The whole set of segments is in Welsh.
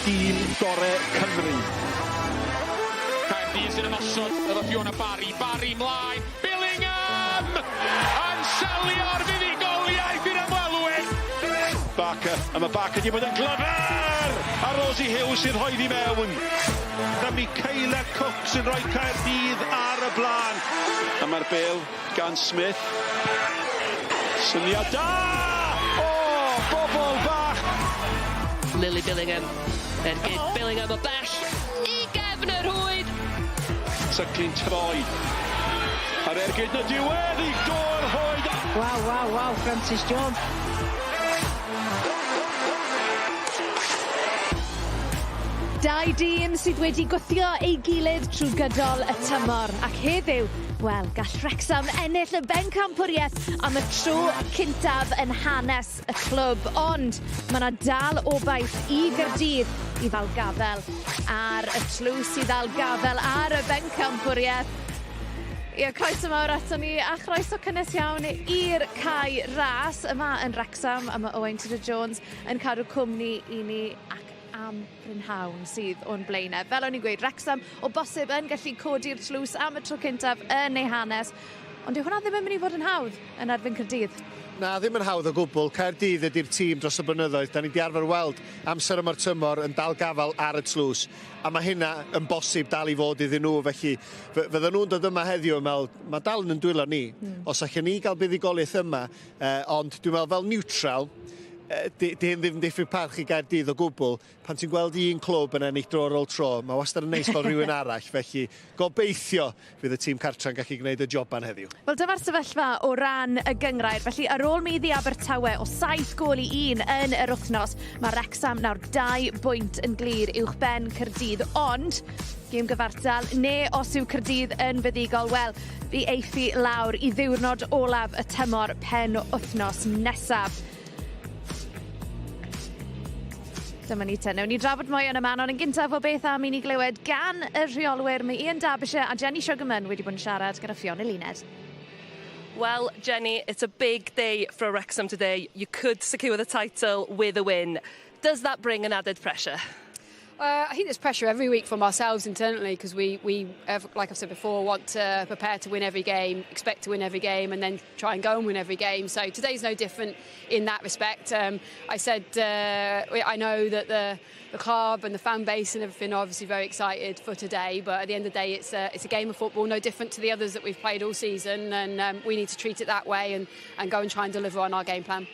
dîm gore Cymru. Caerdydd sy'n ymosod efo Fiona Barry. Barry mlaen. Billingham! Yn selio'r fuddugoliaeth i'r ymwelwyr! Barker, a mae Barker 'di bod yn glyfar! A Rosie Hughes sy'n rhoi ddi mewn. A Michaela Cook sy'n rhoi Caerdydd ar y blaen. A mae'r bêl gan Smith. Syniad da! O, bobol bach! Lily Billingham. Ergyd Billingham o bell i gefn y rhwyd. Tyglu'n troi. A'r ergyd yn y diwedd i Dôr Rhwyd. Waw, waw, waw, Francis Jones. Dau dîm sydd wedi gwthio ei gilydd trwy gydol y tymor, ac heddiw, wel, gall Wrecsam ennill y bencampwriaeth am y tro cyntaf yn hanes y clwb, ond mae 'na dal obaith i Gaerdydd i ddal gafel ar y tlws, i ddal gafel ar y bencampwriaeth. Ie, croeso mawr aton ni a chroeso cynnes iawn i'r cae ras yma yn Wrecsam a ma' Owain Tudor Jones yn cadw cwmni i ni ac am brynhawn sydd o'n blaenau. Fel o'n i'n gweud, Wrecsam o bosib yn gallu codi'r tlws am y tro cyntaf yn ei hanes, ond dyw hwnna ddim yn mynd i fod yn hawdd yn erbyn Caerdydd. Na, ddim yn hawdd o gwbl. Caerdydd ydy'r tîm dros y blynyddoedd. Da ni 'di arfer weld amser yma'r tymor yn dal gafael ar y tlws, a mae hynna yn bosib dal i fod iddyn nhw, felly fydden nhw'n dod yma heddiw yn meddwl, mae dal yn yn dwylo ni. Os allan ni gael buddugoliaeth yma, ond dwi'n meddwl fel niwtral, 'di 'di hyn ddim yn diffyg parch i Gaerdydd o gwbl. Pan ti'n gweld un clwb yn ennill dro ar ôl tro, mae wastad yn neis gweld rhywun arall, felly gobeithio fydd y tîm cartra'n gallu gwneud y joban heddiw. Wel dyma'r sefyllfa o ran y gynghrair, felly ar ôl maeddu Abertawe o 7 gôl i 1 yn yr wythnos, mae Wrecsam nawr 2 bwynt yn glir uwch ben Caerdydd, ond gêm gyfartal, neu os yw Caerdydd yn fuddugol, wel, fi eiff hi lawr i ddiwrnod olaf y tymor pen wythnos nesaf. Dyma ni te. Newn ni drafod mwy yn y man, ond yn gyntaf o beth am i ni glywed gan y rheolwyr. Mae Ian Derbyshire a Jenny Sugarman wedi bod yn siarad gyda Fiona Luned. Well, Jenny, it's a big day for Wrexham today. You could secure the title with a win. Does that bring an added pressure? Uh, I think there's pressure every week from ourselves internally because we, we, like I've said before, want to prepare to win every game, expect to win every game, and then try and go and win every game. So today's no different in that respect. Um, I said uh, I know that the, the club and the fan base and everything are obviously very excited for today, but at the end of the day, it's a, it's a game of football, no different to the others that we've played all season, and um, we need to treat it that way and, and go and try and deliver on our game plan.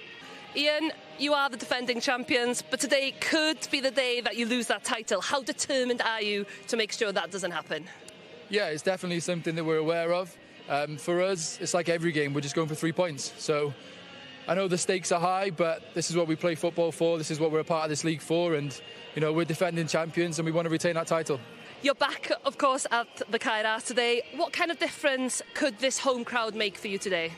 Ian, you are the defending champions, but today could be the day that you lose that title. How determined are you to make sure that doesn't happen? Yeah, it's definitely something that we're aware of. Um, for us, it's like every game, we're just going for three points. So I know the stakes are high, but this is what we play football for. This is what we're a part of this league for. And, you know, we're defending champions and we want to retain that title. You're back, of course, at the Cae Ras today. What kind of difference could this home crowd make for you today?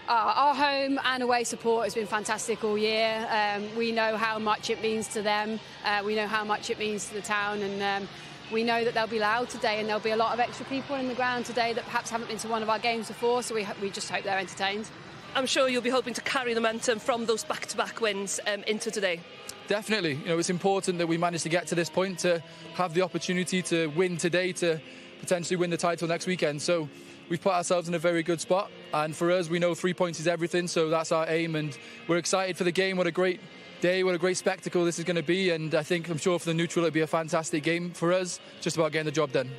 Uh, our home and away support has been fantastic all year. Um, we know how much it means to them. Uh, we know how much it means to the town, and um, we know that they'll be loud today, and there'll be a lot of extra people in the ground today that perhaps haven't been to one of our games before. So we we just hope they're entertained. I'm sure you'll be hoping to carry the momentum from those back-to-back wins um, into today. Definitely. You know, it's important that we manage to get to this point to have the opportunity to win today, to potentially win the title next weekend. So we've put ourselves in a very good spot. And for us, we know three points is everything, so that's our aim. And we're excited for the game. What a great day, what a great spectacle this is going to be. And I think, I'm sure for the neutral, it'll be a fantastic game for us. Just about getting the job done.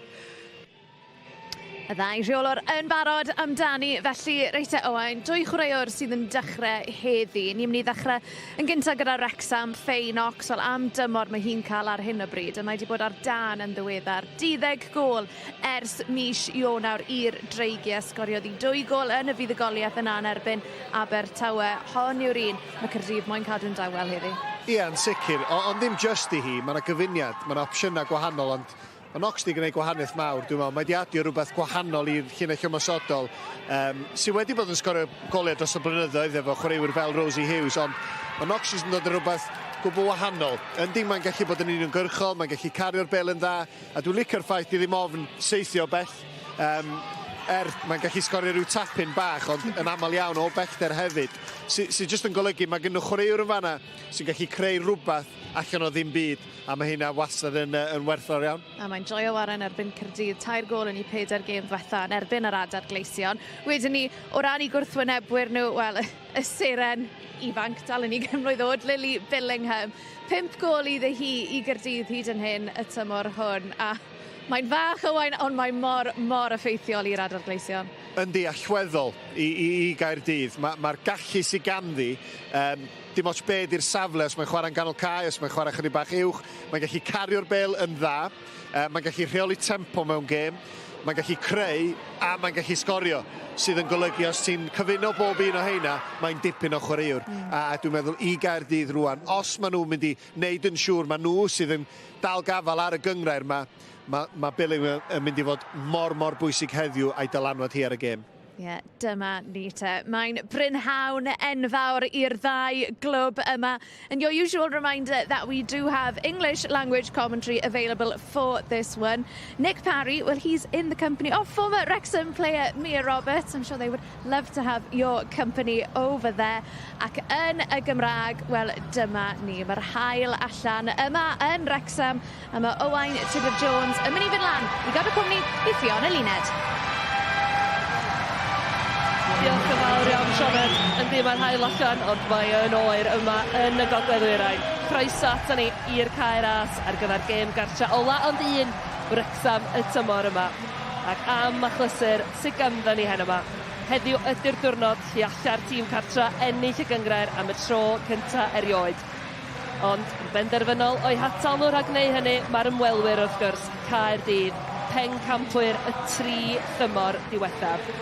Y ddau rheolwr yn barod amdani, felly reit te Owain, dwy chwaraewr sydd yn dechrau heddi. Ni'n mynd i ddechrau yn gyntaf gyda Wrexham, Faye Knox, wel am dymor mae hi'n cael ar hyn o bryd, a mae wedi bod ar dân yn ddiweddar. 12 gôl ers mis Ionawr i'r Dreigiau, sgoriodd hi dwy gôl yn y fuddugoliaeth yna yn erbyn Abertawe. Hon yw'r un mae Caerdydd moyn cadw'n dawel heddi. Ie, yn sicr, ond ddim jyst i hi, mae yna gyfuniad, mae yna opsiynau gwahanol, ond Mae Knox 'di gwneud gwahaniaeth mawr, dwi'n meddwl. Mae 'di adio rhywbeth gwahanol i'r llinell ymosodol, um, sydd wedi bod yn sgorio goliau dros y blynyddoedd efo chwaraewyr fel Rosie Hughes, ond mae Knox yn dod yn rhywbeth gwbl wahanol. Yndi, mae'n gallu bod yn uniongyrchol, mae'n gallu cario'r bel yn dda, a dwi'n licio'r ffaith di ddim ofn saethio bell. Um, Er, mae'n gallu sgorio rhyw tap-in bach, ond yn aml iawn o bellter hefyd. Sy, sy jyst yn golygu mae gen nhw chwaraewr yn fanna sy'n gallu creu rhywbeth allan o ddim byd, a mae hynna wastad yn, yn werthfawr iawn. A mae'n joio ware yn erbyn Caerdydd, tair gôl yn ei pedair gêm ddiwetha yn erbyn yr Adar Gleision. Wedyn ni, o ran eu gwrthwynebwyr nhw, wel, y seren ifanc dal yn 20 mlwydd oed, Lily Billingham. 5 gôl iddi hi i Gaerdydd hyd yn hyn y tymor hwn. A mae'n fach Owain, ond mae mor, mor effeithiol i'r Adar Gleision. Yndi, allweddol i, i, i Gaerdydd. Mae'r ma gallu sydd ganddi, dim ots be di'r safle, os mae'n chwarae'n ganol cae, os mae'n chwarae chydig bach uwch, mae'n gallu cario'r bêl yn dda, mae'n gallu rheoli tempo mewn gêm, mae'n gallu creu a mae'n gallu sgorio, sydd yn golygu os ti'n cyfuno bob un o heina, mae'n dipyn o chwaraewr. A dwi'n meddwl i Gaerdydd rwan, os maen nhw'n mynd i wneud yn siŵr, maen nhw sydd yn dal gafel ar y gynghrair yma, mae, mae Billingham yn mynd i fod mor, mor bwysig heddiw a'i dylanwad hi ar y gêm. Ie, yeah, dyma ni te. Mae'n brynhawn enfawr i'r ddau glwb yma. And your usual reminder that we do have English language commentary available for this one. Nick Parry, well, he's in the company of former Wrexham player Mia Roberts. I'm sure they would love to have your company over there. Ac yn y Gymraeg, wel, dyma ni. Mae'r haul allan yma yn Wrexham a mae Owain Tudur Jones yn mynd i fynd lan i gadw cwmni i Fiona Luned. Diolch yn fawr iawn, Sioned. Yndi, mae'r haul allan, ond mae yn oer yma yn y Gogledd Ddwyrain. Croeso ato ni i'r Cae Ras ar gyfer gêm gartra ola ond un Wrecsam y tymor yma. Ac am achlysur sydd ganddo ni heno yma. Heddiw ydy'r diwrnod lle alla'r tîm cartra ennill y gynghrair am y tro cynta erioed. Ond yn benderfynol o'i hatal nhw rhag gwneud hynny, mae'r ymwelwyr wrth gwrs, Caerdydd, pencampwyr y tri thymor diwethaf.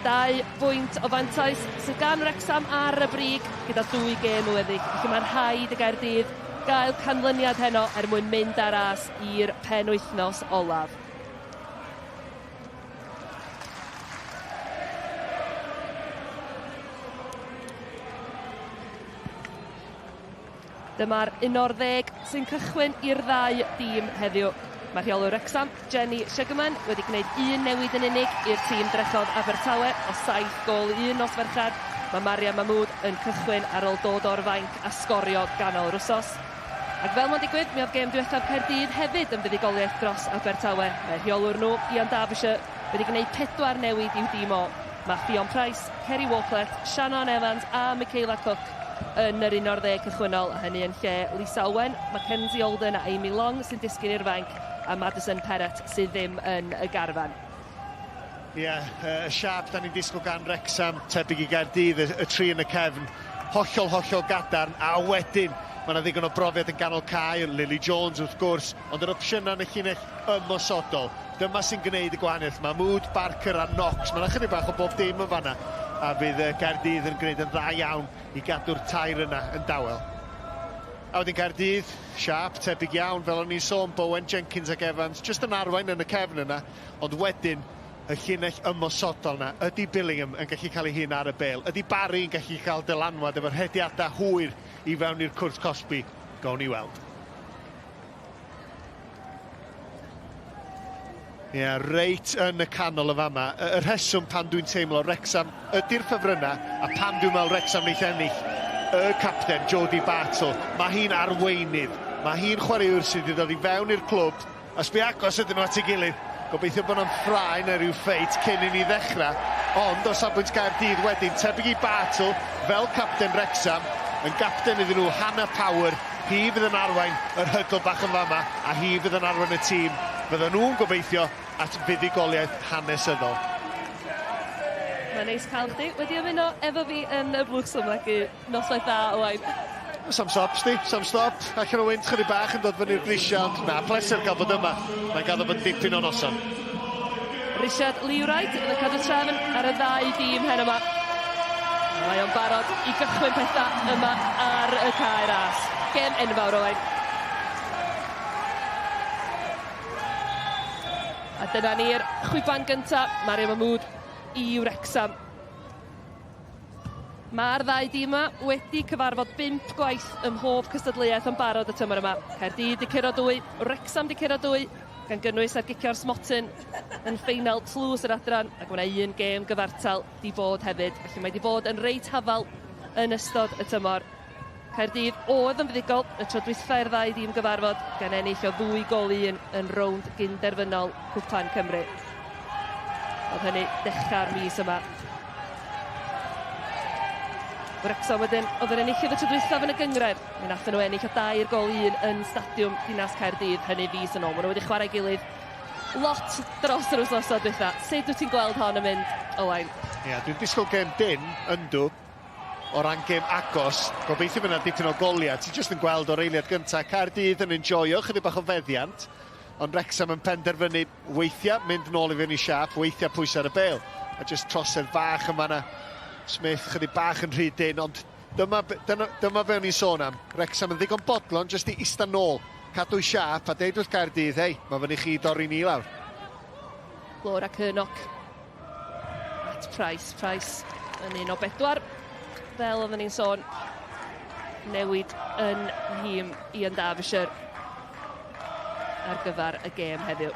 2 bwynt o fantais sydd gan Wrecsam ar y brig gyda dwy gêm o weddill. Felly mae'n rhaid i Gaerdydd gael canlyniad heno er mwyn mynd ar ras i'r penwythnos olaf. Dyma'r 11 sy'n cychwyn i'r ddau dîm heddiw. Mae rheolwr Wrecsam, Jenny Sugarman, wedi gwneud un newid yn unig i'r tîm drechodd Abertawe o 7 gôl i 1 nos Fercher. Mae Maria Mahmood yn cychwyn ar ôl dod o'r fainc a sgorio ganol yr wsos. Ac fel mae'n digwydd, mi oedd gêm diwethaf Caerdydd hefyd yn fuddugoliaeth dros Abertawe. Mae rheolwr nhw, Ian Derbyshire, wedi gwneud pedwar newid i'w dîm o. Mae Ffion Price, Kerry Walklett, Shannon Evans a Michaela Cook yn yr 11 cychwynnol, a hynny yn lle Lisa Owen, Mackenzie Olden a Amy Long sy'n disgyn i'r fainc, a Madison Perrett sydd ddim yn y garfan. Ie, yeah, y siâp da ni'n disgwyl gan Wrexham, tebyg i Gaerdydd, y tri yn y cefn, hollol, hollol gadarn, a wedyn mae yna ddigon o brofiad yn ganol cae, Lily Jones wrth gwrs, ond yr opsiynau yn y llinell ymosodol. Dyma sy'n gwneud y gwahaniaeth. Mahmood, Barker a Knox. Mae yna chydig bach o bob dim yn fanna. A fydd Gaerdydd yn gwneud yn dda iawn i gadw'r tair yna yn dawel. A wedyn Caerdydd, siâp tebyg iawn, fel o'n i'n sôn, Bowen, Jenkins ac Evans, jyst yn arwain yn y cefn yna, ond wedyn y llinell ymosodol yna. Ydy Billingham yn gallu cael ei hun ar y bêl? Ydy Barry yn gallu cael dylanwad efo'r rhediadau hwyr i fewn i'r cwrt cosbi? Gawn ni weld. Ie, yeah, reit yn y canol y fama. Y rheswm pan dwi'n teimlo Wrexham ydy'r ffefrynnau, a pam dwi'n meddwl Wrexham wneith ennill, y capten, Jodie Bartle. Mae hi'n arweinydd. Mae hi'n chwaraewr sydd wedi dod i fewn i'r clwb. A sbi agos ydyn nhw at ei gilydd. Gobeithio bod nhw'n ffrae neu rhyw ffeit cyn i ni ddechrau. Ond o safbwynt Gaerdydd wedyn, tebyg i Bartle, fel capten Wrexham, yn gapten iddyn nhw, Hannah Power, hi fydd yn arwain yr huddle bach yn fama, a hi fydd yn arwain y tîm. Fydden nhw'n gobeithio at fuddugoliaeth hanesyddol. Mae'n neis cael chdi wedi ymuno efo fi yn y blwch sylfagu. Noswaith dda, Owain. Sam stop, sti, sam stop. Allan o wynt chydig bach yn dod fyny'r grisiau, ond na, pleser gael bod yma. Mae'n gadw bod dipyn o noson. Richard Lee Wright yn y cadw trefn ar y ddau dîm hen yma. Mae o'n barod i gychwyn pethau yma ar y Cae Ras. Gêm enfawr, Owain. A dyna ni'r chwiban gyntaf, Mario Mahmood i Wrexham. Mae'r ddau dîm yma wedi cyfarfod bump gwaith ym mhob cystadleuaeth yn barod y tymor yma. Caerdydd 'di curo dwy, Wrexham 'di curo dwy. Gan gynnwys ar gicio'r smotyn yn ffeinal tlws yr adran, ac mae yna un gêm gyfartal 'di bod hefyd, felly mae 'di bod yn reit hafal yn ystod y tymor. Caerdydd oedd yn fuddugol y tro dwytha i'r ddau dîm gyfarfod, gan ennill o ddwy gôl i un yn rownd gyn-derfynol Cwpan Cymru. Oedd hynny dechrau'r mis yma. Wrecsam wedyn oedd yr enillydd y tro dwythaf yn y gynghrair. Mi wnaethon nhw ennill o dair gôl i un yn Stadiwm Dinas Caerdydd hynny fis yn ôl. Maen nhw wedi chwarae gilydd lot dros yr wythnosau dwytha. Sut wyt ti'n gweld hon yn mynd, Owain? Ia, dwi'n disgwyl gêm dynn, yndw, o ran gêm agos. Gobeithio fydd yna dipyn o goliau. Ti jyst yn gweld o'r eiliad gyntaf, Caerdydd yn enjoio chydig bach o feddiant, ond Wrecsam yn penderfynu weithiau mynd nôl i fyny siâp, weithiau pwysau ar y bêl. A jyst trosedd fach yn fanna. Smith chydig bach yn rhy dynn, ond dyma, dyna, dyma fe o'n i'n sôn am. Wrecsam yn ddigon bodlon jyst i ista nôl, cadw'i siâp a deud wrth Gaerdydd, hei, mae fyny chi dorri ni lawr. Laura Curnock at Price. Price yn un o bedwar, fel oedden ni'n sôn, newid yn nhîm Ian Derbyshire ar gyfer y gêm heddiw.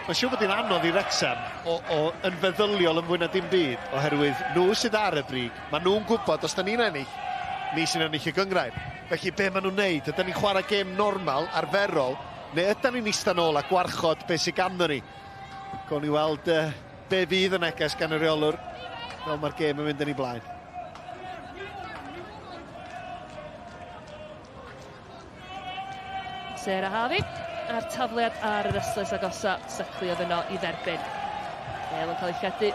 Mae'n siŵr bod hi'n anodd i Wrecsam o, o, yn feddyliol yn fwy na dim byd, oherwydd nhw sydd ar y brig, maen nhw'n gwybod os da ni'n ennill, ni sy'n ennill y gynghrair. Felly be maen nhw'n neud? Ydyn ni'n chwarae gêm normal, arferol, neu ydyn ni'n ista nôl a gwarchod beth sydd ganddo ni? Gawn ni weld uh, be fydd y neges gan y rheolwr fel mae'r gêm yn mynd yn ei blaen. Sarah Harvey a'r tafliad ar yr ystlys agosa, Suckley oedd yno i dderbyn. Bale yn cael ei lledu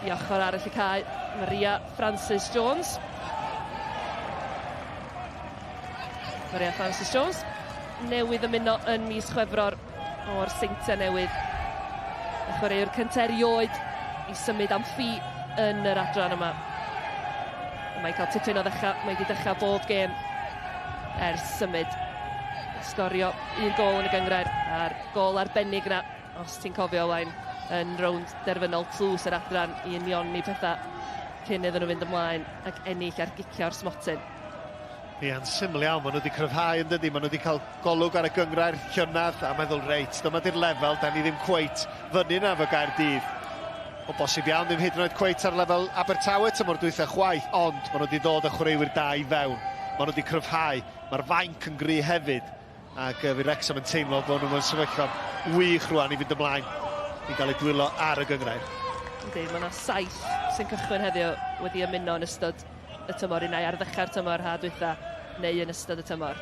i ochr arall y cae, Maria Francis Jones. Maria Francis Jones newydd ymuno yn mis Chwefror o'r Seintiau Newydd. Y chwaraewr cyntaf erioed i symud am ffi yn yr adran yma. Mae'n cael tipyn o ddechrau, mae wedi dechrau bob gêm ers symud. Sgorio un gôl yn y gynghrair a'r gôl arbennig yna, os ti'n cofio Owain, yn rownd derfynol tlws yr adran i unioni pethau cyn iddyn nhw fynd ymlaen ac ennill ar gicio'r smotyn. Ia'n syml iawn, maen nhw wedi cryfhau yn dydi, maen nhw wedi cael golwg ar y gynghrair llynedd a meddwl reit, dyma di'r lefel, da ni ddim cweit fyny na efo Gaerdydd. O bosib iawn, ddim hyd yn oed cweit ar lefel Abertawe tymor dwytha chwaith, ond maen nhw wedi dod â chwaraewyr da i fewn. Maen nhw wedi cryfhau, mae'r fainc yn gry hefyd, ac uh, fi Wrexham yn teimlo bod nhw mewn sefyllfa wych rwan i fynd ymlaen i gael eu dwylo ar y gynghrair. Yndi, mae yna saith sy'n cychwyn heddiw wedi ymuno yn ystod y tymor, unai ar ddechrau'r tymor ha dwytha neu yn ystod y tymor.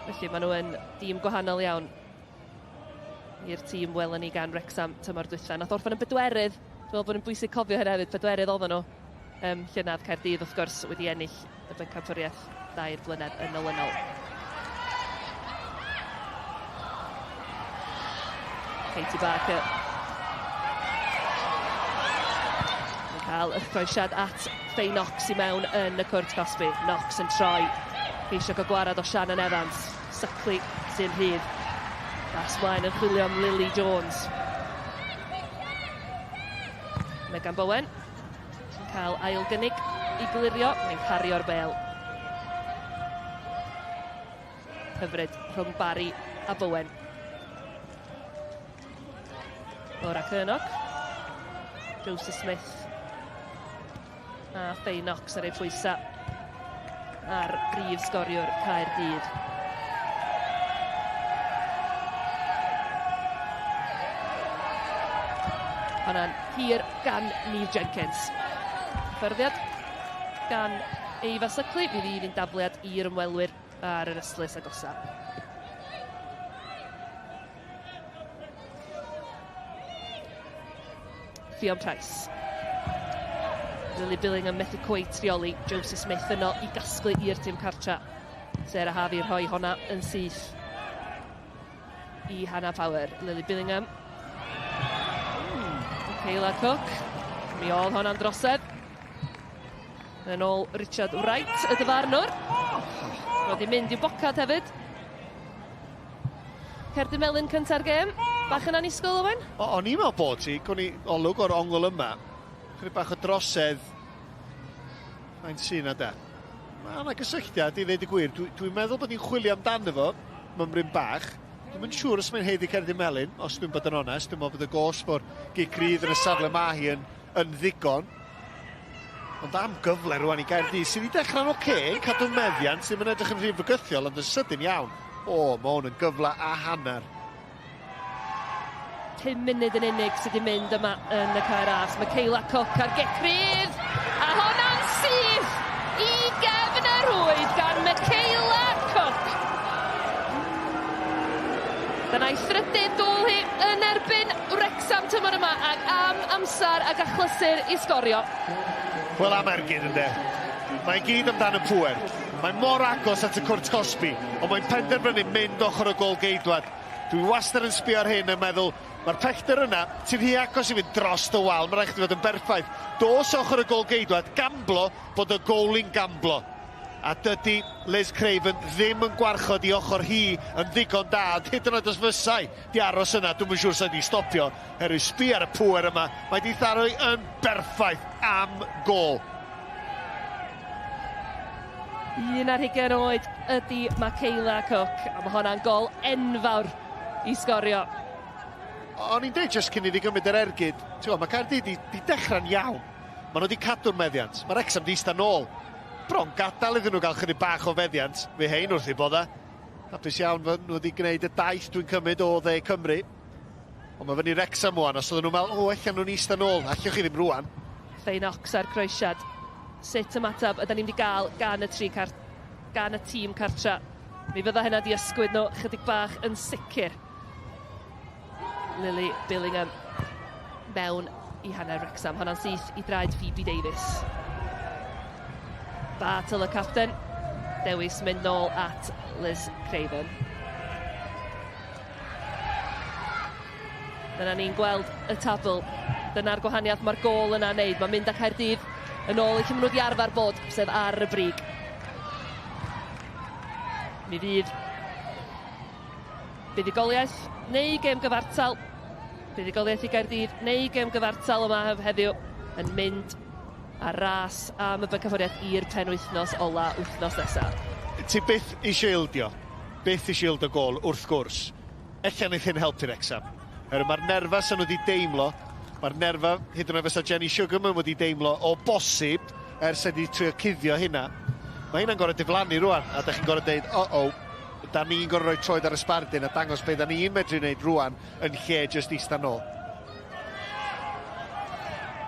Felly maen nhw yn dîm gwahanol iawn i'r tîm welon ni gan Wrecsam tymor dwytha. Nath orffen yn bedwerydd, dwi'n meddwl bod yn bwysig cofio hynny hefyd, pedwerydd oedden nhw. Um, llynedd Caerdydd wrth gwrs wedi ennill y bencampwriaeth dair blynedd yn olynol. Katie Barker. Yn cael y croesiad at Faye Knox i mewn yn y cwrt cosbi. Knox yn troi. Ceisio gael gwarad o Shannon Evans. Suckley sy'n rhydd. Bas mlaen yn chwilio am Lily Jones. Megan Bowen yn cael ail gynnig i glirio. Mae'n cario'r bel. Hyfryd rhwng Barry a Bowen. Laura Curnock. Joseph Smith. A Faye Knox ar ei phwysau ar brif sgoriwr Caerdydd. Hwnna'n hir gan Neve Jenkins. Hyfforddiad gan Eva Suckley. Mi fydd un dafliad i'r ymwelwyr ar yr ystlys agosa. Ffion Price. Lily Billingham methu cweit reoli. Joseph Smith yno i gasglu i'r tîm cartra. Sarah Harvey rhoi honna yn syth i Hannah Power. Lily Billingham. Kayla Cook. Mi oedd honna'n drosedd. Yn ôl Richard Wright, y dyfarnwr. Roedd hi'n mynd i'w bocad hefyd. Cerdyn melyn cynta'r gêm. Bach yn annisgwyl, Owen? O, o'n i'n meddwl bod ti, gwni olwg o'r ongl yma. Chydig bach o drosedd. Mae'n sy'n na da. Mae yna gysylltiad i ddeud y gwir. Dwi'n dwi meddwl bod ni'n chwilio amdano fo, mymryn bach. Dwi'm yn siŵr os mae'n haeddu cerdyn melyn, os dwi'n bod yn onest. Dwi'n meddwl bod y gosb o'r gic rydd yn y safle ma hi yn, yn ddigon. Ond am gyfle rwan i Gaerdydd sydd wedi dechrau'n oce, okay, cadw meddiant, ddim yn edrych yn rhy fygythiol, ond yn sydyn iawn. O, mae hwn yn gyfle a hanner. 5 munud yn unig sydd wedi mynd yma yn y Cae Ras. Michaela Cook ar gic rydd, a honna'n syth i gefn y rhwyd gan Michaela Cook. Dyna'i thrydydd gôl hi yn erbyn Wrecsam tymor yma ac am amser ac achlysur i sgorio. Wel am ergyd ynde. Mae gyd amdan y pŵer. Mae mor agos at y cwrt cosbi, ond mae'n penderfynu mynd ochr y gôl geidwad. Dwi wastad yn sbio ar hyn yn meddwl, mae'r pellter yna, ti'n rhy agos i fynd dros y wal, mae rhaid chdi fod yn berffaith. Dos ochr y gôl geidwad, gamblo bod y gôl i'n gamblo. A dydy Liz Craven ddim yn gwarchod i ochr hi yn ddigon da, ond hyd yn oed os fysai di aros yna, dwi'm yn siŵr sa di stopio. Herwydd sbi ar y pŵer yma, mae di tharo hi yn berffaith am gôl. 21 oed ydy Michaela Cook, a mae hwnna'n gol enfawr i sgorio. O'n i'n dweud jyst cyn iddi gymryd yr ergyd, ti'n gwybod, mae Caerdydd di, di dechrau'n iawn. Maen nhw wedi cadw'r meddiant. Mae Wrexham di eistedd nôl. Bron gadael iddyn nhw gael chydig bach o feddiant. Fe hein wrth i bodda. Hapus iawn fod nhw wedi gwneud y daith dwi'n cymryd o dde Cymru. Ond mae fyny Wrexham wan, os oedden nhw'n meddwl, o, allan nhw'n eistedd nôl, allwch chi ddim rwan. Faye Knox a'r croesiad. Sut ymateb ydy ni'n wedi gael gan y, tri car gan y tîm cartra? Mi fydda hynna di ysgwyd nhw chydig bach yn sicr. Lily Billingham mewn i hanner Wrexham. Honna'n syth i draed Phoebe Davies. Battle y capten. Dewis mynd nôl at Liz Craven. Dyna ni'n gweld y tabl. Dyna'r gwahaniaeth mae'r gôl yna'n neud. Mae'n mynd â Caerdydd yn ôl i lle maen nhw wedi arfer bod, sef ar y brig. Mi fydd buddugoliaeth neu gêm gyfartal. Buddugoliaeth i Gaerdydd neu gêm gyfartal yma heddiw yn mynd ar ras am y bencampwriaeth i'r penwythnos ola wythnos nesaf. Ti byth eisiau ildio, byth eisiau ildio gôl wrth gwrs. Ella wneith hyn helpu Wrexham. Herwydd mae'r nerfa sy'n nhw wedi deimlo, mae'r nerfa, hyd yn oed fysa Jenny Sugarman wedi deimlo o bosib, ers wedi trio cuddio hynna. Mae hynna'n gorau diflannu rwan, a da chi'n gorau deud, o-o, da ni'n gorau rhoi troed ar y sbardun a dangos beth da ni'n medru wneud rwan yn lle jyst eista nôl.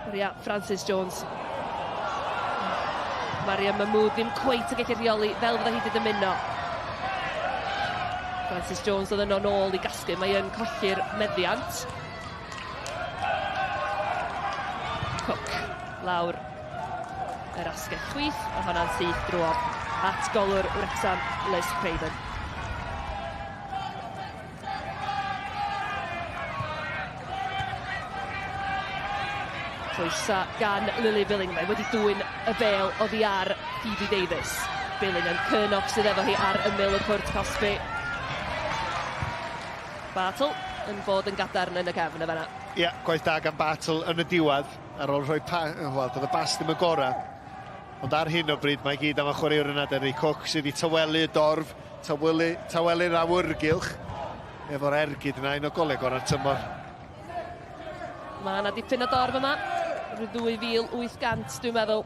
Maria Francis Jones. Maria Mahmood ddim cweit yn gallu rheoli fel fydda hi wedi dymuno. Francis Jones oedd yno nôl i gasglu. Mae yn colli'r meddiant. Cook lawr yr asgell chwith, a honna'n syth drwodd at golwr Wrexham, Liz Craven. Pwysa gan Lily Billing. Mae wedi dwyn y bel oddi ar Phoebe Davies. Billing yn Curnock sydd efo hi ar ymyl y cwrt cosbi. Bartle yn bod yn gadarn yn y cefn y fanna. Ie, yeah, gwaith da gan Bartle yn y diwedd ar ôl rhoi pa... Wel, doedd y bas ddim y gorau. Ond ar hyn o bryd mae gyd am y chwaraewr yna, Derry Cook, sydd wedi tawelu y dorf, tawelu, tawelu'r awyrgylch efo'r ergyd yna, un o goleg o'r tymor. Mae yna dipyn o dorf yma, rhyw 2,800 dwi'n meddwl.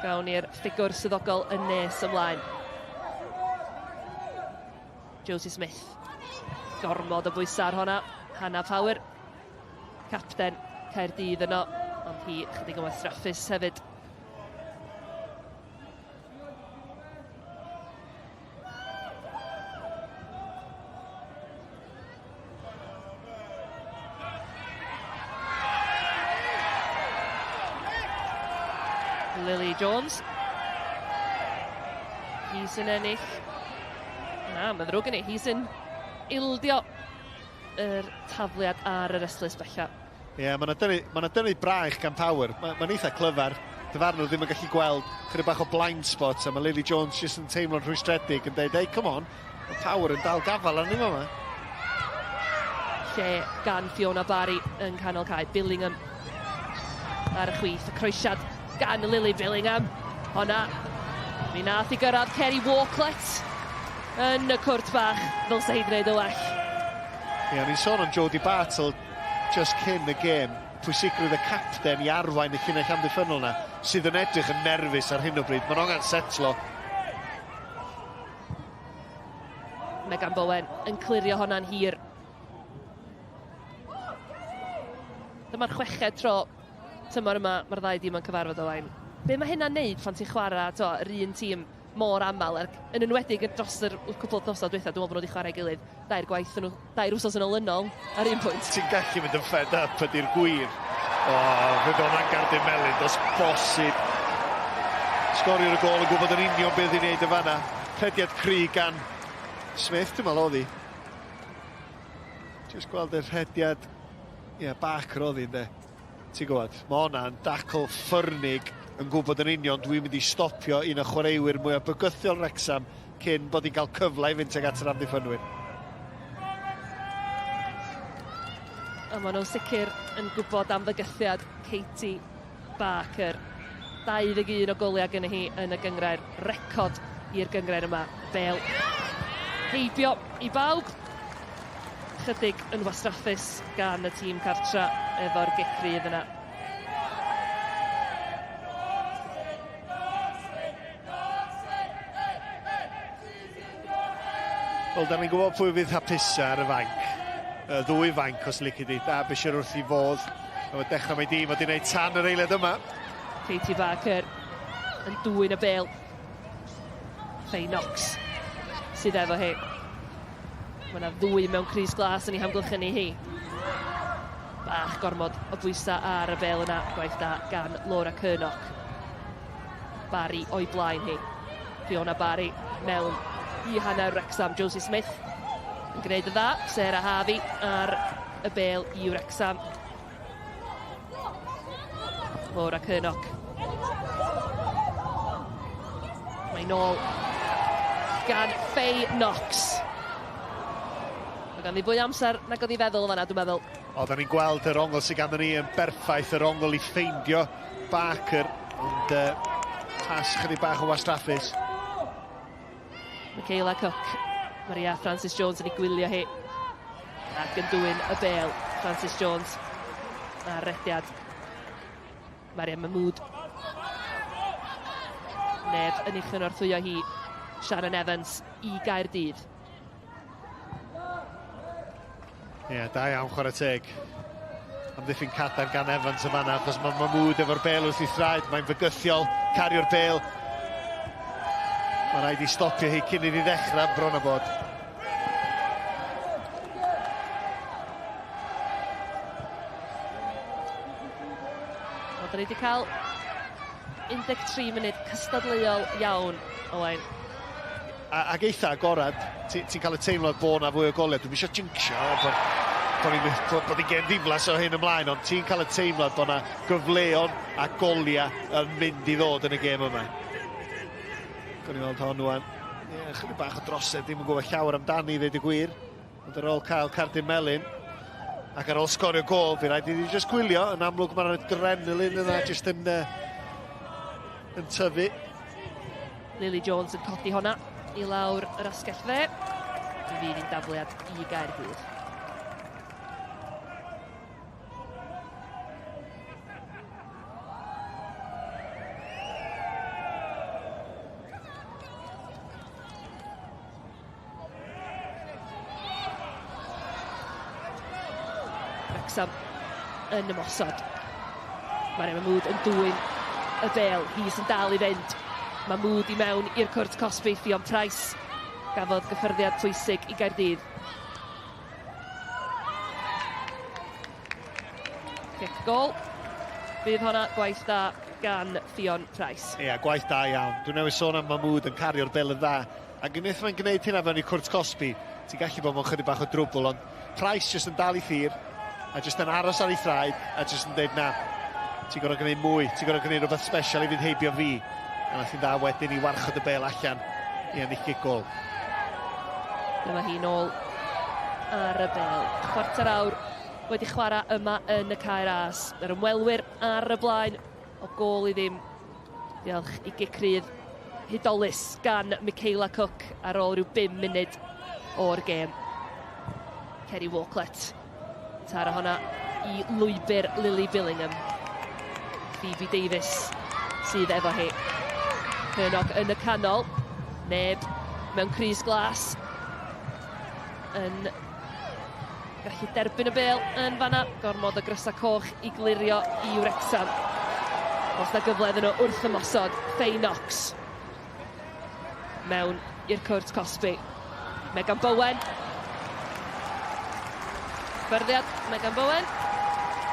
Gawn ni'r ffigwr swyddogol yn nes ymlaen. Josie Smith. Gormod o bwysau ar honna. Hannah Power, capten Caerdydd yno, ond hi chydig yn wastraffus hefyd. Lily Jones. Hi sy'n ennill. Na, mae'n ddrwg gen i. Hi sy'n ildio yr tafliad ar yr ystlys bella. Ie, yeah, mae'n dynnu, ma dynnu braich gan Power. Mae'n ma eitha clyfar. Dyfarnwr ddim yn gallu gweld chydig bach o blind spot a mae Lily Jones jyst yn teimlo'n rhwystredig yn dweud, hey, come on, mae Power yn dal gafal arni fama. Lle gan Fiona Barry yn canol cae. Billingham ar y chwith. Y croesiad gan Lily Billingham. Honna, mi nath i gyrraedd Kerry Walklett. yn y cwrt bach, ddylse hi wneud y well. Ie, yeah, ni'n sôn am Jodie Bartle just cyn y gêm. Pwysigrwydd y capten i arwain y llinell amddiffynnol na, sydd yn edrych yn nerfus ar hyn o bryd. Mae'n angen setlo. Megan Bowen yn clirio honna'n hir. Dyma'r chweched tro tymor yma mae'r ddau dîm yn cyfarfod Owain. Be mae hynna'n neud pan ti'n chwarae to, yr un tîm mor aml, ac yn enwedig dros yr cwpl o wythnosau diwetha, dwi'n meddwl bod nhw wedi chwarae gilydd dair gwaith yn, dair wsos yn olynol ar un pwynt. Ti'n gallu mynd yn fed up ydy'r gwir. O, oh, fydd hwnna'n gardyn melyn, does bosib. Sgorio'r y gol yn gwybod yn union beth i'n neud yn fanna. Rhediad cry gan Smith, dwi'n meddwl oedd hi. Just gweld y rhediad, ie, yeah, Barker oedd hi, ynddo. Ti'n gwybod, mae hwnna'n dacl ffyrnig yn gwybod yn union dwi'n mynd i stopio un o chwaraewyr mwyaf bygythiol Wrexham cyn bod hi'n cael cyfle i fynd tuag at yr amddiffynwyr. A maen nhw'n sicr yn gwybod am fygythiad Katie Barker. 21 o goliau gyda hi yn y gynghrair, record i'r gynghrair yma. Bel heibio i bawb. Chydig yn wastraffus gan y tîm cartra efo'r gic rydd yna. Wel, da ni'n gwybod pwy fydd hapusa ar y fainc. Y ddwy fainc, os lici di. Derbyshire wrth i fodd. A mae dechrau mae dîm wedi gwneud tan yr eiliad yma. Katie Barker yn dwyn y bel. Faye Knox sydd efo hi. Mae yna ddwy mewn crys glas yn ei hamgylchynu hi. Bach gormod o bwysau ar y bel yna. Gwaith da gan Laura Curnock. Barry o'i blaen hi. Fiona Barry mewn i hanner Wrexham. Josie Smith yn gwneud y dda. Sarah Harvey ar y bel i Wrexham. Laura Curnock. Mae'n nôl gan Faye Knox. Mae ganddi fwy amser nag oedd i feddwl fanna, dwi'n meddwl. O, da ni'n gweld yr ongl sydd ganddo ni yn berffaith, yr ongl i ffeindio Barker, ond pas chydig bach o wastraffus. Michaela Cook, Maria Francis Jones yn ei gwylio hi. Ac yn dwyn y bel, Francis Jones ar rediad. Maria Mahmood. Neb yn ei chynorthwyo hi, Shannon Evans i Gaerdydd. Ie, yeah, da iawn, chwarae teg. Amddiffyn cadarn gan Evans yma fanna, achos mae Mahmood efo'r bel wrth ei thraed, mae'n fygythiol, cario'r bel. Mae rhaid i stopio hi cyn iddi ddechrau, bron o bod. Wel, da ni wedi cael 13 munud cystadleuol iawn, Owain. A, ac eitha agorad, ti'n ti cael y teimlad bod na fwy o goliau. Dwi'n eisiau jinxio, bod, bod, bod, bod hi'n gêm ddiflas o hyn ymlaen, ond ti'n cael y teimlad bod na gyfleon a goliau yn mynd i ddod yn y gêm yma. Gwni weld hon rwan. Ie, yeah, chydig bach o drosedd, ddim yn gwybod llawer amdani, dweud y gwir. Ond ar ôl cael cardyn melyn, ac ar ôl sgorio gol, fi rhaid iddi just gwylio. Yn amlwg mae'r adrenalin yna just yn, yn tyfu. Lily Jones yn codi honna i lawr yr asgell dde. Mi fydd hi'n dafliad i Gaerdydd. Wrexham yn ymosod. Mae'r Mahmood yn dwyn y bel. Hi sy'n dal i fynd. Mahmood i mewn i'r cwrt cosbi. Ffion Price gafodd gyffyrddiad pwysig i Gaerdydd. Cic gol. Bydd honna gwaith da gan Ffion Price. Ie, yeah, gwaith da iawn. Dwi'n newydd sôn am Mahmood yn cario'r bel yn dda. Ac unwaith mae'n gwneud hynna fewn i cwrt cosbi, ti'n gallu bod mewn chydig bach o drwbl, ond Price jyst yn dal i thir, a jyst yn aros ar ei thraed, a jyst yn dweud na, ti'n gorfod gwneud mwy, ti'n gorfod gwneud rhywbeth special i fynd heibio fi. A nath hi'n dda wedyn i warchod y bel allan i ennill gic gol. Dyma hi nôl ar y bel. Chwarter awr wedi chwarae yma yn y Cae Ras. Yr ymwelwyr ar y blaen o gol i ddim. Diolch i gic rydd hudolus gan Michaela Cook ar ôl rhyw 5 munud o'r gêm. Kerry Walklett. Taro honna i lwybr Lily Billingham. Phoebe Davies sydd efo hi. Hyrnog yn y canol. Neb mewn crys glas yn gallu derbyn y bêl yn fanna. Gormod o grysa coch i glirio i Wrecsam. Os na gyfle iddyn nhw wrth ymosod, Faye Knox mewn i'r cwrt cosbi. Megan Bowen. Byrddiad Megan Bowen.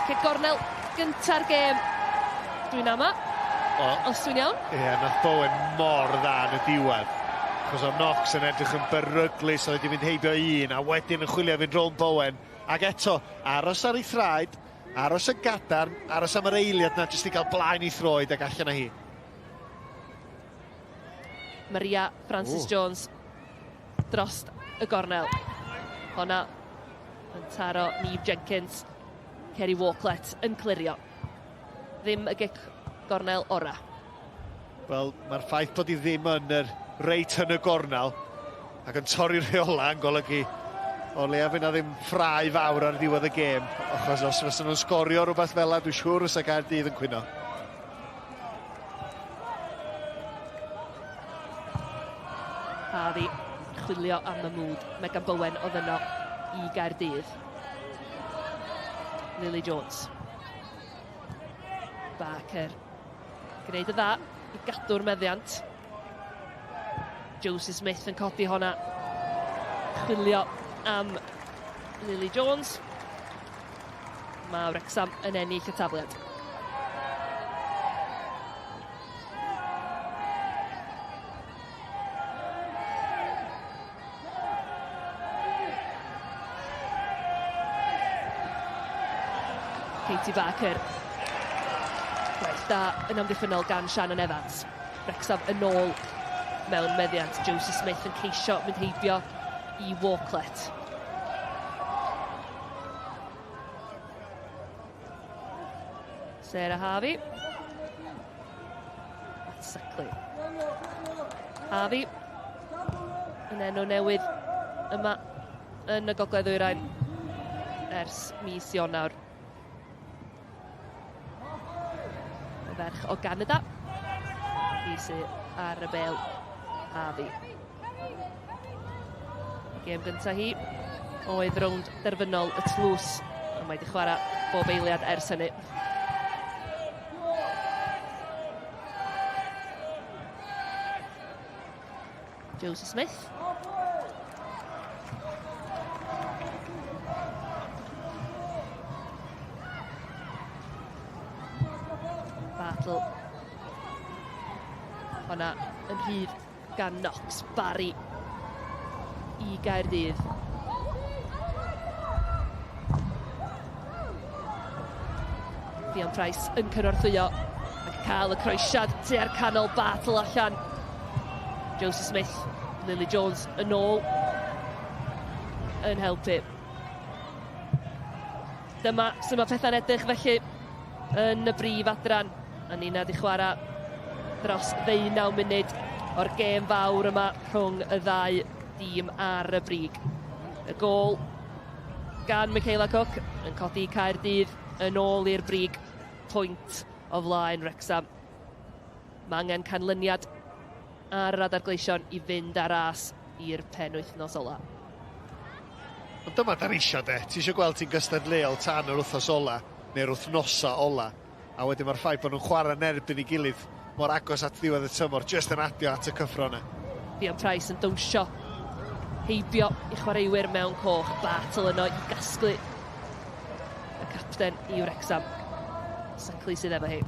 Cic gornel gynta'r gêm. Dwi'n ama. O. Os dwi'n iawn. Ie, yeah, nath Bowen mor dda yn y diwedd. Achos oedd Knox yn edrych yn beryglus, oedd wedi mynd heibio un, a wedyn yn chwilio fynd rownd Bowen. Ac eto, aros ar ei thraed, aros yn gadarn, aros am yr eiliad na, jyst i gael blaen ei throed ac allan â hi. Maria Francis Ooh. Jones dros y gornel. Honna yn taro Neve Jenkins. Kerry Walklett yn clirio. Ddim y gic gornel ora. Wel, mae'r ffaith bod hi ddim yn yr reit yn y gornel ac yn torri'r rheola yn golygu o leia fydd na ddim ffrau fawr ar ddiwedd y gêm, achos os fysa nhw'n sgorio rhywbeth fel la, dwi'n siŵr fysa Gaerdydd yn cwyno. Harvey chwilio am y mwd. Megan Bowen oedd yno i Gaerdydd. Lily Jones. Barker. Gwneud y dda i gadw'r meddiant. Josie Smith yn codi honna. Chwilio am Lily Jones. Mae Wrexham yn ennill y tafliad. Katie Barker. Gwaith da yn amddiffynnol gan Shannon Evans. Wrexham yn ôl mewn meddiant. Josie Smith yn ceisio mynd heibio i Walklett. Sarah Harvey. At Suckley. Harvey yn enw newydd yma yn y Gogledd Ddwyrain ers mis Ionawr. Y ferch o Ganada. Hi sydd ar y bel Harvey. Gêm gyntaf hi oedd rownd derfynol y tlws, a mae wedi chwarae bob eiliad ers hynny. Josie Smith. Battle. Honna yn rhydd gan Knox Barry i Gaerdydd. Dion Price yn cynorthwyo ac cael y croesiad tua'r canol battle allan. Josie Smith, Lily Jones yn ôl yn helpu. Dyma sut mae pethau'n edrych felly yn y brif adran. A Nina di chwarae dros ddeunaw munud o'r gêm fawr yma rhwng y ddau dîm ar y brig. Y gôl gan Michaela Cook yn codi Caerdydd yn ôl i'r brig, pwynt o flaen Wrecsam. Mae angen canlyniad ar yr Adar Gleision i fynd ar ras i'r penwythnos ola. Ond dyma da ni isio de. Ti isio gweld ti'n gystadleuol tan yr wythnos ola, neu'r wythnosa ola. A wedyn mae'r ffaith bod nhw'n chwarae yn erbyn ei gilydd mor agos at ddiwedd y tymor, jyst yn adio at y cyffro yna. Dion Price yn dawnsio heibio i chwaraewyr mewn coch. Battle yno i gasglu y capten i Wrecsam. Suckley sydd efo hi.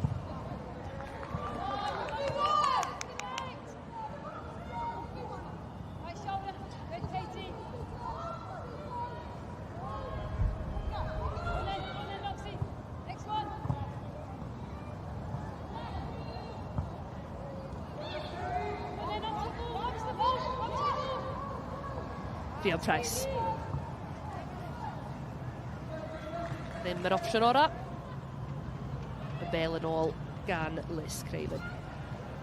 Dion Price. Ddim yr opsiwn ora. Y bel yn ôl gan Liz Craven.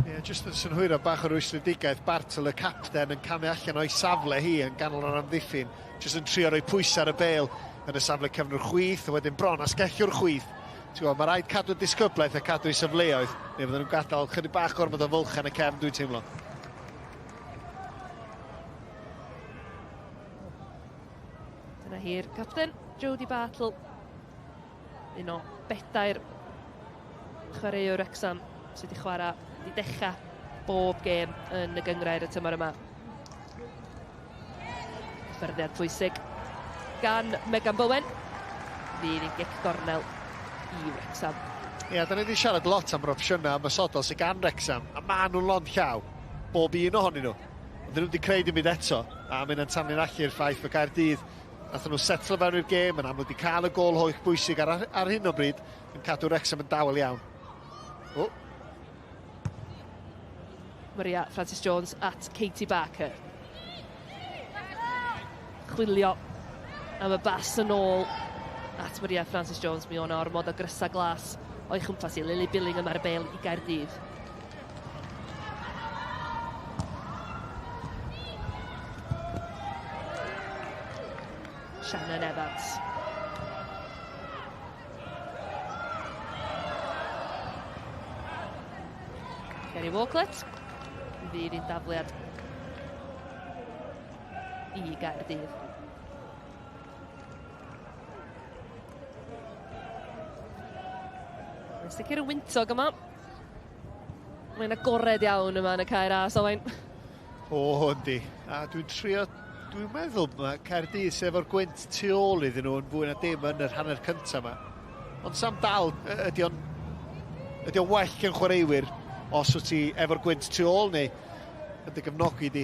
Ie, yeah, jyst yn synhwyro bach o rwystredigaeth, Bartle, y capten, yn camu allan o'i safle hi yn ganol yr amddiffyn, jyst yn trio rhoi pwysau ar y bêl yn y safle cefnwr chwith, a wedyn bron asgellwr chwith. Ti'n gwybod, mae rhaid cadw disgyblaeth a cadw ei safleoedd, neu fydden nhw'n gadael chydig bach gormod o fwlch yn y cefn, dwi'n teimlo. Dyna hi'r capten, Jodie Bartle. Un o bedair chwaraewr Wrecsam sydd wedi chwarae, wedi dechrau bob gêm yn y gynghrair y tymor yma. Cyffyrddiad pwysig gan Megan Bowen. Fydd yn gic gornel i Wrecsam. Ie, yeah, da ni wedi siarad lot am yr opsiynau ymosodol sydd gan Wrecsam, a maen nhw'n lond llaw, bob un ohonyn nhw. Ond dyn nhw wedi creu dim byd eto, a mae'n tanlinellu'r ffaith bod Caerdydd Nathon nhw setlo fewn i'r gêm, yn amlwg wedi cael y gôl holl bwysig ar, ar hyn o bryd, yn cadw Wrexham yn dawel iawn. O. Maria Francis Jones at Katie Barker. Chwilio am y bas yn ôl at Maria Francis Jones. Mi o'na ormod o grysa glas o'i chwmpas i Lily Billingham ar y bêl i Gaerdydd. Shannon Evans. Kerry Walklett. Fydd i'n dafliad i Gaerdydd. Mae'n sicr yn wyntog yma. Mae'n agored iawn yma yn y Cae Ras, Owain. O, yndi. A dwi'n trio, dwi'n meddwl mae Caerdydd sef o'r gwynt tu ôl iddyn nhw yn fwy na dim yn yr hanner cyntaf yma. Ond Sam dal, ydy o'n ydy o'n well gen chwaraewyr os wyt ti efo'r gwynt tu ôl neu yn dy gefnogi di.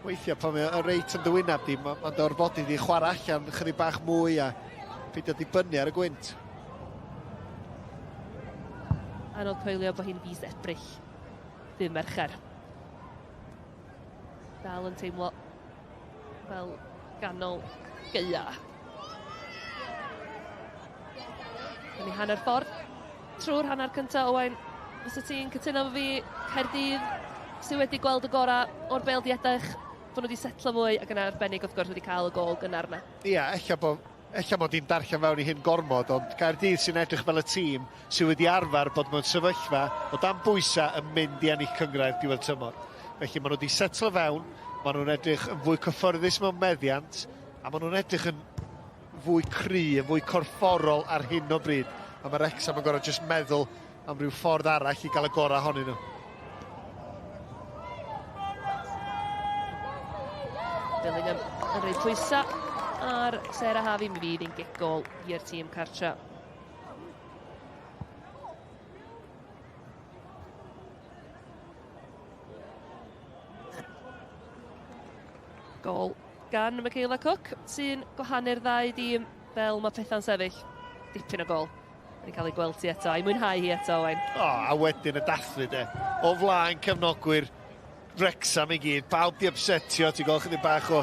Weithiau pan mae o reit yn dy wyneb di, mae'n ma dy orfodi di chwarae allan chydig bach mwy a peidio dibynnu ar y gwynt. Anodd coelio bod hi'n fis Ebrill, dydd Mercher. Dal yn teimlo fel ganol gaea. Yn ei hanner ffordd trwy'r hanner cyntaf, Owain, fysa ti'n cytuno efo fi, Caerdydd sydd wedi gweld y gorau o'r bêl di edrych, bod nhw wedi setlo mwy ac yn arbennig wrth gwrs wedi cael y gôl gynnar yna. Ia, ella bod ella mod i'n darllen fewn i hyn gormod, ond Caerdydd sy'n edrych fel y tîm sydd wedi arfer bod mewn sefyllfa o dan bwysau yn mynd i ennill cynghrair diwedd tymor. Felly maen nhw wedi setlo fewn, maen nhw'n edrych yn fwy cyfforddus mewn meddiant, a maen nhw'n edrych yn fwy cry, yn fwy corfforol ar hyn o bryd. A mae Wrexham yn gorfod jyst meddwl am ryw ffordd arall i gael y gorau ohonyn nhw. Billingham yn rhoi pwysau ar Sarah Harvey, mi fydd hi'n gic gôl i'r tîm cartra. Gôl gan Michaela Cook sy'n gwahanu'r ddau dîm fel mae pethau'n sefyll. Dipyn o gôl. Wedi cael ei gweld ti eto, a'i mwynhau hi eto, Owain. O, a wedyn y dathlu de. O flaen cefnogwyr Wrexham i gyd, pawb di upsetio, ti'n gweld chydig bach o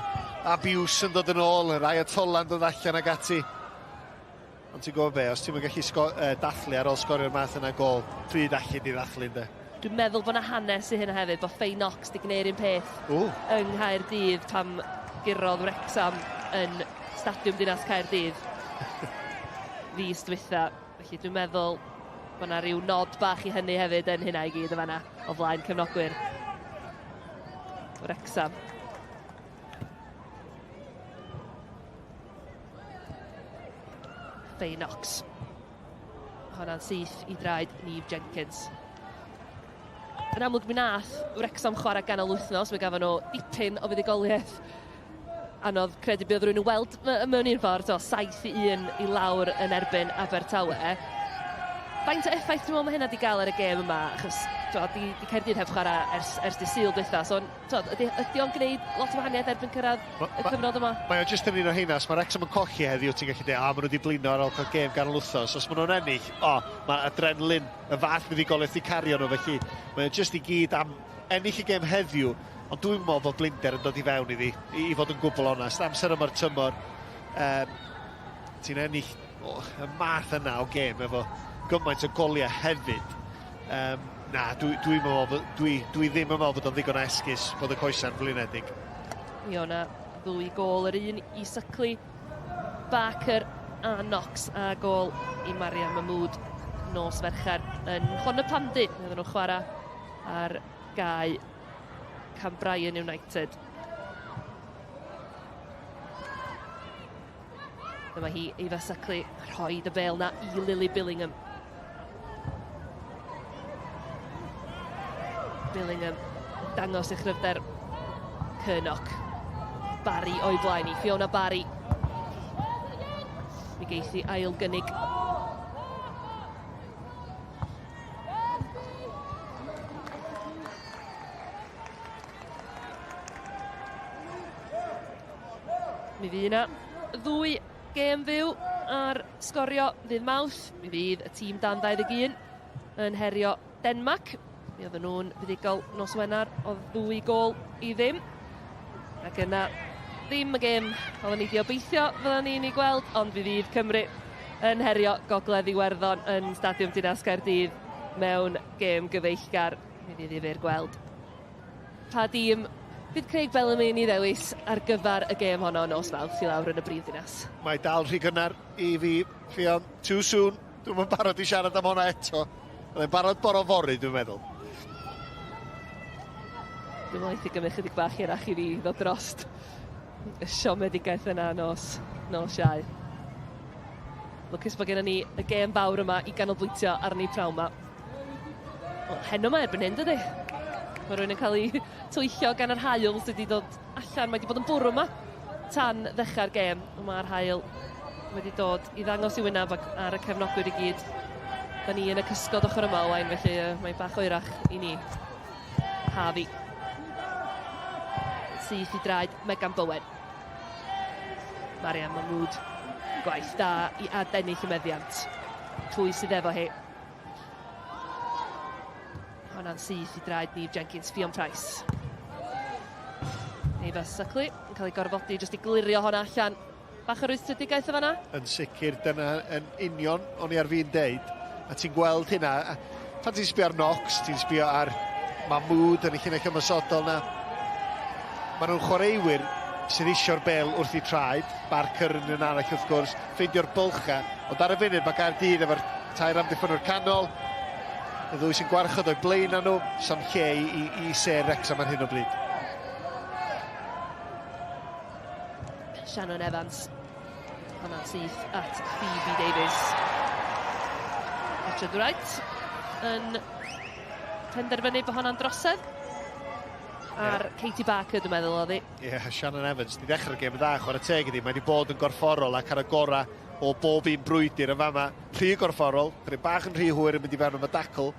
abuse yn dod yn ôl, yr Ayatolla'n dod allan ag ati. Ond ti'n gwybod be, os ti'n gallu dathlu ar ôl sgorio'r math yna gôl, pryd allu di ddathlu ynddo? Dwi'n meddwl bod yna hanes i hynna hefyd, bod Faye Knox di gwneud un peth yng Nghaerdydd pam gurodd Wrexham yn Stadiwm Dinas Caerdydd fis dwytha. Felly dwi'n meddwl bod yna rhyw nod bach i hynny hefyd yn hynna i gyd yn fanna o flaen cefnogwyr Wrexham. Faye Knox. Honna'n syth i draed Neve Jenkins. Yn amlwg mi nath Wrexham chwarae ganol wythnos, mi gafon nhw dipyn o fuddugoliaeth. Anodd credu bydd rhywun yn weld mewn un ffordd, so 7-1 i lawr yn erbyn Abertawe. Faint o effaith ti'n meddwl mae hynna wedi gael ar y gêm yma? Achos t'wo, di Caerdydd heb chwarae ers dydd Sul dwytha, so t'wo, ydy o'n gwneud lot o wahaniaeth erbyn cyrraedd y cyfnod yma? Mae o jyst yn un o heina, os mae Wrexham yn colli heddiw, ti'n gallu dweud, a maen nhw wedi blino ar ôl cael gêm ganol wythnos. Os maen nhw'n ennill, o, mae adrenalin, y fath fuddugoliaeth i cario nhw, felly mae o jyst i gyd am ennill y gêm heddiw, ond dwi'n meddwl bod blinder yn dod i fewn iddi, i fod yn gwbl onest. Amser yma'r tymor, ti'n ennill y math yna o gêm efo gymaint o goliau hefyd. Na, dwi, dwi, meddwl, dwi, dwi ddim yn meddwl bod o'n ddigon o esgus bod y coesau'n flinedig. Mi o'na ddwy gôl, yr un i Syclu, Barker a Knox, a gôl i Mariam Mahmood nos Fercher yn Nhonypandy. Mi oedden nhw'n chwarae ar gae Cambrian United. Dyma hi, Eva Suckley, rhoi y bel na i Lily Billingham. Billingham dangos ei chryfder. Curnock. Barry o'i blaen i, Fiona Barry. Mi geith hi ail gynnig. Mi fydd yna ddwy gêm fyw ar sgorio ddydd Mawrth. Mi fydd y tîm dan 21 yn herio Denmarc. Mi oedden nhw'n fuddugol nos Wener o ddwy gôl i ddim. Ac yna ddim y gêm oedden ni wedi obeithio fydden ni'n ei gweld, ond fi fydd Cymru yn herio Gogledd Iwerddon yn Stadiwm Dinas Caerdydd mewn gêm gyfeillgar. Mi fydd ddifyr gweld pa dîm fydd Craig Bellamy yn ei ddewis ar gyfer y gêm honno nos Fawrth i lawr yn y brifddinas. Mae dal rhy gynnar i fi, Ffion. Too soon. Dwi'm yn barod i siarad am hwnna eto. Byddai'n barod bore fory, dwi'n meddwl. Dwi'n meddwl eith i gymryd chydig bach hirach i fi ddod drost y siomedigaeth yna nos, nos Iau. Lwcus bod gennym ni y gêm fawr yma i ganolbwyntio arni prawn 'ma. Wel, heno 'ma erbyn hyn, dydy? Mae rhywun yn cael ei twyllo gan yr haul sydd wedi dod allan. Mae wedi bod yn bwrw yma tan ddechrau'r gêm. Mae'r haul wedi dod i ddangos i wyneb ac ar y cefnogwyr i gyd. Da ni yn y cysgod ochr yma, Owain, felly uh, mae'n bach oerach i ni. Harvey. Syth i draed Megan Bowen. Mariam Mahmood. Gwaith da i adennill y meddiant. Pwy sydd efo hi? Honna'n syth i draed Neve Jenkins, Ffion Price. Eva Suckley yn cael ei gorfodi jyst i glirio honna allan. Bach o rwystredigaeth o fanna? Yn sicr, dyna yn union o'n i ar fi'n deud. A ti'n gweld hynna, pan ti'n sbio ar Knox, ti'n sbio ar Mahmood yn y llinell ymosodol na. Maen nhw'n chwaraewyr sydd eisiau'r bel wrth i traed, Barker yn un arall wrth gwrs, ffeindio'r bylchau, ond ar y funud mae Gaerdydd efo'r tair amddiffynwr canol, y ddwy sy'n gwarchod o'i blaen nhw, sam lle i, i, i sêr Wrexham ar hyn o bryd. Shannon Evans. Hwnna'n syth at Phoebe Davies. Richard Wright yn penderfynu bod hwnna'n drosedd. Ar yeah. Katie Barker, dwi'n meddwl, oedd hi. Ie, yeah, Shannon Evans, di ddechrau'r gêm yn dda, chwarae teg iddi. Mae wedi bod yn gorfforol ac ar y gorau o bob un brwydr yn fama. Rhy gorfforol, chydig bach yn rhy hwyr yn mynd i fewn am y dacl.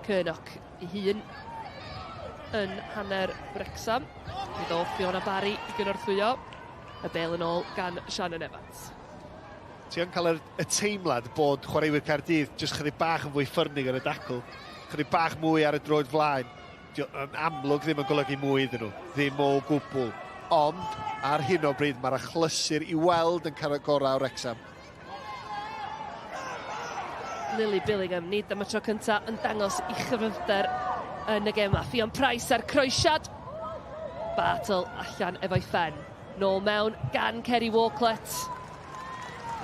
Curnock ei hun yn hanner Wrecsam. Mi ddo Fiona Barry i gynorthwyo. Y bel yn ôl gan Shannon Evans. Ti yn cael y, y teimlad bod chwaraewyr Caerdydd jyst chydig bach yn fwy ffyrnig ar y dacl, chydig bach mwy ar y droed flaen. Yn amlwg ddim yn golygu mwy iddyn nhw, ddim o gwbl. Ond ar hyn o bryd mae'r achlysur i weld yn cael y gorau o Wrecsam. Lily Billingham, nid am y tro cyntaf, yn dangos i chryfder yn y gêm. A Ffion Price ar croesiad. Bartle allan efo'i phen. Nôl mewn gan Kerry Walklett.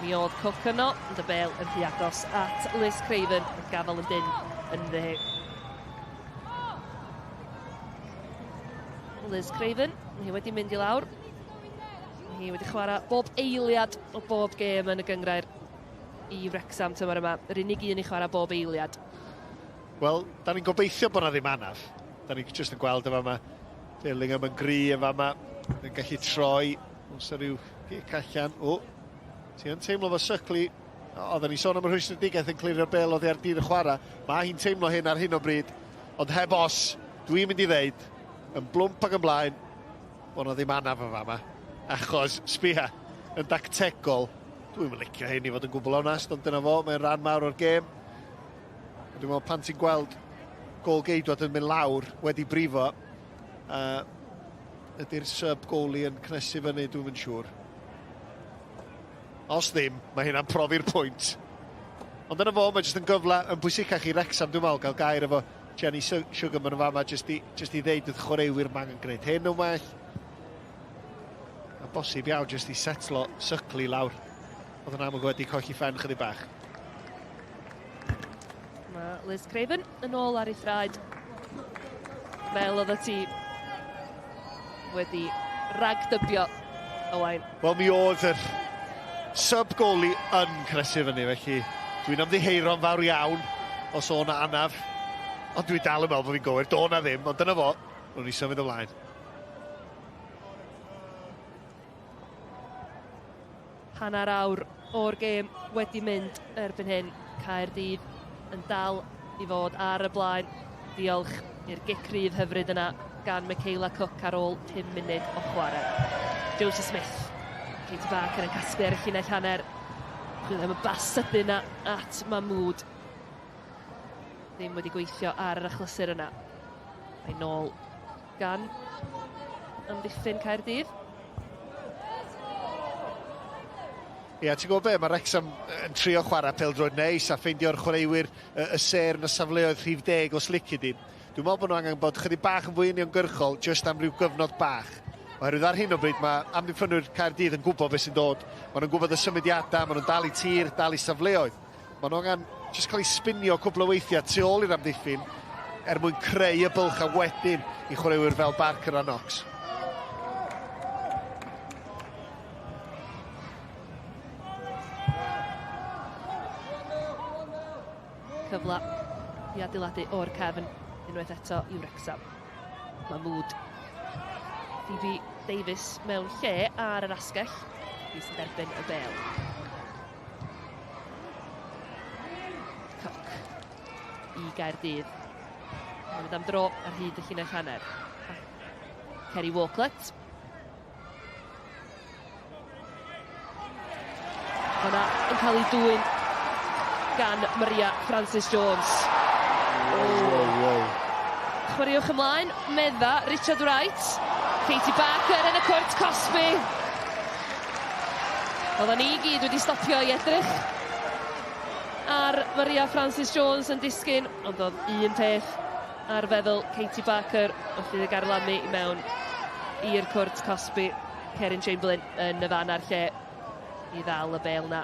Mi oedd Cook yno, ond y bel yn rhy agos at Liz Craven, yn gafel yn dyn yn dde. Liz Craven, hi wedi mynd i lawr. Hi wedi chwarae bob eiliad o bob gêm yn y gynghrair i Wrecsam tymor yma. Yr unig un i chwarae bob eiliad. Wel, da ni'n gobeithio bod na ddim anaf. Da ni'n jyst yn gweld efo yma. Billingham yn gry yn fama. Yn gallu troi. Oes rhyw gic allan. O, ti yn teimlo fo Sycli. Oedden ni sôn am y rhwystredigaeth yn clirio'r bel oddi ar dir y chwarae. Mae hi'n teimlo hyn ar hyn o bryd. Ond heb os, dwi'n mynd i ddeud, yn blwmp ac ymlaen, bod na ddim anaf yn fama. Achos, sbia, yn dactegol, dwi'n mynd licio hyn i fod yn gwbl onest, ond dyna fo, mae'n rhan mawr o'r gêm. Dwi'n meddwl pan ti'n gweld gôl geidwad yn mynd lawr wedi brifo, ydy'r sub goalie yn cnesu fyny, dwi'n yn siŵr. Os ddim, mae hynna'n profi'r pwynt. Ond dyna fo, mae jyst yn gyfle yn bwysicach i Wrecsam, dwi'n meddwl, gael gair efo Jenny Sugarman yn fama, jyst i, jyst i ddeud wrth chwaraewyr mae angen gwneud hyn yn well. A bosib iawn jyst i setlo Sycli lawr. Oedd yn amlwg wedi colli ffen chydig bach. Mae Liz Craven yn ôl ar ei thraed. Fel oedd y ti wedi ragdybio, Owain. Wel, mi oedd yr sub-goalie yn cresu fyny, felly dwi'n ymddiheuro'n fawr iawn os o' 'na anaf. Ond dwi dal yn meddwl bod fi'n gywir, do na ddim, ond dyna fo, rown ni symud ymlaen. Hanner awr o'r gêm wedi mynd erbyn hyn. Caerdydd yn dal i fod ar y blaen. Diolch i'r gic rydd hyfryd yna gan Michaela Cook ar ôl 5 munud o chwarae. Josie Smith, Katie Barker yn casglu ar y llinell hanner. Chwilio am y bas sydyn yna at Mahmood. Ddim wedi gweithio ar yr achlysur yna. Mae nôl gan amddiffyn Caerdydd. Ia, ti'n gwybod be, mae Wrexham yn trio chwarae pêl-droed neis a ffeindio'r chwaraewyr y, y sêr yn y safleoedd rhif deg os lici di. Dwi'n meddwl bod nhw angen bod chydig bach yn fwy uniongyrchol jyst am ryw gyfnod bach. Oherwydd ar hyn o bryd mae amddiffynwyr Caerdydd yn gwybod beth sy'n dod. Maen nhw'n gwybod y symudiadau, maen nhw'n dal i tir, dal i safleoedd. Maen nhw angen jyst cael eu spinio cwpl o weithiau tu ôl i'r amddiffyn er mwyn creu y bylchau wedyn i chwaraewyr fel Barker a Knox. Cyfle i adeiladu o'r cefn unwaith eto i Wrecsam. Mahmood. Phoebe Davies mewn lle ar yr asgell. Hi sy'n derbyn y bel. Coc i Gaerdydd. Mae'n mynd am dro ar hyd y llinell hanner. Kerry Walklett. Hwna yn cael ei dwyn gan Maria Francis Jones. Oh, wow, wow. Chwaraewch ymlaen, medda Richard Wright. Katie Barker yn y cwrt cosbi. Oedden ni gyd wedi stopio i edrych ar Maria Francis Jones yn disgyn, ond oedd un peth ar feddwl Katie Barker wrth iddi garlamu i mewn i'r cwrt cosbi. Kerin Chamberlain yn y fan a'r lle i ddal y bêl 'na.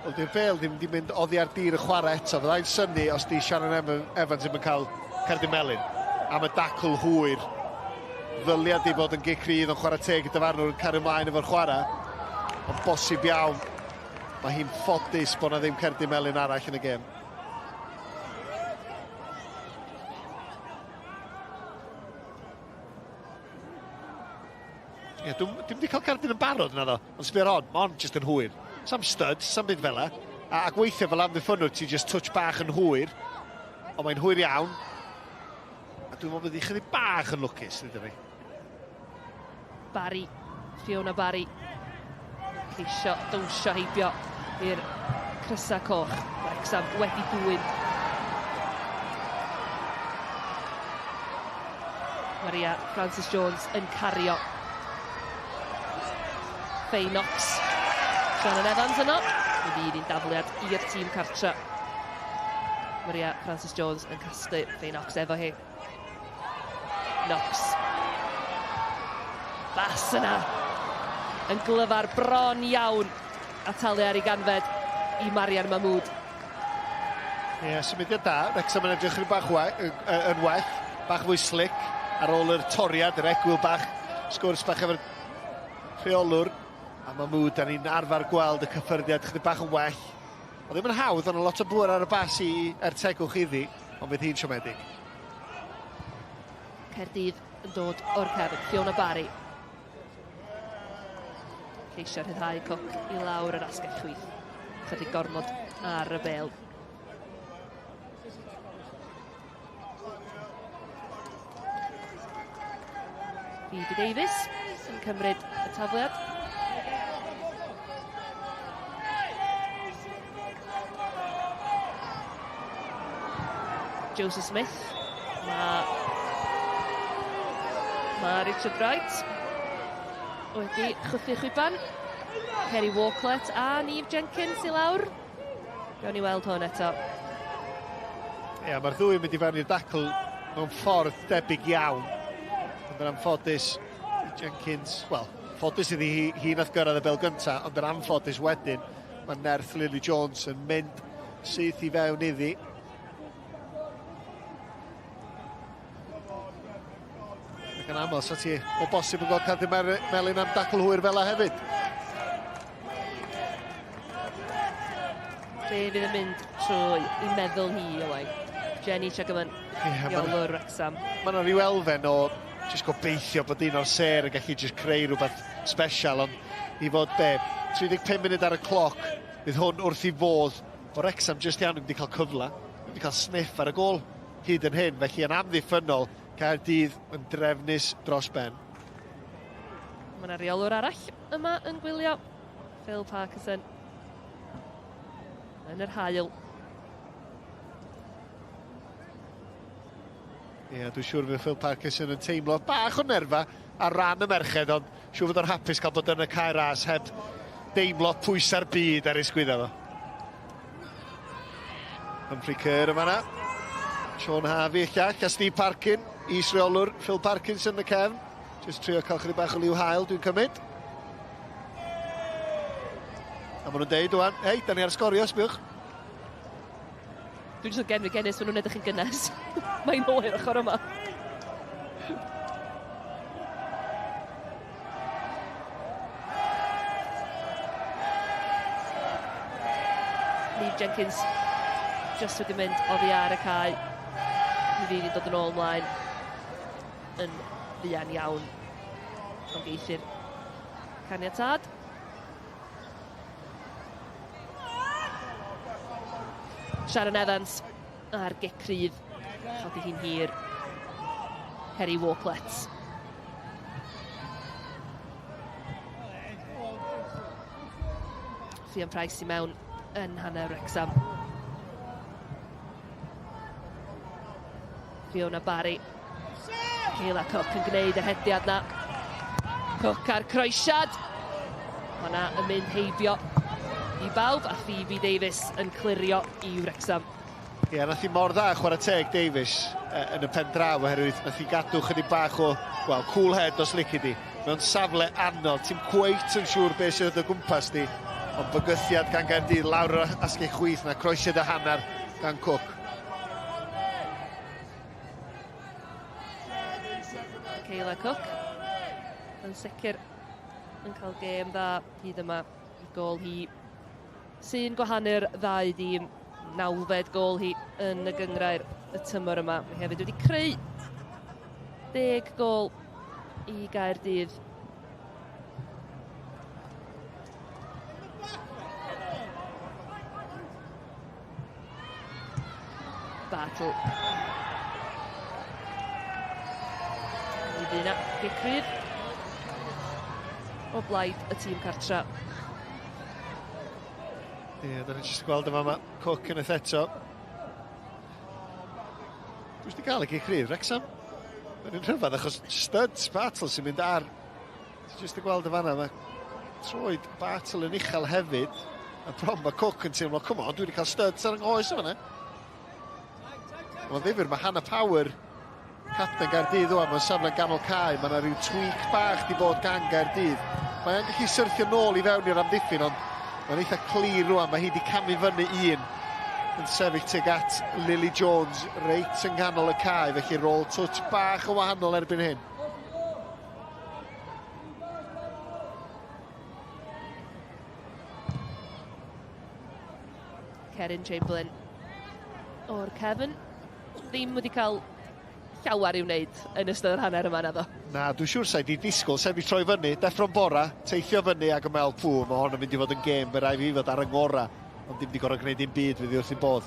Wel, di'r bêl ddim wedi mynd oddi ar dir y chwarae eto. Fyddai'n synnu os di Shannon Evans ddim yn cael cerdyn melyn am y dacl hwyr. Ddylia di fod yn gic rydd, ond chwarae teg y dyfarnwr yn cario ymlaen efo'r chwarae. Ond bosib iawn, mae hi'n ffodus bod 'na ddim cerdyn melyn arall yn y gêm. Ie, dwi'n dwi wedi cael cerdyn yn barod na ddo, ond sbio ar hon, mae hon jyst yn hwyr. Sam studs, sam byd fel 'a. A, ac weithiau fel amddiffynnwr, ti jyst touch bach yn hwyr, ond mae'n hwyr iawn. A dwi'n meddwl bod hi chydig bach yn lwcus, dydyn ni. Barry, Fiona Barry, ceisio dawnsio heibio i'r crysau coch. Wrexham wedi dwyn. Maria Francis Jones yn cario. Faye Knox. Shannon Evans yno. Mi fydd hi'n dafliad i'r tîm cartra. Maria Francis Jones yn casglu Faye Knox efo hi. Knox. Bas yna. Yn glyfar bron iawn a talu ar ei ganfed i Marian Mahmood. Ie, yeah, symudiad da. Wrexham yn edrych rhyw bach we, yn well, bach fwy slick ar ôl yr toriad, yr egwyl bach, sgwrs bach efo'r rheolwr. A Mahmood, da ni'n arfer gweld y cyffyrddiad chydig bach yn well. O ddim yn hawdd, ond lot o bŵer ar y bas i er tegwch iddi, ond fydd hi'n siomedig. Caerdydd yn dod o'r cefn, Fiona Barry. Ceisio rhyddhau Cook i lawr yr asgell chwith. Chydig gormod ar y bel. Phoebe Davies yn cymryd y tafliad. Joseph Smith. Mae ma Richard Wright wedi chwythu chwiban. Kerry Walklett a Neve Jenkins i lawr. Gawn ni weld hwn eto. Ie, mae'r ddwy yn mynd i fewn i'r dacl mewn ffordd debyg iawn. Ond yn anffodus, Jenkins, wel, ffodus iddi hi, hi nath gyrraedd y bel gyntaf, ond yn anffodus wedyn, mae nerth Lily Jones yn mynd syth i fewn iddi. Ac yn aml, sa ti o bosib yn gweld cardyn melyn am dacl hwyr fel hefyd. Be fydd yn mynd trwy i meddwl hi, Owain? Jenny Sugarman, yeah, Iolwr Wrexham. Mae yna rhyw elfen o jyst gobeithio bod un o'r sêr yn gallu jyst creu rhywbeth special, ond i fod be, 35 munud ar y cloc, fydd hwn wrth i fodd o Wrexham jyst iawn wedi cael cyfle, wedi cael sniff ar y gôl hyd yn hyn, felly yn amddiffynnol, Caerdydd yn drefnus dros ben. Mae yna reolwr arall yma yn gwylio, Phil Parkinson, yn yr haul. Ie, yeah, dwi'n siŵr fydd Phil Parkinson yn teimlo bach o nerfa ar ran y merched, ond siŵr fod o'n hapus cael bod yn y cae ras heb deimlo pwysa'r byd ar ei sgwydda fo. Humphrey Kerr yma na. Sean Harvey y llall, a Steve Parkin, is-reolwr Phil Parkinson yn y cefn. Just trio cael chydig bach o liw haul, dwi'n cymryd. A maen nhw'n deud wan, hei, da ni ar sgorio, sbiwch. Dwi'n jyst yn genfigennus, maen nhw'n edrych yn gynnes. Mae'n oer ochr yma. Lee Jenkins just wedi mynd oddi ar y cae. Mi fydd hi'n dod yn ôl ymlaen yn fuan iawn. Ond geith caniatâd. Sharon Evans a'r gic rhydd. Chodi hi'n hir. Kerry Walklett. Ffion Price i mewn yn hanner Wrexham. Fiona Barry. Kayla Cook yn gwneud yr hediad na. Cook a'r croesiad. Hwna yn mynd heibio i bawb a Phoebe Davies yn clirio i Wrexham. Ie, yeah, nath hi mor dda chwarae teg Davies yn y pen draw oherwydd nath hi gadw chydig bach o, wel, cool head os lici di. Mewn safle anodd, ti'n cweit yn siŵr beth sydd o gwmpas di, ond bygythiad gan Gaerdydd lawr yr asgell chwith na croesiad y hanner gan Cook. Kayla Cook yn sicr yn cael gêm dda hyd yma. Gôl hi sy'n gwahanu'r ddau dîm. Nawfed gôl hi yn y gynghrair y tymor yma. Mae hefyd wedi creu 10 gôl i Gaerdydd. Battle. Mi fydd yna gic rydd o blaid y tîm cartra. Ie, yeah, da ni'n jyst gweld yma, mae Cook yn eto. Dwi wedi cael y gic rydd, Wrexham. Mae'n un rhyfedd achos studs Battle sy'n mynd ar. Ti'n jyst yn gweld y fanna, mae troed Battle yn uchel hefyd. A bron mae Cook yn teimlo, come on, dwi wedi cael studs ar yng nghoes yma. Mae'n ddifyr, mae Hannah Power, capten Gaerdydd ŵan, mae'n safle'n ganol cae, mae yna rhyw tweak bach di bod gan Gaerdydd. Mae'n gallu syrthio nôl i fewn i'r amddiffyn, ond mae'n eitha clir rwan, mae hi wedi camu fyny un yn sefyll tuag at Lily Jones reit yng nghanol y cae, felly rôl twtsh bach yn wahanol erbyn hyn. Kerin Chamberlain o'r cefn. Ddim wedi cael llawer i'w wneud yn ystod yr hanner yma, naddo. Na, dwi'n siŵr sa'i di disgwyl, sef i troi fyny, deffro'n bora, teithio fyny ac yn meddwl, pŵ, mae hon yn mynd i fod yn gêm, fe rai fi fod ar yng ngora, ond dim di gorfod gwneud dim byd, fydd hi wrth ei bodd.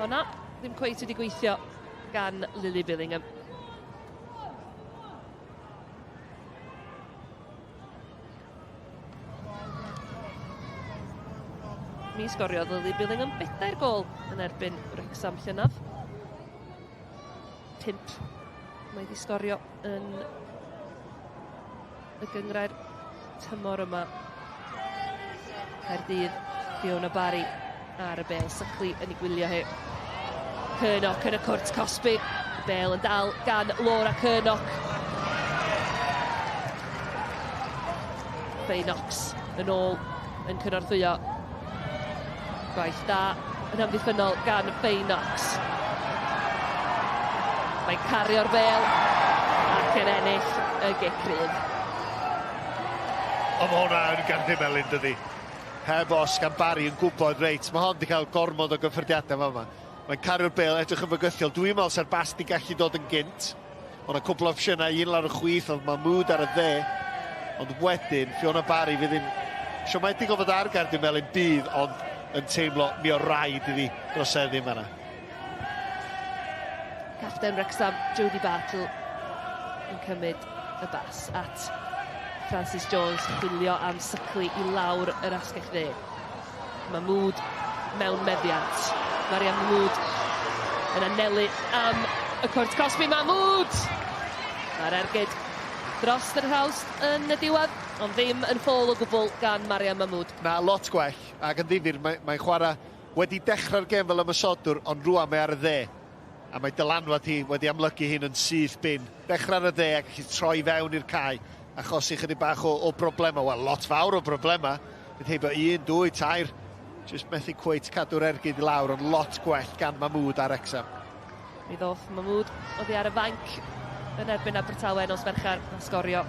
Honna ddim cweit wedi gweithio gan Lily Billingham. Mi sgoriodd Lily Billingham bedair gôl yn erbyn Wrexham llynedd. 5. Mae wedi sgorio yn y gynghrair tymor yma. Caerdydd, Fiona Barry ar y bêl Sycli yn ei gwylio hi. Curnock yn y cwrt cosbi. Y bêl yn dal gan Laura Curnock. Faye Knox yn ôl yn cynorthwyo. Gwaith da yn amddiffynnol gan Faye Knox. Mae'n cario'r bêl ac yn ennill y gic rydd. Ond mae hwnna yn gerdyn melyn, dydi? Heb os, gan Barry yn gwybod, reit, mae hon wedi cael gormod o gyffyrddiadau fama. Mae'n cario'r bêl, edrych yn fygythiol. Dwi'n meddwl sa'r bas di gallu dod yn gynt. Ond y cwpl o opsiynau, un lawr y chwith, oedd Mahmood ar y dde. Ond wedyn, Fiona Barry fydd yn siomedig o fod ar gerdyn melyn bydd, ond yn teimlo mi o raid iddi droseddu yn fanna. Capten Wrexham, Jodie Bartle, yn cymryd y bas at Francis Jones, chwilio am syclu i lawr yr asgell dde. Mahmood mewn meddiant. Mariam Mahmood yn anelu am y cwrt cosbi. Mahmood! Mae'r ergyd dros yr rhawst yn y diwedd, ond ddim yn ffôl o gwbl gan Mariam Mahmood. Na, lot gwell, ac yn ddifyr, mae'n mae chwarae wedi dechrau'r gêm fel ymosodwr, ond rwan mae ar y dde. A mae dylanwad hi wedi amlygu hyn yn syth bin. Dechrau ar y dde a gallu troi fewn i'r cae, achosi chydig bach o, o broblemau. Wel, lot fawr o broblemau. Bydd heibio un, dwy, tair. Jyst methu cweit cadw'r ergyd i lawr, ond lot gwell gan Mahmood ar Wrexham. Mi ddoth Mahmood oddi ar y fainc yn erbyn Abertawe nos Fercher a sgorio.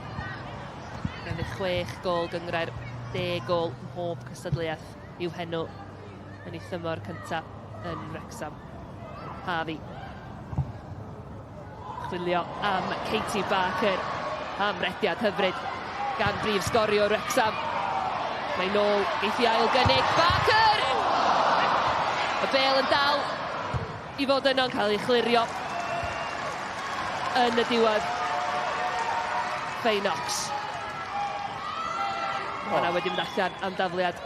Ganddi chwech gôl gynghrair, 10 gôl mhob cystadleuaeth i'w henw yn ei thymor cyntaf yn Wrexham. Harvey. Chwilio am Katie Barker. Am rediad hyfryd gan brif sgorio Wrexham. Mae nôl, geith i ail gynnig. Barker! Y bêl yn dal i fod yno'n cael ei chlirio yn y diwedd. Faye Knox. Oh. Hwnna wedi mynd allan am dafliad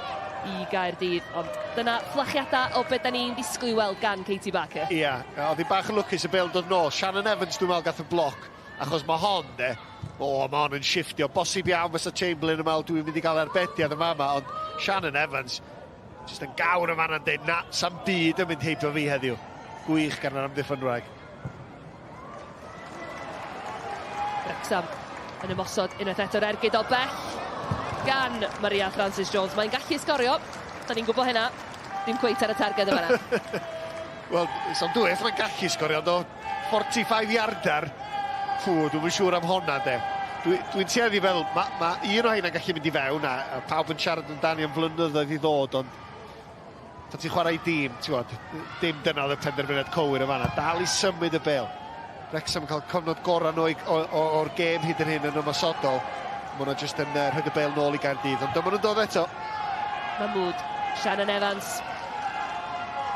i Gaerdydd, ond dyna fflachiadau o beth da ni'n disgwyl i weld gan Katie Barker. Ia, yeah, oedd hi bach yn lwcus y bêl dod nôl. Shannon Evans dwi'n meddwl gath y bloc, achos mae hon de, o, mae hon yn shifftio. Bosib iawn fysa Chamberlain yn meddwl dwi'n mynd i gael arbediad yma yma, ond Shannon Evans, jyst yn gawr yn fanna'n dweud, na, sa'm byd yn mynd heibio fi heddiw. Gwych gan yr amddiffynwraig. Wrexham yn ymosod unwaith eto'r ergyd o bell gan Maria Francis Jones. Mae'n gallu sgorio, da ni'n gwybod hynna. Dim cweit ar y targed yma. Wel, so'n dwyll, mae'n gallu sgorio, ond o 45 yardar, ffw, dwi'n siŵr am honna, de. Dwi'n dwi tueddu fel, mae ma un o heina'n gallu mynd i fewn, a, a pawb yn siarad amdani am flynyddoedd i ddod, ond pan ti'n chwarae i dîm, ti'n gwybod, dim dyna oedd y penderfyniad cywir yn fanna. Dal i symud y bêl. Wrexham yn cael cyfnod gorau nhw o'r gêm hyd yn hyn yn ymosodol. Mae nhw jyst yn rhoi y bêl nôl i Gaerdydd, ond dyma nhw'n dod eto. Mahmood, Shannon Evans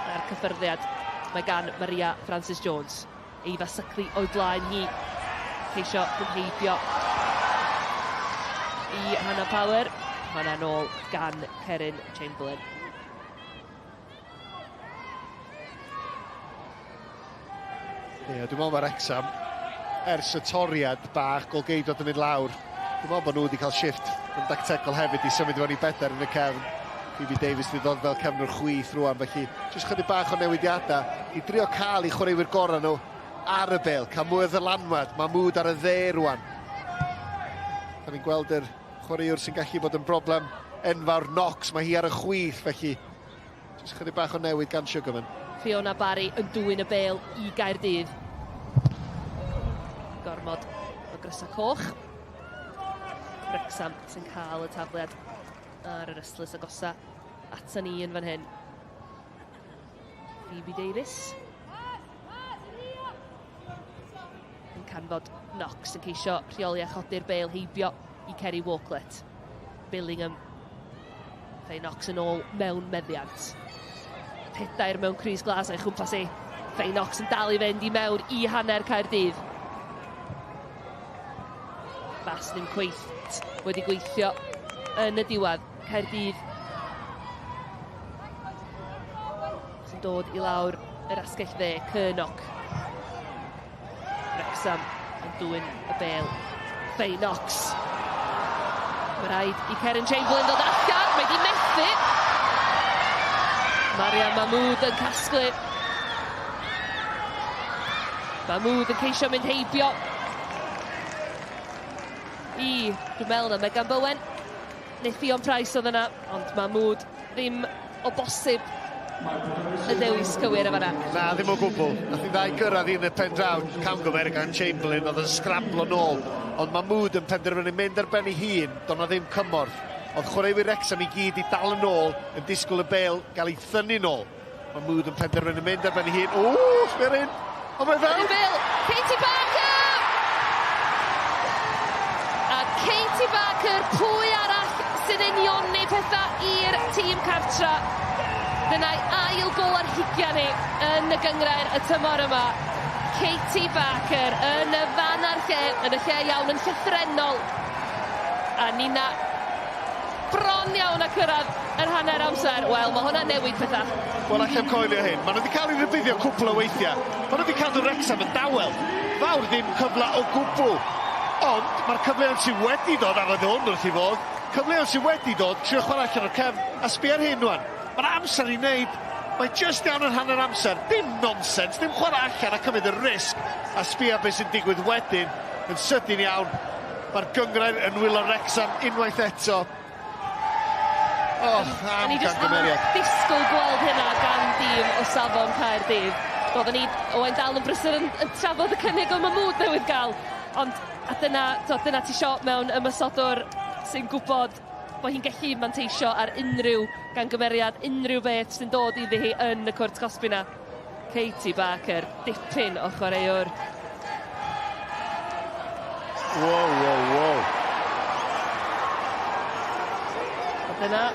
a'r cyffyrddiad mae gan Maria Francis Jones. Eva Sycli o'i blaen hi. Ceisio mynd heibio i Hannah Power. Hwnna nôl gan Kerin Chamberlain. Ie, yeah, dwi'n meddwl mae'r Wrexham ers y toriad bach golgeidwad yn mynd lawr. Dwi'n meddwl bod nhw wedi cael shift yn dactegol hefyd i symud i fewn i bedair yn y cefn. Phoebe Davies wedi dod fel cefnwr chwith rwan, felly jyst chydig bach o newidiadau i drio cael eu chwaraewyr gorau nhw ar y bêl, cael mwy o ddylanwad. Mae Mood ar y dde rwan. Da ni'n gweld yr chwaraewr sy'n gallu bod yn broblem enfawr Knox, mae hi ar y chwith, felly jyst chydig bach o newid gan Sugarman. Fiona Barry yn dwyn y bêl i Gaerdydd. Gormod o grysau coch. Wrexham sy'n cael y tafliad ar yr ystlys agosa ata ni yn fan hyn. Phoebe Davies. Yn canfod Knox yn ceisio rheoli a chodi'r bêl heibio i Kerry Walklett. Billingham. Faye Knox yn ôl mewn meddiant. Pedair mewn crys glas a'i chwmpas i. Faye Knox yn dal i fynd i mewn i hanner Caerdydd. Bas ddim cweit wedi gweithio yn y diwedd. Caerdydd sy'n dod i lawr yr asgell dde, Curnock. Wrexham. dwyn y bêl. Faye Knox. Mae rhaid i Karen Chamberlain ddod allan, mae di methu. Maria Mahmood yn casglu. Mahmood yn ceisio mynd heibio. I, dwi'n meddwl na Megan Bowen neu Ffion Price oedd yna, ond Mahmood ddim o bosib y dewis cywir yn fanna. Na, ddim o gwbl. Nath i ddau gyrraedd un y pen draw, camgymeriad gan Chamberlain, oedd yn sgramblo nôl. Ond mae Mood yn penderfynu mynd ar ben ei hun, doedd na ddim cymorth. Oedd chwaraewyr Wrexham i gyd i dal yn ôl, yn disgwyl y bêl gael ei thynnu nôl. Mae Mood yn penderfynu mynd ar ben ei hun. Ww, sbia hyn! Ond mae fewn! Bêl, Katie Barker! A Katie Barker, pwy arall sy'n unioni pethau i'r tîm cartra? Dyna'i ail gol ar hugian hi yn y gynghrair y tymor yma. Katie Barker yn y fan a'r lle, yn y lle iawn, yn llythrennol. A Nina bron iawn a cyrraedd yr hanner amser. Wel, mae hwnna'n newid pethau. Wel, allai'm coelio hyn. Maen nhw wedi cael eu rhybuddio cwpl o weithiau. Maen nhw wedi cadw Wrexham yn dawel. Fawr ddim cyfle o gwbl. Ond mae'r cyfleoedd sydd wedi dod, a roedd hwn wrth i fod, cyfleoedd sydd wedi dod, trio chwarae allan o'r cefn, a sbia ar hyn rwan. Mae'n amser i wneud. Mae just iawn yn hanner amser. Dim nonsens, dim chwarae allan a cymryd y risg. A sbia beth sy'n digwydd wedyn, yn sydyn iawn. Mae'r gynghrair yn nwylo Wrexham unwaith eto. Oh, am O'n i jyst ddim yn gamgymeriad. disgwyl gweld hynna gan dîm o safon Caerdydd. Roeddwn ni, Owain dal yn brysur yn, yn trafod y cynnig o Mahmood newydd gael. Ond, a dyna, to, dyna ti isio mewn ymosodwr sy'n gwybod bod hi'n gallu manteisio ar unrhyw gangymeriad, unrhyw beth sy'n dod iddi hi yn y cwrt cosbi na. Katie Barker, dipyn o chwaraewr. Wow, wow, wow. A dyna,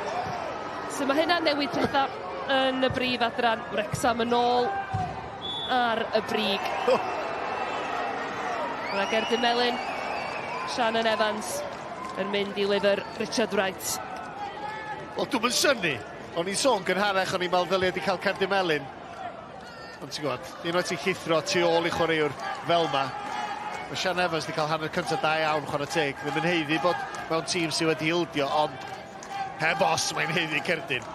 so mae hynna'n newid pethau yn y brif adran. Wrexham yn ôl ar y brig. Mae Gerdyn Melyn, Shannon Evans yn mynd i lyfr Richard Wright. Wel, dwi'm yn synnu. O'n i'n sôn gynharach, o'n i'n meddwl ddylia wedi cael cerdyn melyn. Ond ti'n gwybod, unwaith ti'n llithro tu ôl i chwaraewr fel ma, mae Sian Evans wedi cael hanner cyntaf da iawn, chwarae teg. Ddim yn haeddu bod mewn tîm sydd wedi ildio, ond heb os mae'n haeddu cerdyn.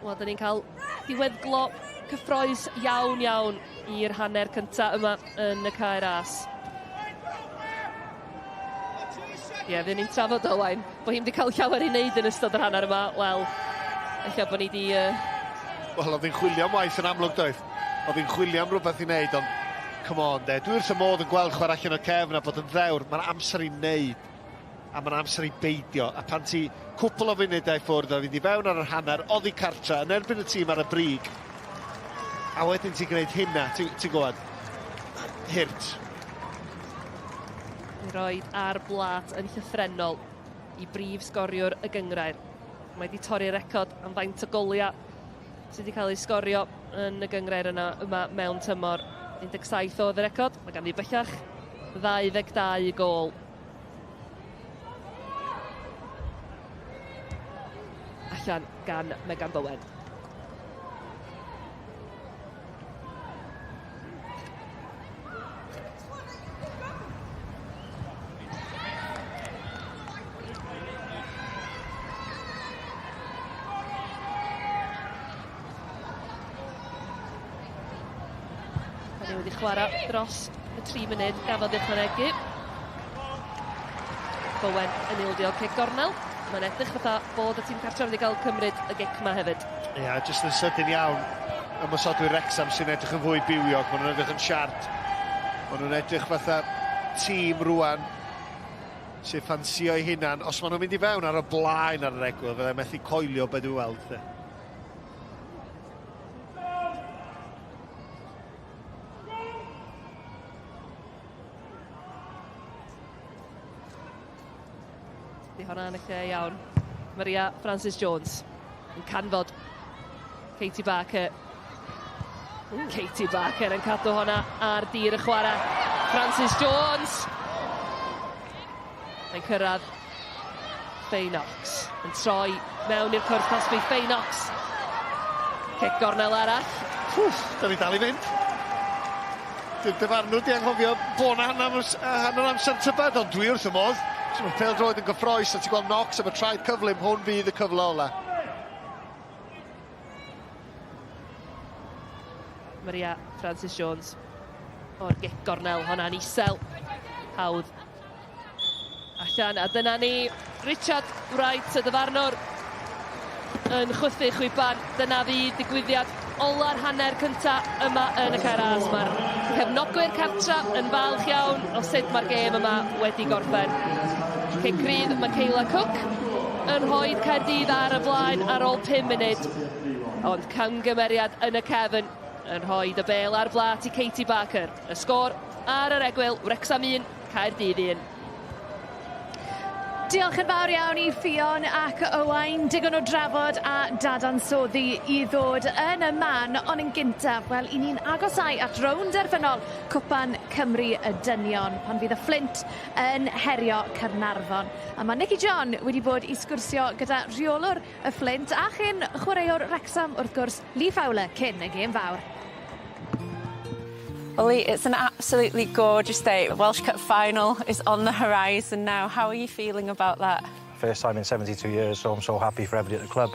Wel, dyn ni'n cael diweddglo cyffroes iawn iawn i'r hanner cyntaf yma yn y Cae Ras. Ie, yeah, fuon ni'n trafod Owain, bod hi'n wedi cael llawer i wneud yn ystod yr hanner yma. Wel, ella bod ni wedi... Wel, oedd hi'n chwilio am waith yn amlwg, doedd. Oedd hi'n chwilio am rhywbeth i wneud, ond come on, de. Dwi wrth y modd yn gweld chwarae allan o'r cefn a bod yn ddewr. Mae'n amser i wneud, a mae'n amser i beidio. A pan ti cwpl o funudau i ffwrdd a fynd i fewn ar yr hanner, oddi cartra, yn erbyn y tîm ar y brig, a wedyn ti'n gwneud hynna, ti'n ti gwybod, hurt. I roed ar blat yn llythrennol i brif sgoriwr y gynghrair. Mae wedi torri'r record am faint o goliau sydd wedi cael ei sgorio yn y gynghrair yna yma mewn tymor. 17 oedd y record, mae ganddi bellach 22 gôl. Allan gan Megan Bowen. Da ni wedi chwarae dros y 3 munud gafodd ei ychwanegu. Bowen yn ildio cic gornel. Mae'n edrych fatha bod y tîm cartref wedi cael cymryd y gic yma hefyd. Ie, yeah, jyst yn sydyn iawn. Ymosodwyr Wrexham sy'n edrych yn fwy bywiog. Maen nhw'n edrych yn siart. Maen nhw'n edrych fatha tîm rwan sy'n ffansio eu hunan. Os maen nhw'n mynd i fewn ar y blaen ar yr egwyl, fyddai methu coelio beth dwi'n weld. De. Di hwnna yn y lle iawn. Maria Francis Jones yn canfod Katie Barker. Katie Barker yn cadw honna ar dir y chwarae. Francis Jones! Mae'n cyrraedd Faye Knox yn troi mewn i'r cwrt cosbi. Faye Knox. Cic gornel arall. Wff, da ni dal i fynd. Di'r dyfarnwr di anghofio bo' 'na hanner amser tybed, ond dwi wrth y modd. Mae pêl droed yn gyffroes a ti'n gweld Knox efo traed cyflym, hwn fydd y cyfle ola. Maria Francis Jones o'r gic gornel, honna'n isel. Hawdd allan, a dyna ni, Richard Wright, y dyfarnwr, yn chwythu chwiban. Dyna fydd digwyddiad ola'r hanner cynta yma yn y Cae Ras. Mae'r cefnogwyr cartra yn falch iawn o sut mae'r gêm yma wedi gorffen. Cic rydd Michaela Cook yn rhoi Caerdydd ar y blaen ar ôl 5 munud. Ond camgymeriad yn y cefn yn rhoi y bêl ar blat i Katie Barker. Y sgôr ar yr egwyl, Wrecsam 1, Caerdydd 1. Diolch yn fawr iawn i Ffion ac Owain. Digon o drafod a dadansoddi i ddod yn y man, ond yn gyntaf, wel, i ni'n agosau at rownd derfynol Cwpan Cymru y Dynion, pan fydd y Fflint yn herio Caernarfon. A mae Nicky John wedi bod i sgwrsio gyda rheolwr y Fflint a chyn chwaraewr Wrecsam, wrth gwrs, Lee Fowler, cyn y gêm fawr. Well, Lee, it's an absolutely gorgeous day. The Welsh Cup final is on the horizon now. How are you feeling about that? First time in 72 years, so I'm so happy for everybody at the club.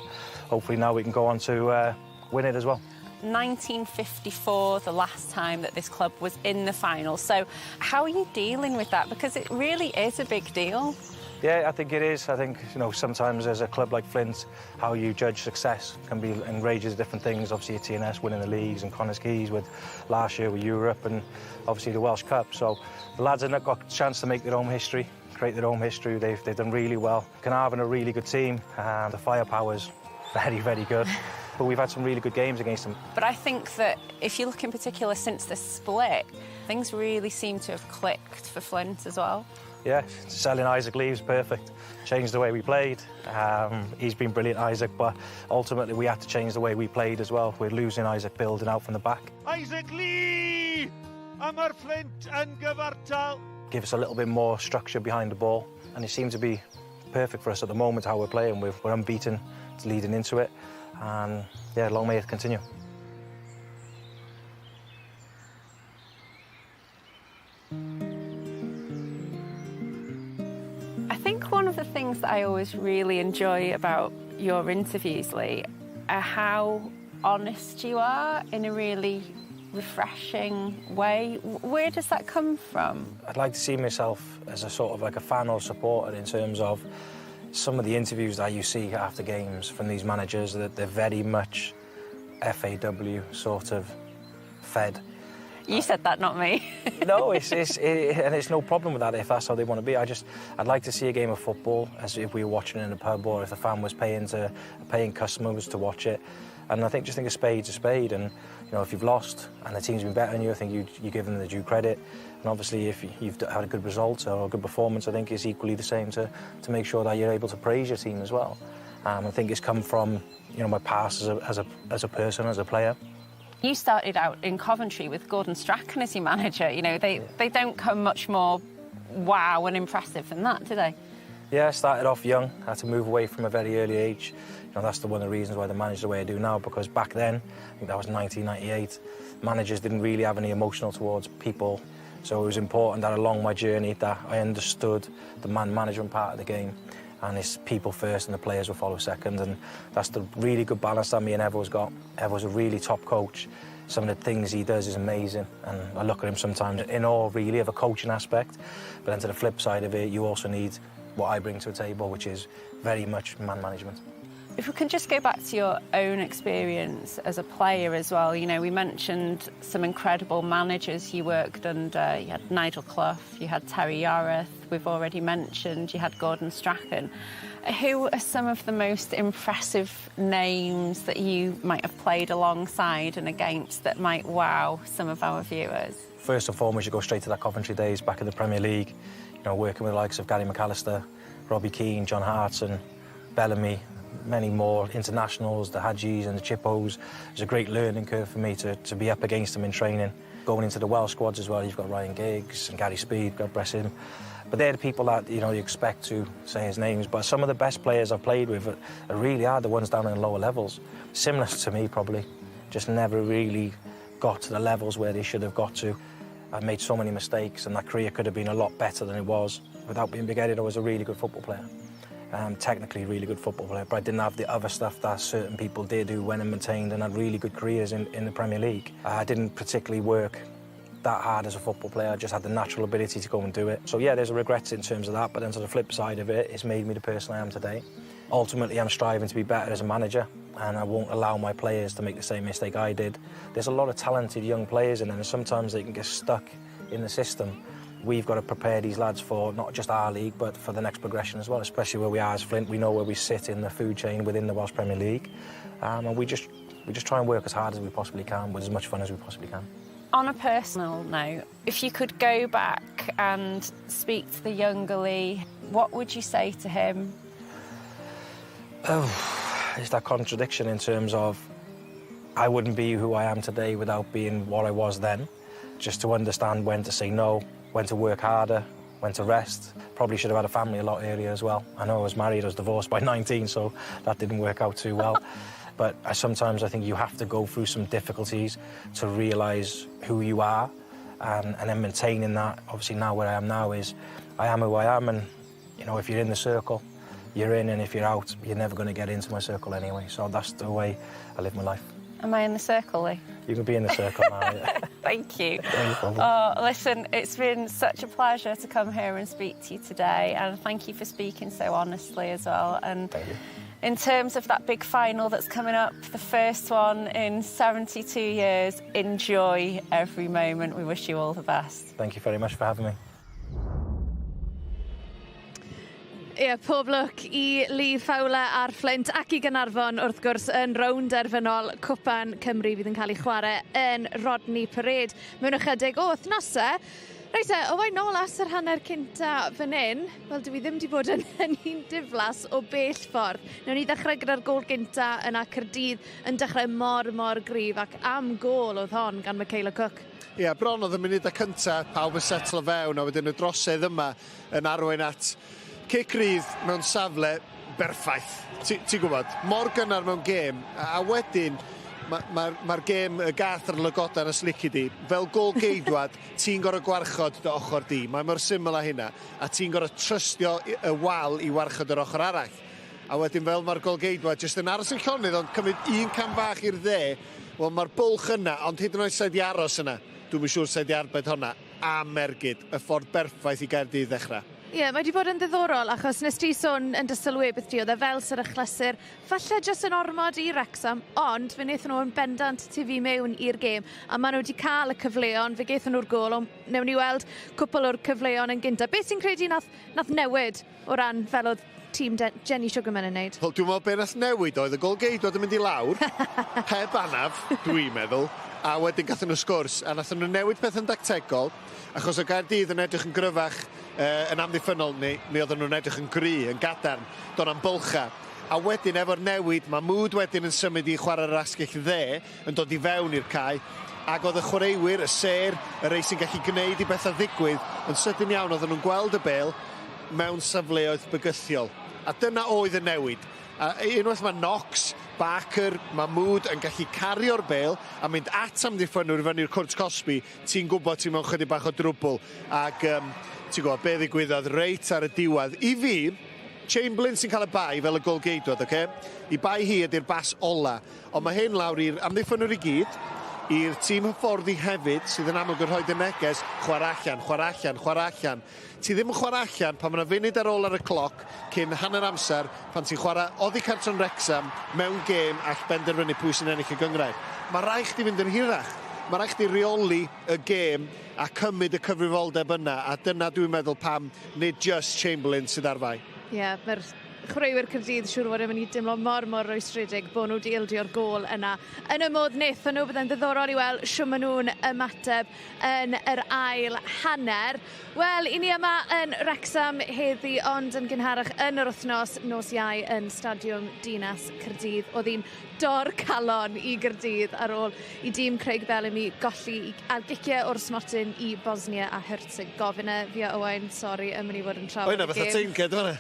Hopefully now we can go on to win it as well. 1954, the last time that this club was in the final. So how are you dealing with that? Because it really is a big deal. Yeah, I think it is. I think, sometimes as a club like Flint, how you judge success can be in ranges of different things. Obviously, at TNS winning the leagues and Connah's Quays with last year with Europe and obviously the Welsh Cup. So the lads have got a chance to make their own history, create their own history. They've done really well. Caernarfon are a really good team, and the firepower's very, very good. But we've had some really good games against them. But I think that if you look in particular since the split, things really seem to have clicked for Flint as well. Yeah, selling Isaac Lee was perfect. Changed the way we played. He's been brilliant, Isaac, but ultimately we had to change the way we played as well. We're losing Isaac building out from the back. Isaac Lee! A mae'r Fflint yn gyfartal. Give us a little bit more structure behind the ball, and it seems to be perfect for us at the moment how we're playing. We're unbeaten leading into it, and yeah, long may it continue. I think one of the things that I always really enjoy about your interviews, Lee, are how honest you are in a really refreshing way. Where does that come from? I'd like to see myself as a sort of like a fan or supporter in terms of some of the interviews that you see after games from these managers, that they're very much FAW sort of fed. You said that, not me. No, and it's no problem with that if that's how they want to be. I'd like to see a game of football as if we were watching it in a pub, or if the fan was paying to, a paying customer was to watch it. And I just think a spade's a spade, and if you've lost and the team's been better than you, I think you give them the due credit. And obviously, if you've had a good result or a good performance, I think it's equally the same to make sure that you're able to praise your team as well. I think it's come from my past as a person, as a player. You started out in Coventry with Gordon Strachan as your manager. They don't come much more wow and impressive than that, do they? Yeah, I started off young. I had to move away from a very early age. That's the one of the reasons why they manage the way I do now, because back then, I think that was 1998, managers didn't really have any emotional towards people. So it was important that along my journey that I understood the man management part of the game, and it's people first and the players will follow second, and that's the really good balance that me and Efo's got. Efo's a really top coach. Some of the things he does is amazing, and I look at him sometimes in awe, really, of a coaching aspect. But then to the flip side of it, you also need what I bring to the table, which is very much man management. If we can just go back to your own experience as a player as well, we mentioned some incredible managers you worked under. You had Nigel Clough, you had Terry Yorath, we've already mentioned, you had Gordon Strachan. Who are some of the most impressive names that you might have played alongside and against that might wow some of our viewers? First and foremost, you go straight to that Coventry days back in the Premier League, working with the likes of Gary McAllister, Robbie Keane, John Hartson, Bellamy, many more internationals, the Hajis and the Chippos. It's a great learning curve for me to be up against them in training. Going into the Welsh squads as well, you've got Ryan Giggs and Gary Speed, God bless him. But they're the people that you expect to say his names. But some of the best players I've played with are really are the ones down in lower levels. Similar to me, probably. Just never really got to the levels where they should have got to. I made so many mistakes, and that career could have been a lot better than it was. Without being big-headed, I was a really good football player. Technically really good football player, but I didn't have the other stuff that certain people did who went and maintained and had really good careers in the Premier League. I didn't particularly work that hard as a football player. I just had the natural ability to go and do it. So yeah, there's a regret in terms of that, but then to the flip side of it, it's made me the person I am today. Ultimately, I'm striving to be better as a manager, and I won't allow my players to make the same mistake I did. There's a lot of talented young players in there, and sometimes they can get stuck in the system. We've got to prepare these lads for not just our league, but for the next progression as well, especially where we are as Flint. We know where we sit in the food chain within the Welsh Premier League, and we just try and work as hard as we possibly can with as much fun as we possibly can. On a personal note, if you could go back and speak to the younger Lee, what would you say to him? Oh, it's that contradiction in terms of I wouldn't be who I am today without being what I was then. Just to understand when to say no, when to work harder, when to rest. Probably should have had a family a lot earlier as well. I know I was married, I was divorced by 19, so that didn't work out too well. But sometimes I think you have to go through some difficulties to realise who you are and then maintaining that. Obviously now where I am now is I am who I am, and if you're in the circle, you're in, and if you're out, you're never going to get into my circle anyway. So that's the way I live my life. Am I in the circle, Lee? You can be in the circle now, yeah. Thank you. No problem. Oh, listen, it's been such a pleasure to come here and speak to you today, and thank you for speaking so honestly as well. And Thank you. In terms of that big final that's coming up, the first one in 72 years, enjoy every moment. We wish you all the best. Thank you very much for having me. Ie, pob lwc i Lee Fowler a'r Fflint ac i Gaernarfon wrth gwrs yn rownd derfynol Cwpan Cymru fydd yn cael ei chwarae yn Rodney Parade mewn ychydig o wythnosau. Reit te, o wain nôl as yr hanner cynta fan hyn, wel dwi ddim wedi bod yn un diflas o bell ffordd. Newn ni ddechrau gyda'r gôl gynta yna. Caerdydd yn dechrau mor, mor gryf ac am gôl oedd hon gan Michaela Cook. Ie, yeah, bron oedd y munudau cynta, pawb yn setlo fewn, a wedyn y drosedd yma yn arwain at cic rydd mewn safle berffaith. Ti gwybod, mor gynnar mewn gêm, a wedyn mae'r ma gêm y gath ar lygoden os lici di. Fel gol geidwad, ti'n gorfod gwarchod dy ochr di. Mae mor syml â hynna. A ti'n gorfod trystio y wal i warchod yr ochr arall. A wedyn fel mae'r gol geidwad jyst yn aros yn llonydd, ond cymryd un cam bach i'r dde, wel mae'r bwlch yna, ond hyd yn oed sa'i di aros yna. Dwi'm yn siŵr sa'i di arbed honna am ergyd, y ffordd berffaith i Gaerdydd ddechrau. Ie, yeah, mae wedi bod yn ddiddorol achos nes ti sôn yn dy sylwebydd ti, oedd e fel sy'r achlysur, falle jyst yn ormod i Wrexham, ond fe wnaethon nhw yn bendant tyfu mewn i'r gêm, a maen nhw wedi cael y cyfleon, fe gaethon nhw'r gôl, ond newn ni weld cwpl o'r cyfleon yn gynta. Beth sy'n credu nath newid o ran fel oedd tîm Jenny Sugarman yn neud? Wel, dwi'n meddwl be nath newid oedd y gol geidwad yn mynd i lawr, heb anaf, dwi'n meddwl, a wedyn gathon nhw sgwrs, a nathon nhw newid peth yn dactegol, achos o Gaerdydd yn edrych yn gryfach yn amddiffynnol, neu mi oedden nhw'n edrych yn gry, yn gadarn, do'n am bylcha. A wedyn efo'r newid, mae Mood wedyn yn symud i chwarae'r asgell dde, yn dod i fewn i'r cae, ac oedd y chwaraewyr, y sêr, y rei sy'n gallu gwneud i bethau ddigwydd, yn sydyn iawn oedden nhw'n gweld y bêl mewn safleoedd bygythiol. A dyna oedd y newid. A unwaith mae Knox, Barker, mae Mood yn gallu cario'r bêl a mynd at amddiffynwyr fyny'r cwrt cosbi, ti'n gwybod ti'n mewn chydig bach o drwbl. Ac ti'n gwybod be ddigwyddodd reit ar y diwedd. I fi, Chamberlain sy'n cael y bai fel y golgeidwad, oce? I bai hi ydy'r bas ola. Ond mae hyn lawr i'r amddiffynwyr i gyd, i'r tîm hyfforddi hefyd, sydd yn amlwg yn rhoi y neges, chwarae allan, chwarae allan, chwarae allan. Ti ddim yn chwarae allan pan mae yna funud ar ôl ar y cloc cyn hanner amser pan ti'n chwarae oddi cartref Wrexham mewn gêm all benderfynu pwy sy'n ennill y gynghrair. Mae rhaid chdi fynd yn hirach. Mae rhaid chdi reoli y gêm a cymryd y cyfrifoldeb yna, a dyna dwi'n meddwl pam nid just Chamberlain sydd ar fai. Ie, yeah, mae'r Chwaraewyr Caerdydd siŵr o fod yn mynd i dimlo mor mor rwystredig bod nhw wedi ildio'r gôl yna. Yn y modd wnaethon nhw, byddai'n ddiddorol i weld shwd maen nhw'n ymateb yn yr ail hanner. Wel, i ni yma yn Wrecsam heddi, ond yn gynharach yn yr wythnos, nos Iau yn Stadiwm Dinas Caerdydd. Oedd hi'n dor calon i Gaerdydd ar ôl i dîm Craig Bellamy golli ar giciau o'r smotyn i Bosnia a Herzegovina. Fi a Owain, sori, yn mynd i fod yn trafod y gêm. Fatha teimged fan'na.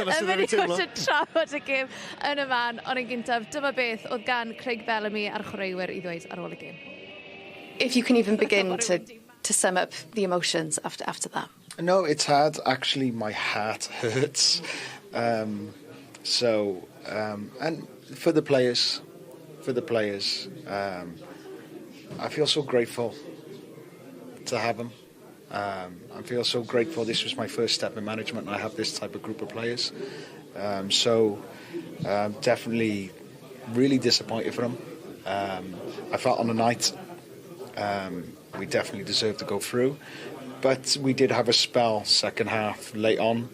Yn mynd i fod yn trafod y gêm yn y man, ond yn gyntaf, dyma beth oedd gan Craig Bellamy a'r chwaraewyr i ddweud ar ôl y gêm. If you can even begin to sum up the emotions after that. No, it's hard. Actually, my heart hurts. So, and for the players, I feel so grateful to have them. I feel so grateful. This was my first step in management, and I have this type of group of players. So, definitely, really disappointed for them. I felt on the night we definitely deserved to go through, but we did have a spell second half late on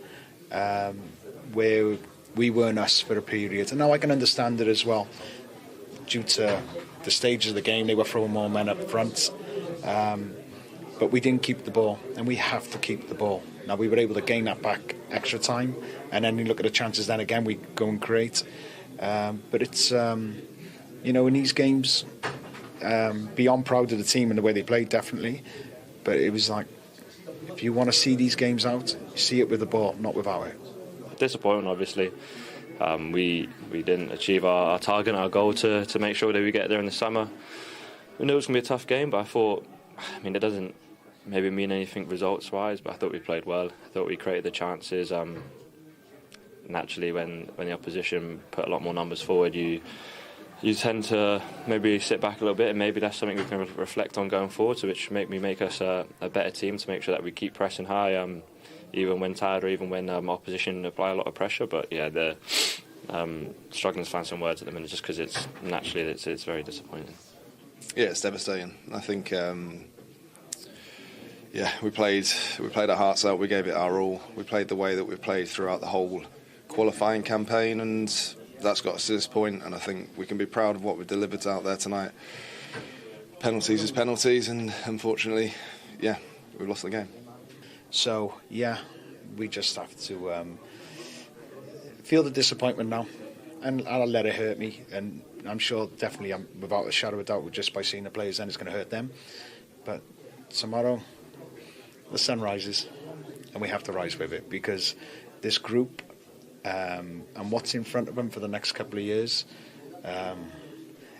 where we weren't us for a period. And now I can understand it as well. Due to the stages of the game, they were throwing more men up front. But we didn't keep the ball, and we have to keep the ball. Now we were able to gain that back extra time, and then you look at the chances. Then again, we go and create. But it's in these games, beyond proud of the team and the way they played, definitely. But it was like, if you want to see these games out, see it with the ball, not without it. Disappointing, obviously. We didn't achieve our target, our goal to make sure that we get there in the summer. We knew it was going to be a tough game, but I thought, I mean, it doesn't maybe mean anything results wise, but I thought we played well. I thought we created the chances. Naturally, when the opposition put a lot more numbers forward, you tend to maybe sit back a little bit, and maybe that's something we can reflect on going forward, so which make us a better team to make sure that we keep pressing high, even when tired or even when opposition apply a lot of pressure. But yeah, the struggling to find some words at the minute, just because it's naturally it's very disappointing. Yeah, it's devastating. I think, yeah, we played our hearts out. We gave it our all. We played the way that we've played throughout the whole qualifying campaign, and that's got us to this point. And I think we can be proud of what we've delivered out there tonight. Penalties is penalties, and unfortunately, yeah, we've lost the game. So yeah, we just have to feel the disappointment now, and I'll let it hurt me. And I'm sure, definitely, without a shadow of a doubt, just by seeing the players, then it's going to hurt them. But tomorrow, the sun rises, and we have to rise with it because this group and what's in front of them for the next couple of years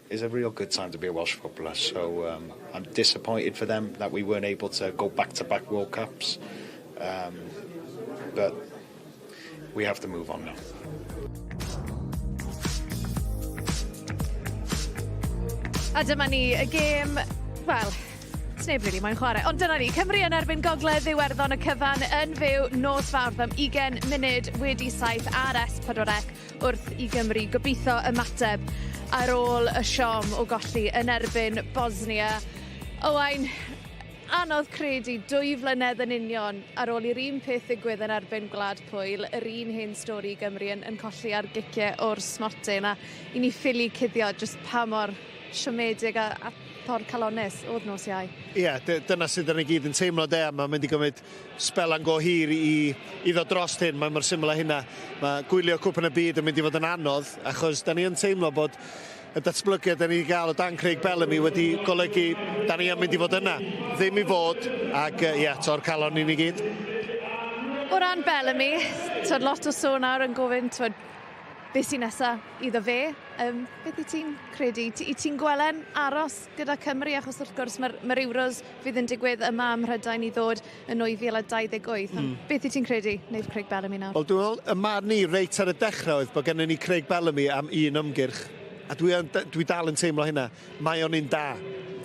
is a real good time to be a Welsh footballer. So I'm disappointed for them that we weren't able to go back-to-back World Cups, but we have to move on now. A dyma ni, y gêm, wel, sneb really moyn chwarae. Ond dyna ni, Cymru yn erbyn Gogledd Iwerddon, y cyfan yn fyw nos Fawrth am 7:20 ar S4C wrth i Gymru gobeithio ymateb ar ôl y siom o golli yn erbyn Bosnia. Owain, anodd credu 2 flynedd yn union ar ôl i'r un peth ddigwydd yn erbyn Gwlad Pwyl, yr un hen stori, Gymru yn colli ar giciau o'r smotyn, a i ni ffili cuddio jyst pa mor siomedig a thorcalonnus oedd nos Iau. Ie, yeah, dyna sydd ni gyd yn teimlo de, a mae'n mynd i gymryd sbelan go hir i ddod dros hyn, mae'n mor syml â hynna. Mae gwylio Cwpan y Byd yn mynd i fod yn anodd, achos da ni yn teimlo bod y datblygiad da ni wedi gael o dan Craig Bellamy wedi golygu da ni yn mynd i fod yna. Ddim i fod, ac ie, yeah, tor calon i ni gyd. O ran Bellamy, twyd, lot o sôn nawr yn gofyn, twyd, beth sy'n nesa iddo fe. Beth i ti'n credu? I ti'n gweld aros gyda Cymru? Achos wrth gwrs mae'r Euros fydd yn digwydd yma ym Mhrydain i ddod yn 2028. Beth i ti'n credu, wneud Craig Bellamy nawr? Wel, dwi'n meddwl, y marn ni reit ar y dechrau oedd bod gennym ni Craig Bellamy am un ymgyrch. A dwi dal yn teimlo hynna. Mae o'n un da.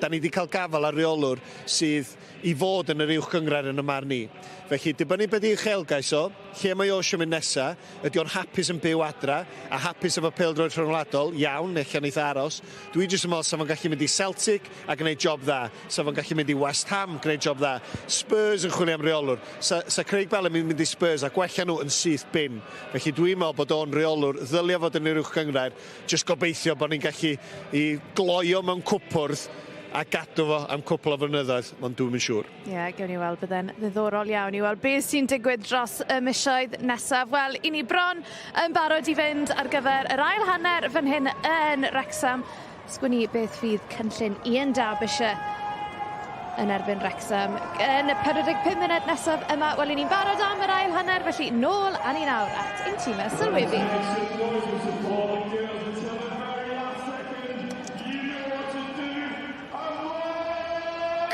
Da ni wedi cael gafael ar reolwr sydd i fod yn yr uwch gynghrair yn y marn i. Felly, dibynnu be 'di uchelgais o, lle mae o eisiau mynd nesa, ydy o'n hapus yn byw adra, a hapus efo pêl-droed rhyngwladol, iawn, ella neith o aros. Dwi jyst yn meddwl sa fo'n gallu mynd i Celtic a gwneud job dda, sa fo'n gallu mynd i West Ham, gwneud job dda. Spurs yn chwilio am reolwr. Sa, sa Craig Bellamy yn mynd i Spurs a gwella nhw yn syth bin. Felly dwi'n meddwl bod o'n reolwr ddylia fod yn yr uwch gynghrair, jyst gobeithio bod ni'n gallu i gloio mewn cwpwrdd a gadw fo am cwpl o flynyddoedd, ond dwi'm yn siŵr. Ie, yeah, gewn ni weld, bydde'n ddiddorol iawn i weld beth sy'n digwydd dros y misoedd nesaf. Wel, i ni bron yn barod i fynd ar gyfer yr ail hanner fan hyn yn Wrecsam. Sgwn i beth fydd cynllun Ian Derbyshire yn erbyn Wrecsam yn y 45 munud nesaf yma. Wel, i ni'n barod am yr ail hanner, felly nôl â ni nawr at ein tîmau sylwebu.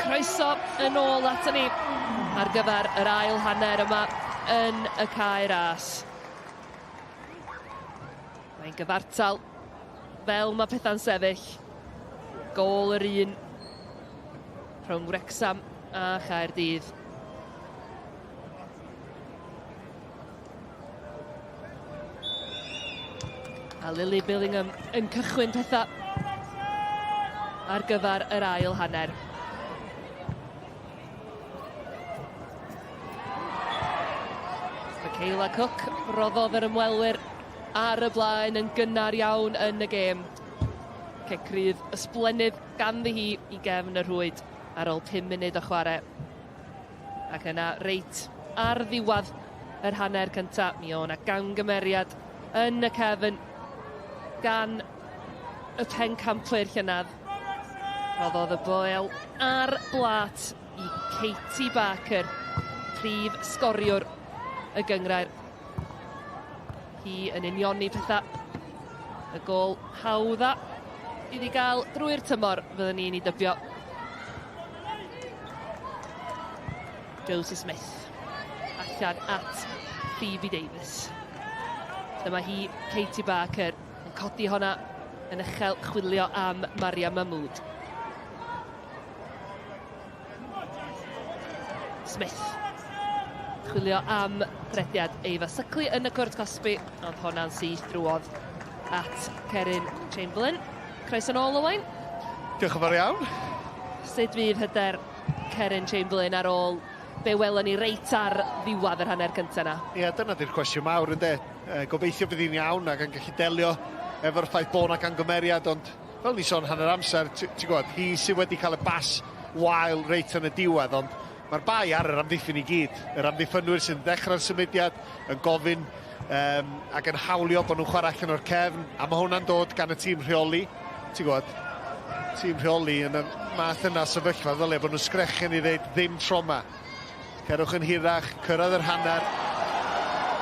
Croeso yn ôl aton ni ar gyfer yr ail hanner yma yn y Cae Ras. Mae'n gyfartal fel mae pethau'n sefyll. Gôl yr un rhwng Wrecsam a Chaerdydd. A Lily Billingham yn cychwyn pethau ar gyfer yr ail hanner. Michaela Cook roddodd yr ymwelwyr ar y blaen yn gynnar iawn yn y gêm. Cic rydd ysblennydd ganddi hi i gefn y rhwyd ar ôl 5 munud o chwarae. Ac yna reit ar ddiwedd yr hanner cynta, mi o' 'na gamgymeriad yn y cefn gan y pencampwyr llynedd. Rhoddodd y bêl ar blât i Katie Barker, prif sgoriwr y gynghrair. Hi yn unioni pethau. Y gôl hawdda iddi gael drwy'r tymor, fyddwn ni'n ei dybio. Josie Smith allan at Phoebe Davies. Dyma hi, Katie Barker, yn codi honna yn uchel chwilio am Maria Mahmood. Smith. Chwilio am rediad Eva Suckley yn y cwrt cosbi, ond honna'n syth drwodd at Cerin Chamberlain. Croeso nôl, Owain. Diolch yn fawr iawn. Sut fydd hyder Cerin Chamberlain ar ôl be welon ni reit ar ddiwedd yr hanner cyntaf 'na? Ie, dyna di'r cwestiwn mawr ynde? E, gobeithio bydd hi'n iawn ac yn gallu delio efo'r ffaith bod 'na gangymeriad, ond fel ni sôn hanner amser, ti'n gwybod, hi sydd wedi cael y bas wael reit yn y diwedd, ond mae'r bai ar yr amddiffyn i gyd. Yr amddiffynwyr sy'n ddechrau'r symudiad, yn gofyn um, ac yn hawlio bod nhw'n chwarae allan o'r cefn, a mae hwnna'n dod gan y tîm rheoli. Ti'n gwybod, tîm rheoli yn y math yna sefyllfa, ddylia bod nhw'n sgrechen i ddeud ddim trauma. Cerwch yn hirach, cyrraedd yr hanner,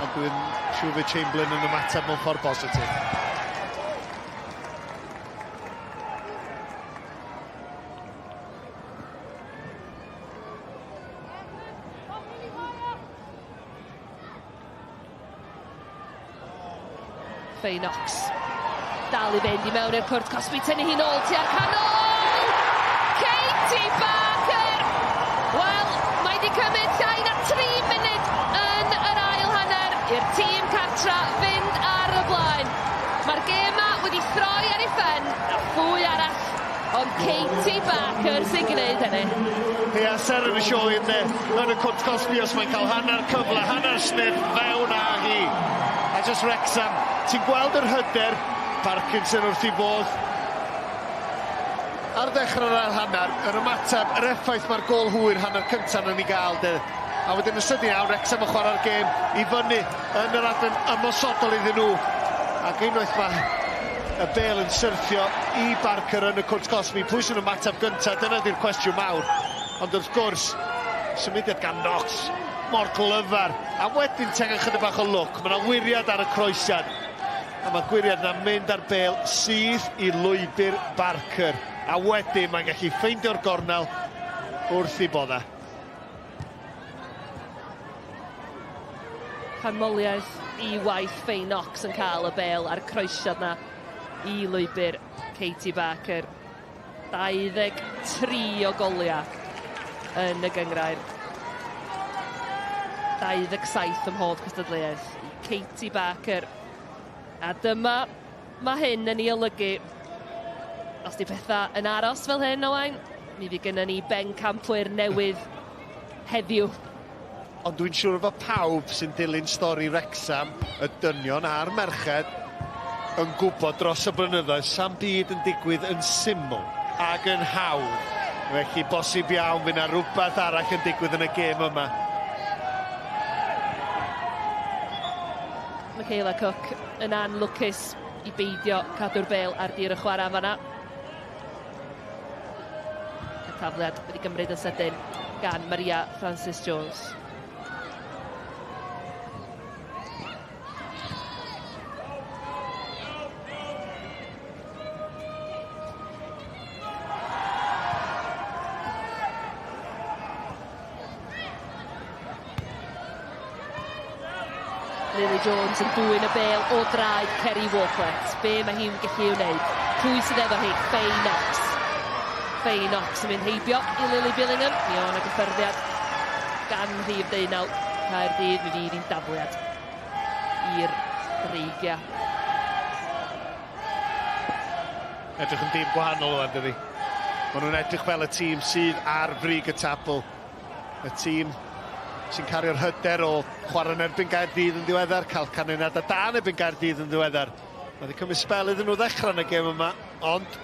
ond dwi'n siŵr fydd Chamberlain yn ymateb mewn ffordd bositif. Faye Knox. Dal i fynd i mewn i'r cwrt cosbi, tynnu hi nôl tua'r canol! Katie Barker! Wel, mae wedi cymryd llai na 3 munud yn yr ail hanner i'r tîm cartra fynd ar y blaen. Mae'r gêm 'ma wedi throi ar ei phen, a phwy arall Ond Katie Barker sy'n gwneud hynny. Ia, seren y sioe ynde, yn y cwrt cosbi os mae'n cael hanner cyfle, hanner sniff, fewn â hi. A just Wrexham, ti'n gweld yr hyder, Parkinson wrth i fodd. Ar ddechrau'r ail hanner, yr ymateb, yr effaith mae'r gôl hwyr hanner cyntaf yn ei gael de. A wedyn yn sydyn iawn, Wrexham yn chwarae'r gêm i fyny yn yr adran ymosodol iddyn nhw. Ac unwaith mae y bêl yn syrthio i Barker yn y cwrt cosbi, pwy sy'n ymateb gyntaf? Dyna di'r cwestiwn mawr. Ond wrth gwrs, symudiad gan Knox, mor glyfar. A wedyn ti angen chydig bach o lwc. Mae yna wiriad ar y croesiad. A mae gwiriad yna'n mynd ar bêl syth i lwybr Barker. A wedyn mae'n gallu ffeindio'r gornel wrth i bodda. Canmoliaeth i waith Faye Knox yn cael y bêl a'r croesiad 'na i lwybr Katie Barker. 23 o goliau yn y gynghrair. 27 ym mhob cystadleuaeth i Katie Barker. A dyma mae hyn yn ei olygu. Os di pethau yn aros fel hyn, Owain, mi fydd gennym ni bencampwyr newydd heddiw. Ond dwi'n siŵr fod pawb sy'n dilyn stori Wrecsam, y dynion a'r merched, yn gwybod dros y blynyddoedd, sa'm byd yn digwydd yn syml ac yn hawdd. Felly bosib iawn fydd 'na rhywbeth arall yn digwydd yn y gêm yma. Michaela Cook yn anlwcus i beidio cadw'r bêl ar dir y chwarae fanna. Y tafliad wedi gymryd yn sydyn gan Maria Francis Jones. Lily Jones yn dwyn y bêl o draed Kerry Walklett. Be mae hi'n gallu ei wneud? Pwy sydd efo hi? Faye Knox. Faye Knox yn mynd heibio i Lily Billingham. Mi o'n gyffyrddiad gan rhif deunaw Caerdydd. Mi fydd hi'n dafliad i'r Dreigiau. Edrych yn dîm gwahanol ŵan, dydi? Maen nhw'n edrych fel y tîm sydd ar frig y tabl. Y tîm sy'n cario'r hyder o chwarae yn erbyn Gaerdydd yn ddiweddar, cael canlyniadau da yn erbyn Gaerdydd yn ddiweddar. Mae wedi cymryd sbel iddyn nhw ddechrau yn y gêm yma, ond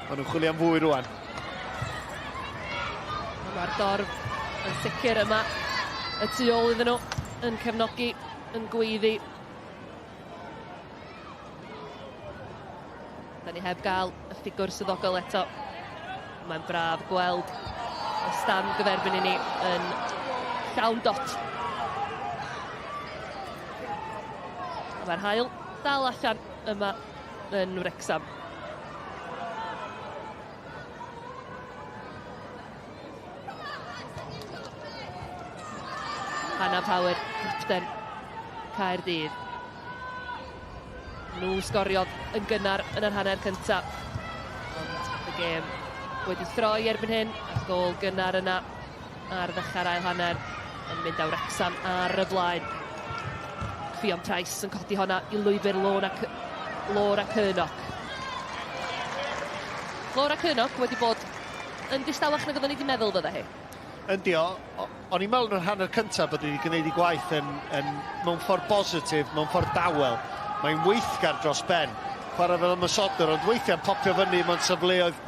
maen nhw'n chwilio am fwy rwan. Mae'r dorf yn sicr yma y tu ôl iddyn nhw yn cefnogi, yn gweiddi. Da ni heb gael y ffigwr swyddogol eto. Mae'n braf gweld y stand gyferbyn i ni yn llawn dot. Mae'r haul dal allan yma yn Wrecsam. Hannah Power, capten Caerdydd. Nhw sgoriodd yn gynnar yn yr hanner cyntaf. Ond y gêm wedi throi erbyn hyn, a gôl gynnar yna ar ddechrau'r ail hanner yn mynd â Wrecsam ar y blaen. Ffion Price yn codi honna i lwybr Lorna, Laura Curnock. Laura Curnock wedi bod yn distawach nag oeddwn i wedi meddwl fydde hi. Yndi, o'n i'n meddwl yn yr hanner cyntaf bod wedi gwneud ei gwaith yn, yn, mewn ffordd bositif, mewn ffordd dawel. Mae'n weithgar dros ben, chwarae fel ymosodwr, ond weithiau'n popio fyny mewn safleoedd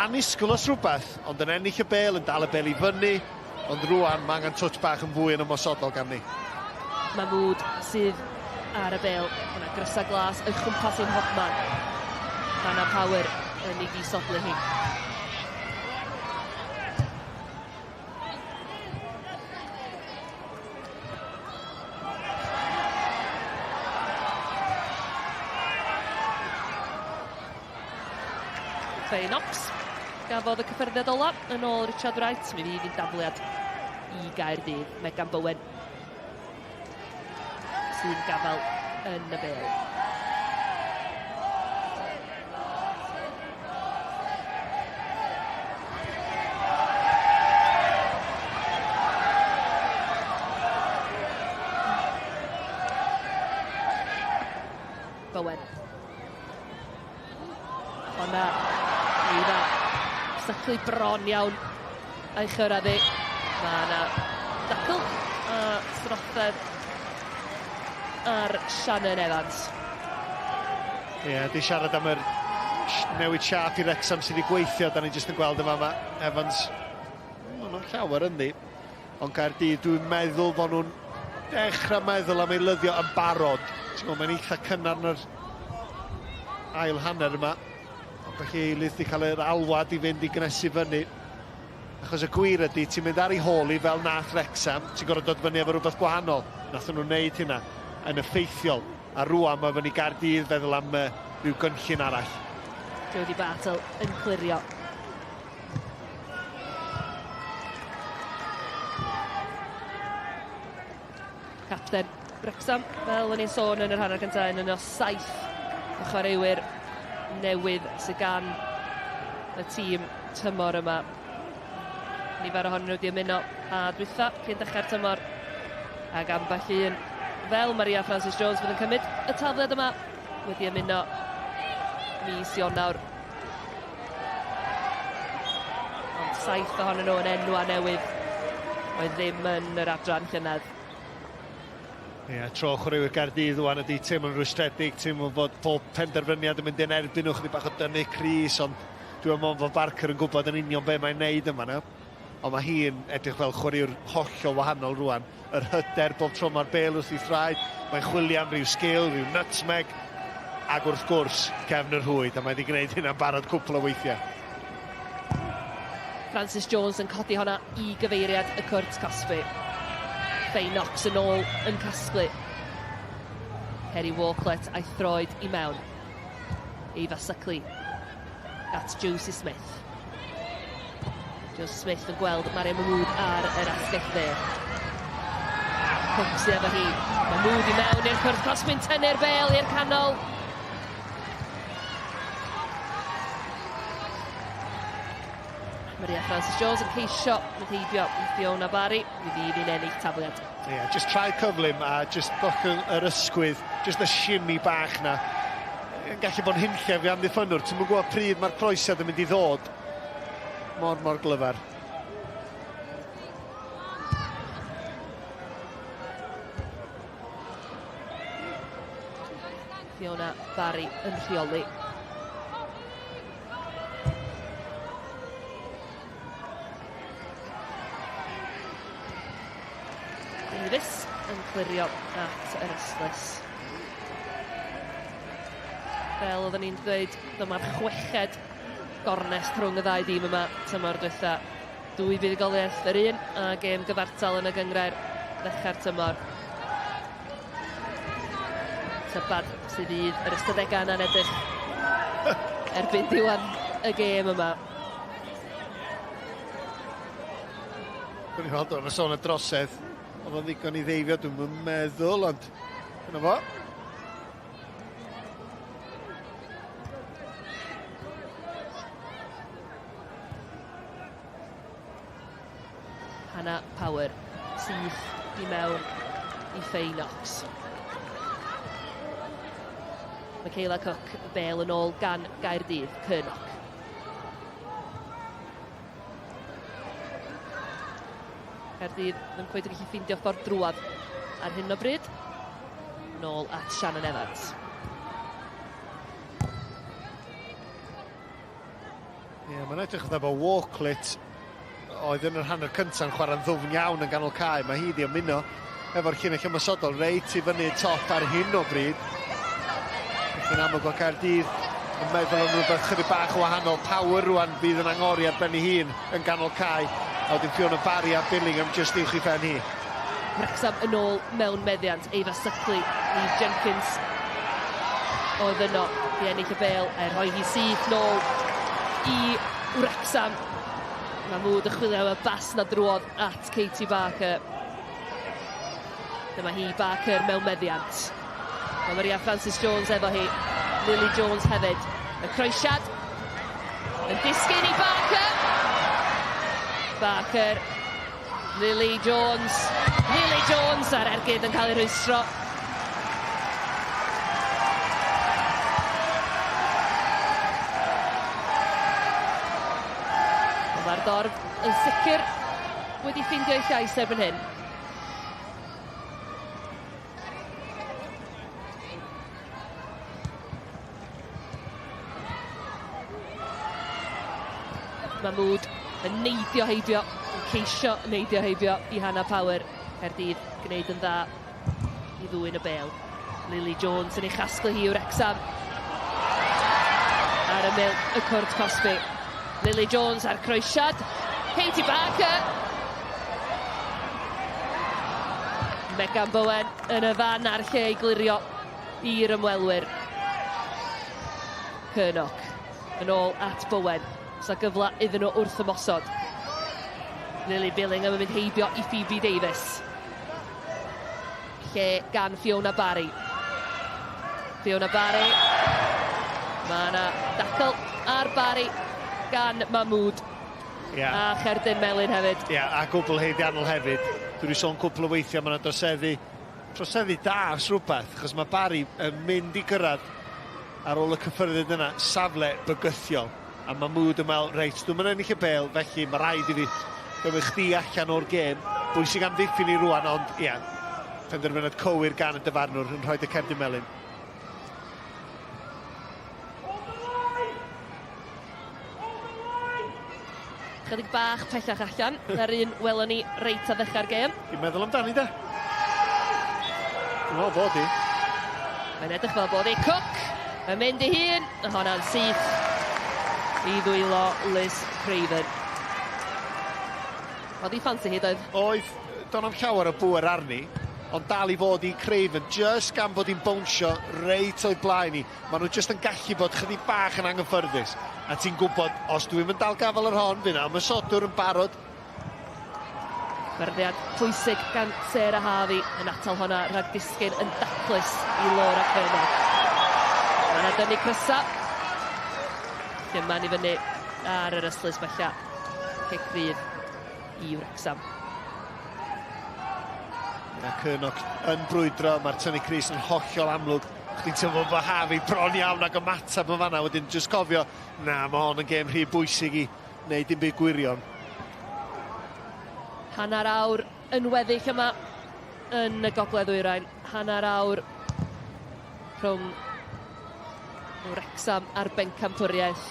annisgwyl os rhywbeth, ond yn ennill y bêl, yn dal y bêl i fyny, ond rwan mae angen twtsh bach yn fwy yn ymosodol gan ni. Mahmood sydd ar y bêl. Mae yna grysau glas o'i chwmpas i'n hobman. Hannah Power yn ei ddisodli hi. Faye Knox gafodd y cyffyrddiad ola yn ôl Richard Wright. Mi fydd hi'n dafliad i Gaerdydd. Megan Bowen sy'n gafael yn y bêl. Bowen. Honna, Eira, sychlu bron iawn a'i chyrraedd hi. Mae yna dacl a throthedd ar Shannon Evans. Ie, yeah, di siarad am yr newid siâp i Wrexham sydd wedi gweithio, da ni jyst yn gweld yma, mae Evans, maen nhw'n llawer yndi, ond Caerdydd, dwi'n meddwl fod nhw'n dechrau meddwl am eilyddio yn barod. Ti'n gwybod, mae'n eitha cynnar yn yr ail hanner yma. Ond felly eilydd wedi cael yr alwad i fynd i gnesu fyny. Achos y gwir ydy, ti'n mynd ar ei hôl i fel nath Wrexham, ti'n gorfod dod fyny efo rhywbeth gwahanol. Nathon nhw wneud hynna yn effeithiol. A rwan mae fyny Gaerdydd feddwl am uh, rhyw gynllun arall. Jodie Bartle yn clirio. Capten Wrexham, fel o'n i'n sôn yn yr hanner cyntaf, un o saith o chwaraewyr newydd sydd gan y tîm tymor yma. Nifer ohonyn nhw wedi ymuno a dwytha cyn dechrau'r tymor. Ac ambell un, fel Maria Francis Jones, fydd yn cymryd y tafliad yma wedi ymuno mis Ionawr. Ond saith ohonyn nhw yn enwa newydd oedd ddim yn yr adran llynedd. Ie, yeah, tro chwaraewyr Gaerdydd ŵan ydy teimlo'n rwystredig, teimlo fod pob penderfyniad yn mynd yn erbyn nhw, chydig bach o dynnu crys, ond dwi'n meddwl fod Barker yn gwybod yn union be mae'n neud yma na. Ond mae hi'n edrych fel chwaraewr hollol wahanol rwan. Yr hyder bob tro mae'r bêl wrth ei thraed, mae'n chwilio am ryw sgil, rhyw nutmeg, ac wrth gwrs, cefn y rhwyd, a mae wedi gwneud hynna'n barod cwpl o weithiau. Francis Jones yn codi honna i gyfeiriad y cwrt cosbi. Faye Knox yn ôl yn casglu. Kerry Walklett a'i throed i mewn. Eva Suckley at Josie Smith. Josie Smith yn gweld Mariam Mahmood ar yr asgell dde. Cook sydd efo hi. Mahmood i mewn i'r cwrt cosbi'n tynnu'r bel i'r canol. Maria Francis Jones yn ceisio mynd heibio i Fiona Barry. Mi fydd hi'n ennill tafliad. Ie, yeah, just traed cyflym a just gollwng yr ysgwydd, just y shimmy bach na. Yn gallu bod yn hunllef i amddiffynnwr, ti'n gwybod pryd mae'r croesiad yn mynd i ddod. Mor, mor glyfar. Fiona Barry yn rheoli. Davies yn clirio at yr ystlys. Fel oedden ni'n dweud, dyma'r chweched gornest rhwng y ddau dîm yma tymor diwetha. Dwy fuddugoliaeth yr un a gêm gyfartal yn y gynghrair ddechrau'r tymor. Tybad sydd fydd yr ystadegau yna'n edrych erbyn diwedd y gêm yma. Dwi'n i'n weld o'n sôn y drosedd. Oedd o'n ddigon i ddeifio, dwi'n meddwl, ond dyna fo. Hannah Power syth i mewn i Faye Knox. Michaela Cook, bel yn ôl gan Gaerdydd, Curnock. Caerdydd ddim cweit yn gallu ffeindio ffordd drwad ar hyn o bryd. Nôl at Shannon Evans. Ie, yeah, mae'n edrych fatha bod Walklett oedd yn yr hanner cyntaf yn chwarae'n ddwfn iawn yn ganol cae. Mae hi wedi ymuno efo'r llinell ymosodol reit i fyny top ar hyn o bryd. Yn amlwg o Caerdydd yn meddwl am rhywbeth chydig bach o wahanol. Power rwan fydd yn angori ar ben ei hun yn ganol cae. A wedyn Fiona Barry a Billingham jyst uwch ei phen hi. Wrecsam yn ôl mewn meddiant. Eva Suckley, Eve Jenkins oedd yno i ennill y bêl a'i rhoi hi syth nôl i Wrecsam. Mae Mood yn chwilio am y bas na drwodd at Katie Barker. Dyma hi, Barker, mewn meddiant. Mae Maria Francis Jones efo hi. Lily Jones hefyd. Y croesiad yn disgyn i Barker. Barker. Lily Jones. Lily Jones a'r ergyd yn cael ei rhwystro. Mae'r dorf yn sicr wedi ffeindio ei llais erbyn hyn. Mahmood yn neidio heibio, yn ceisio neidio heibio i Hannah Power. Caerdydd gwneud yn dda i ddwyn y bêl. Lily Jones yn ei chasglu hi i Wrecsam. Ar ymyl y cwrt cosbi. Lily Jones ar croesiad. Katie Barker. Megan Bowen yn y fan a'r lle i glirio i'r ymwelwyr. Curnock yn ôl at Bowen. Sa gyfle iddyn nhw wrth ymosod. Lily Billingham yn mynd heibio i Phoebe Davies. Lle gan Fiona Barry. Fiona Barry. Mae yna dacl ar Barry. gan Mahmood. Ia. A cherdyn melyn hefyd. Ia, a gwbl haeddiannol hefyd. Dwi wedi sôn cwpl o weithiau, mae yna droseddu, troseddu da os rhywbeth, achos mae Barry yn mynd i gyrraedd ar ôl y cyffyrddiad yna, safle bygythiol. A Mahmood yn meddwl, reit, dwi'm yn ennill y bêl, felly mae rhaid i fi gymryd chdi allan o'r gêm. Bwysig amddiffyn i rwan, ond ia, penderfyniad cywir gan y dyfarnwr yn rhoi y cerdyn melyn. Chydig bach pellach allan na'r un welon ni reit ar ddechrau'r gêm. Ti'n meddwl amdani da? Dwi'n meddwl bod hi. Mae'n edrych fel bod hi. Cook yn mynd i hun, a honna'n syth i ddwylo Liz Craven. Oedd hi ffansi hi, doedd? Oedd, do'n am llawer o bŵer arni, ond dal i fod i Craven, just gan bod hi'n bownsio reit o'i blaen hi. Maen nhw just yn gallu bod chydig bach yn anghyffyrddus. A ti'n gwybod, os dwi'm yn dal gafel ar hon, fydd 'na ymosodwr yn barod. Hyfforddiad pwysig gan Sarah Harvey yn atal honna rhag disgyn yn daclus i Laura Curnock. Mae yna dynnu crysa. Llyman i fyny ar yr ystlys bella. Cic rydd i Wrecsam. Mae Curnock yn brwydro, mae'r tynnu crys yn hollol amlwg. Chdi'n teimlo bod Harvey bron iawn ag ymateb yn fanna, wedyn jyst cofio, na, mae hon yn gêm rhy bwysig i wneud dim byd gwirion. Hanner awr yn weddill yma yn y Gogledd Ddwyrain. Hanner awr rhwng Wrecsam a'r bencampwriaeth.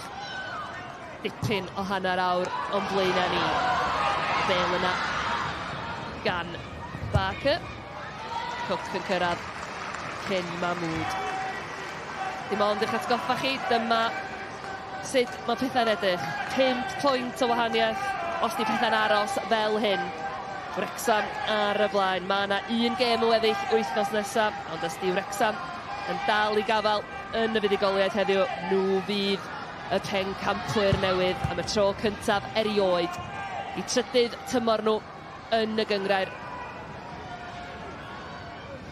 Dipyn o hanner awr o'n blaenau ni. Bêl yna gan Barker. Cook yn cyrraedd cyn Mahmood. Dim ond eich atgoffa chi, dyma sut mae pethau'n edrych. 5 pwynt o wahaniaeth os di pethau'n aros fel hyn. Wrecsam ar y blaen. Mae yna un gêm yn weddill wythnos nesaf, ond os di Wrecsam yn dal i gafael yn y fuddugoliaeth heddiw, nhw fydd y pencampwyr newydd am y tro cyntaf erioed i trydydd tymor nhw yn y gynghrair.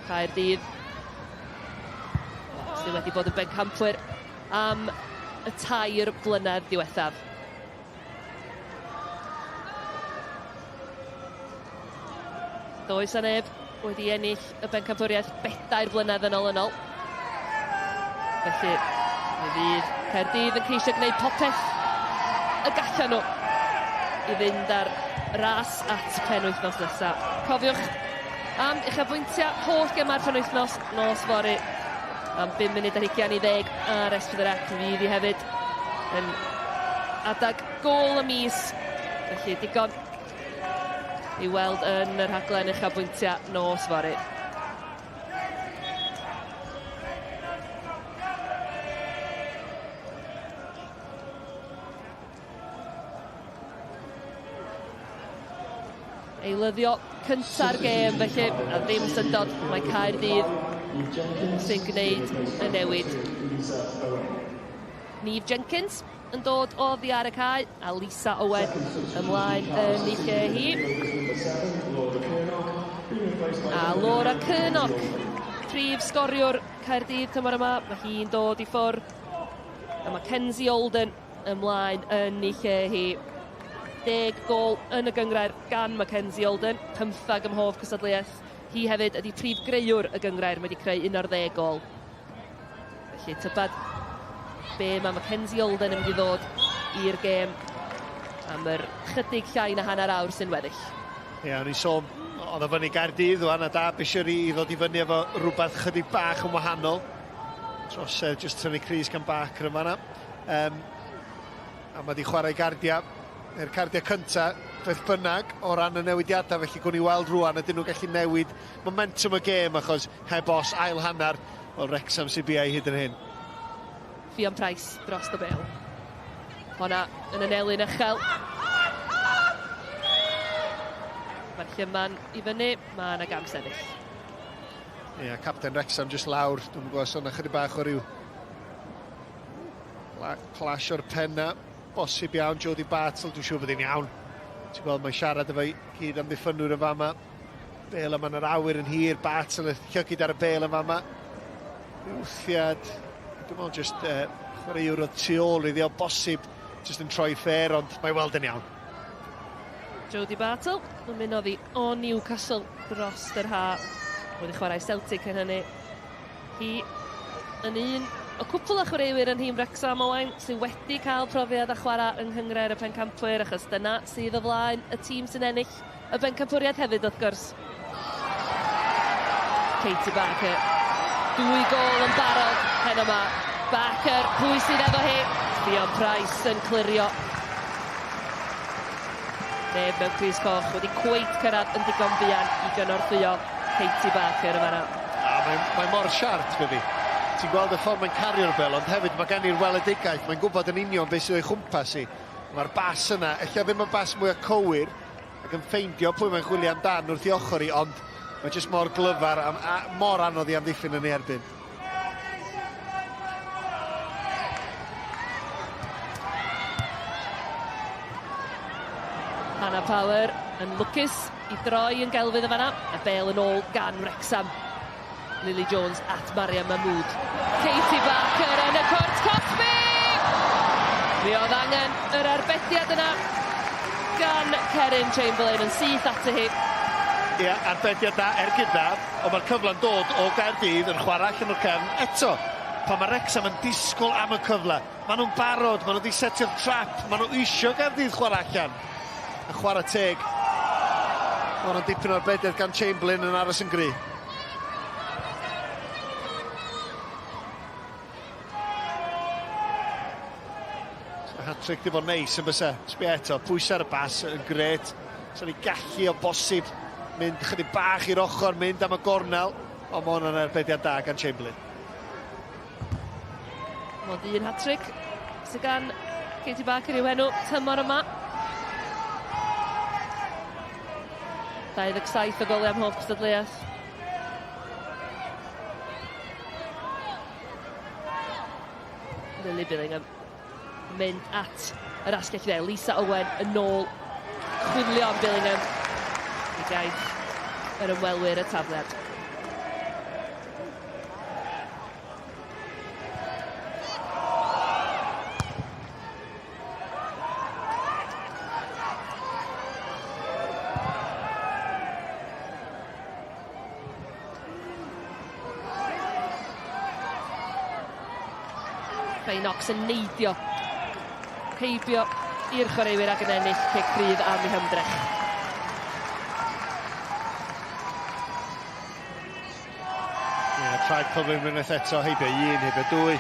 Caerdydd sydd wedi bod yn bencampwyr am y 3 blynedd diwethaf. Does 'na neb wedi ennill y bencampwriaeth 4 blynedd yn olynol. Felly, mi fydd Caerdydd yn ceisio gwneud popeth y gallan nhw i fynd ar ras at penwythnos nesaf. Cofiwch am uchafbwyntiau holl gemau'r penwythnos nos fory am 20:25 ar S4C. Fydd hi hefyd yn adag gôl y mis, felly digon i weld yn y rhaglen uchafbwyntiau nos fory. Eilyddio cynta'r gêm, felly, a ddim syndod, mae Caerdydd sy'n gwneud y newid. Neve Jenkins yn dod oddi ar y cae, a Lisa Owen ymlaen yn ei lle hi. A Laura Curnock, prif sgoriwr Caerdydd tymor yma, mae hi'n dod i ffwrdd. A Mackenzie Olden ymlaen yn ei lle hi. 10 gôl yn y gynghrair gan Mackenzie Olden, 15 ym mhob cystadleuaeth. Hi hefyd ydy prif greuwr y gynghrair, mae wedi creu 11 gôl. Felly tybad be mae Mackenzie Olden yn mynd i ddod i'r gêm am yr chydig llai na hanner awr sy'n weddill. Ie, o'n i'n sôn, oedd o fyny Gaerdydd wan, a da Bisheri i ddod i fyny efo rhywbeth chydig bach yn wahanol. Trosedd, jyst tynnu crys gan Barker yn fanna. A mae di chwarae gardia, neu'r cardiau cynta, beth bynnag, o ran y newidiadau, felly gwn i weld rwan ydyn nhw'n gallu newid momentum y gêm, achos heb os ail hanner, wel Wrexham sy'n biau hyd yn hyn. Ffion Price dros y bêl. Honna yn anelun uchel. Mae'r llyman i fyny, mae yna gam sefyll. Ie, capten Wrexham jyst lawr, dwi'n gwybod os o'na chydig bach o ryw clash o'r penna, bosib iawn, Jodie Bartle, dwi'n siŵr bod hi'n iawn. Ti'n gweld, mae'n siarad efo'i gyd amddiffynwyr yn fama. Bêl yma yn yr awyr yn hir, Bartle yn llygid ar y bêl yn fama. Wthiad, dwi'n meddwl jyst chwaraewr o tu ôl iddi o bosib Jyst yn troi ffair, ond mae weld yn iawn. Jodie Bartle ymunodd hi o Newcastle dros yr ha. Wedi chwarae Celtic yn hynny. Hi yn un o cwpl o chwaraewyr yn nhîm Wrecsam Owain sydd wedi cael profiad a chwarae yng Nghynghrair y Pencampwyr achos dyna sydd o flaen y tîm sy'n ennill y bencampwriaeth hefyd wrth gwrs. Katie Barker. Dwy gôl yn barod heno 'ma. Barker, pwy sydd efo hi? Ffion Price yn clirio. Neb mewn crys coch wedi cweit cyrraedd yn ddigon buan i gynorthwyo Katie Barker yn fan'na. A mae, mae mor siart, dydi. Ti'n gweld y ffordd mae'n cario'r bel, ond hefyd mae gen i'r weledigaeth, mae'n gwybod yn union beth sydd o'i chwmpas hi. Mae'r bas yna, ella ddim y bas mwyaf cywir, ac yn ffeindio pwy mae'n chwilio amdan wrth i ochr i, ond mae jyst mor glyfar a, a mor anodd i amddiffyn yn ei erbyn. Hannah Power yn lwcus i droi yn gelfydd yn fanna. Y bel yn ôl gan Wrexham. Lily Jones at Mariam Mahmood. Katie Barker yn y cwrt cosbi! Mi oedd angen yr arbediad yna gan Keryn Chamberlain yn syth ati hi. Ie, arbediad da, ergyd dda, ond mae'r cyfle'n dod o Gaerdydd yn chwarae allan o'r cefn eto. Pan mae Wrexham yn disgwyl am y cyfle, maen nhw'n barod, maen nhw wedi setio'r trap, maen nhw isio Gaerdydd chwarae allan. A chwarae teg. Mae hwnna'n dipyn o arbediad gan Chamberlain yn aros yn gry. Hat-trick di bod neis yn bysa. Sbia eto, pwysau ar y bas yn gret. So ni gallu o bosib mynd chydig bach i'r ochr, mynd am y gornel, ond mae hwnna'n arbediad da gan Chamberlain. Mond un hat-trick sydd gan Katie Barker i'w enw tymor yma. 27 o goliau ym mhob cystadleuaeth. Lily Billingham mynd at yr asgell dde. Lisa Owen yn ôl chwilio am Billingham i gaiff yr ymwelwyr y tafliad. Faye Knox yn neidio heibio i'r chwaraewyr ac yn ennill cic rhydd am ei hymdrech. Ie, yeah, traed cyflym unwaith eto, heibio un, heibio dwy.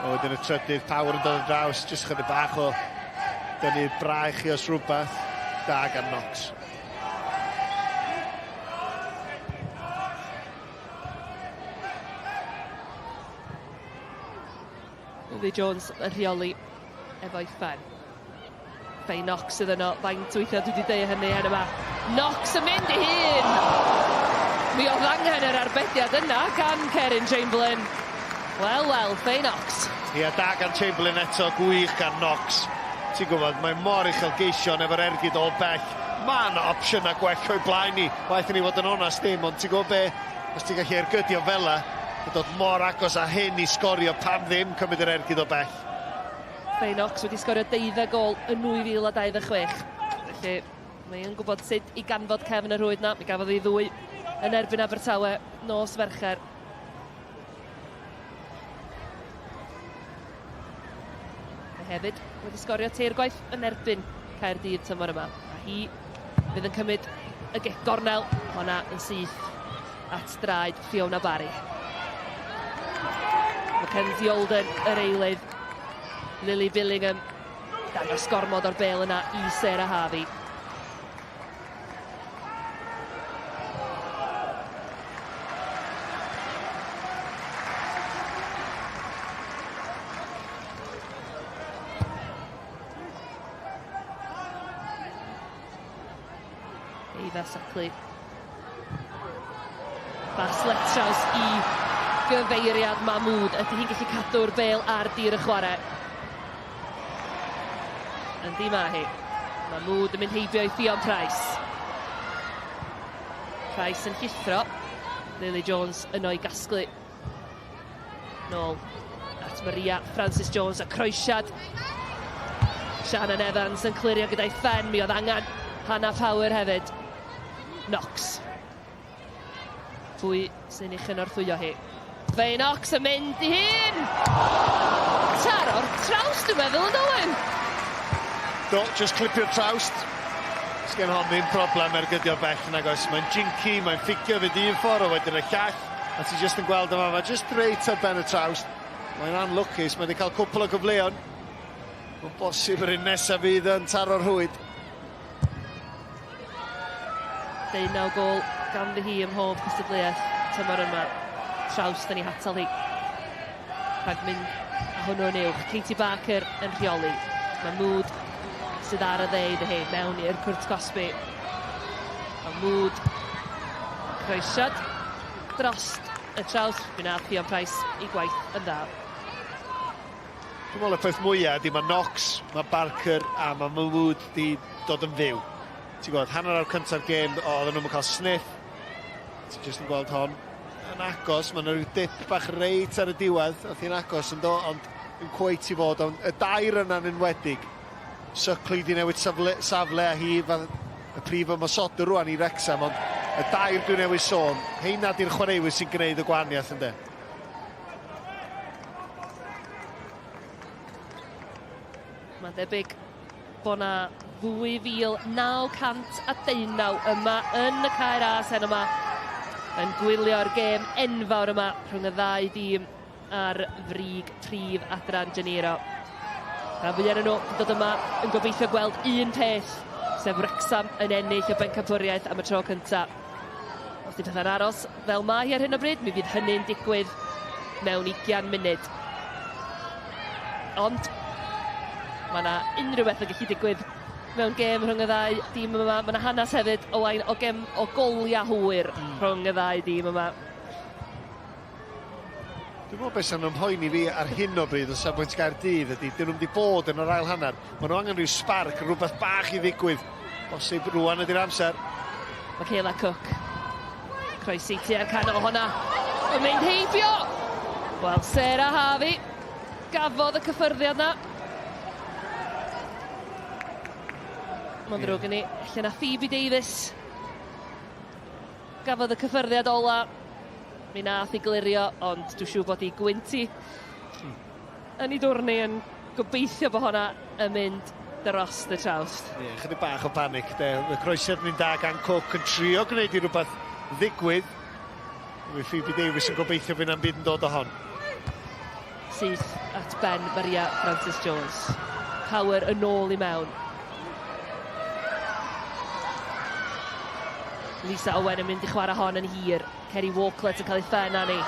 A wedyn y trydydd, Power yn dod ar draws, jyst chydig bach o dynnu'r braich i os rhywbeth. Da gan Knox. Lily Jones yn rheoli efo'i phen. Faye Knox sydd yno, faint weithiau dwi wedi deud hynny heno yma. Knox yn mynd i hun! Mi oedd angen yr arbediad yna gan Keryn Chamberlain. Wel, wel, Faye Knox. Ie, da gan Chamberlain eto, gwych gan Knox. Ti'n gwybod, mae mor uchelgeision efo'r ergyd o bell. Mae yna opsiynau gwell o'i blaen ni, waeth i ni fod yn onast ddim, ond ti'n gwybod be? Os ti'n gallu ergydio fel 'na, a dod mor agos â hyn i sgorio, pam ddim cymryd yr ergyd o bell? Faye Knox wedi sgorio deuddeg gôl yn 2026. Felly mae yn gwybod sut i ganfod cefn y rhwyd 'na. Mi gafodd ei ddwy yn erbyn Abertawe nos Fercher. Mae hefyd wedi sgorio teirgwaith yn erbyn Caerdydd tymor yma. A hi fydd yn cymryd y gic gornel, honna yn syth at draed Fiona Barry. Mackenzie Olden yr eilydd. Lily Billingham dangos gormod o'r bel yna i Sarah Harvey. Eva Sackley. Bas Letraws i gyfeiriad Mahmood. Ydy hi'n gallu cadw'r bel ar dir y chwarae? Yndi mae hi. Mahmood yn mynd heibio i Ffion Price. Price yn llithro. Lily Jones yno i gasglu. Nôl at Maria Francis Jones a croesiad. Shannon Evans yn clirio gyda'i phen, mi oedd angen Hannah Power hefyd. Knox. Pwy sy'n ei chynorthwyo hi? Faye Knox yn mynd i hun! Taro'r trawst dwi'n meddwl yn Owen? Do, just clipio'r trawst. Sgen hon ddim problem ergydio bell nag oes. Mae'n jinky, mae'n fficio fynd un ffordd a wedyn y llall. A ti just yn gweld yma, mae just reit ar ben y trawst. Mae'n anlwcus, mae wedi cael cwpl o gyfleon. Mae'n bosib yr un nesaf fydd yn taro'r rhwyd. Deunaw gôl ganddi hi ym mhob cystadleuaeth tymor yma. Trawst yn ei hatal hi. Rhag mynd â hwnnw'n uwch. Katie Barker yn rheoli. Mae Mood sydd ar y dde iddi hi mewn i'r cwrt cosbi. Mae Mood croesiad drost y traws. Mi wnaeth Ffion Price ei gwaith yn dda. Dwi'n meddwl y peth mwyaf ydy mae Knox, mae Barker a mae Mahmood di dod yn fyw. Ti'n gweld, hanner awr cyntaf gêm, oedden nhw'n cael sniff. Ti'n jyst yn gweld hon yn agos, mae yna rhyw dip bach reit ar y diwedd, oedd hi'n agos yn do, ond ddim cweit i fod, ond y dair yna'n enwedig. Suckley di newid safle, safle a hi fel y prif ymosodwr rwan i Wrexham, ond y dair dwi'n newid sôn, heina di'r chwaraewyr sy'n gwneud y gwahaniaeth ynde. Mae'n debyg bod 'na 2,919 yma yn y Cae Ras heno 'ma yn gwylio'r gêm enfawr yma rhwng y ddau dîm ar frig prif adran Janeiro. Rhan fwyaf ohonyn nhw yn dod yma yn gobeithio gweld un peth, sef Wrecsam yn ennill y bencampwriaeth am y tro cyntaf. Os 'di pethau'n aros fel mae hi ar hyn o bryd, mi fydd hynny'n digwydd mewn ugian munud. Ond mae yna unrhyw beth yn gallu digwydd mewn gêm rhwng y ddau dîm yma. Mae yna hanes hefyd, Owain, o gem o goliau hwyr rhwng y ddau dîm yma. Dwi'n meddwl beth sy'n ymhoeni fi ar hyn o bryd o safbwynt Gaerdydd ydy, dyn nhw'm wedi bod yn yr ail hanner. Maen nhw angen rhyw sbarc, rhywbeth bach i ddigwydd. Bosib rwan ydy'r amser. Michaela Cook. Croesi tua'r canol honna. Yn mynd heibio! Wel, Sarah Harvey gafodd y cyffyrddiad na. Mae'n ddrwg gen i. Lle na Phoebe Davies Gafodd y cyffyrddiad ola. Mi nath i glirio, ond dwi'n siŵr bod i gwynt hi yn ei dwrni yn gobeithio bod honna yn mynd dros y trawst. Ie, yeah, chydig bach o panic, de. Y croesiad ni'n da gan Cook yn trio gwneud i rhywbeth ddigwydd. Mae Phoebe Davies yn gobeithio fydd na'm byd yn dod o hon. Syth at ben Maria Francis Jones. Power yn ôl i mewn. Lisa Owen yn mynd i chwarae hon yn hir. Kerry Walklett yn cael ei phen arni.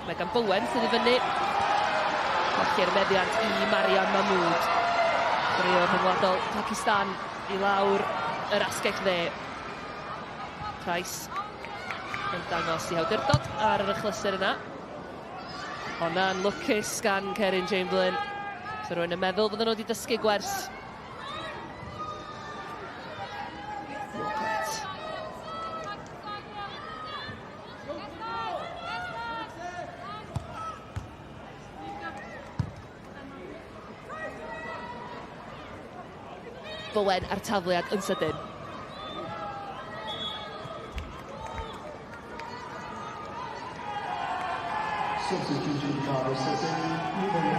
Megan Bowen sydd i fyny. Colli'r meddiant i Mariam Mahmood. Chwaraewr rhyngwladol Pakistan i lawr yr asgell dde. Price yn dangos i awdurdod ar yr achlysur yna. Honna'n lwcus gan Kerin Chamberlain. So rwy'n yn meddwl fydden nhw wedi dysgu gwers. Walcott. Bowen a'r tafliad yn sydyn.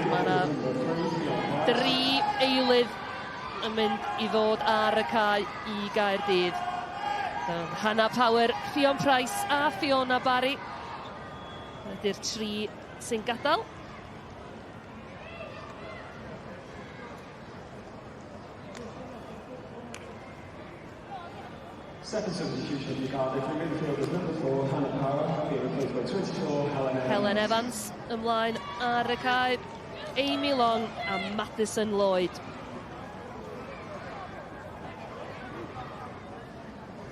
Mae yna dri eilydd yn mynd i ddod ar y cae i Gaerdydd. Hannah Power, Ffion Price a Fiona Barry ydy'r tri sy'n gadael. Second substitution for Cardiff in midfield is number 4, Hannah Power, being replaced by 24, Helen Evans. Helen Evans ymlaen ar y cae. Amy Long a Madison Lloyd.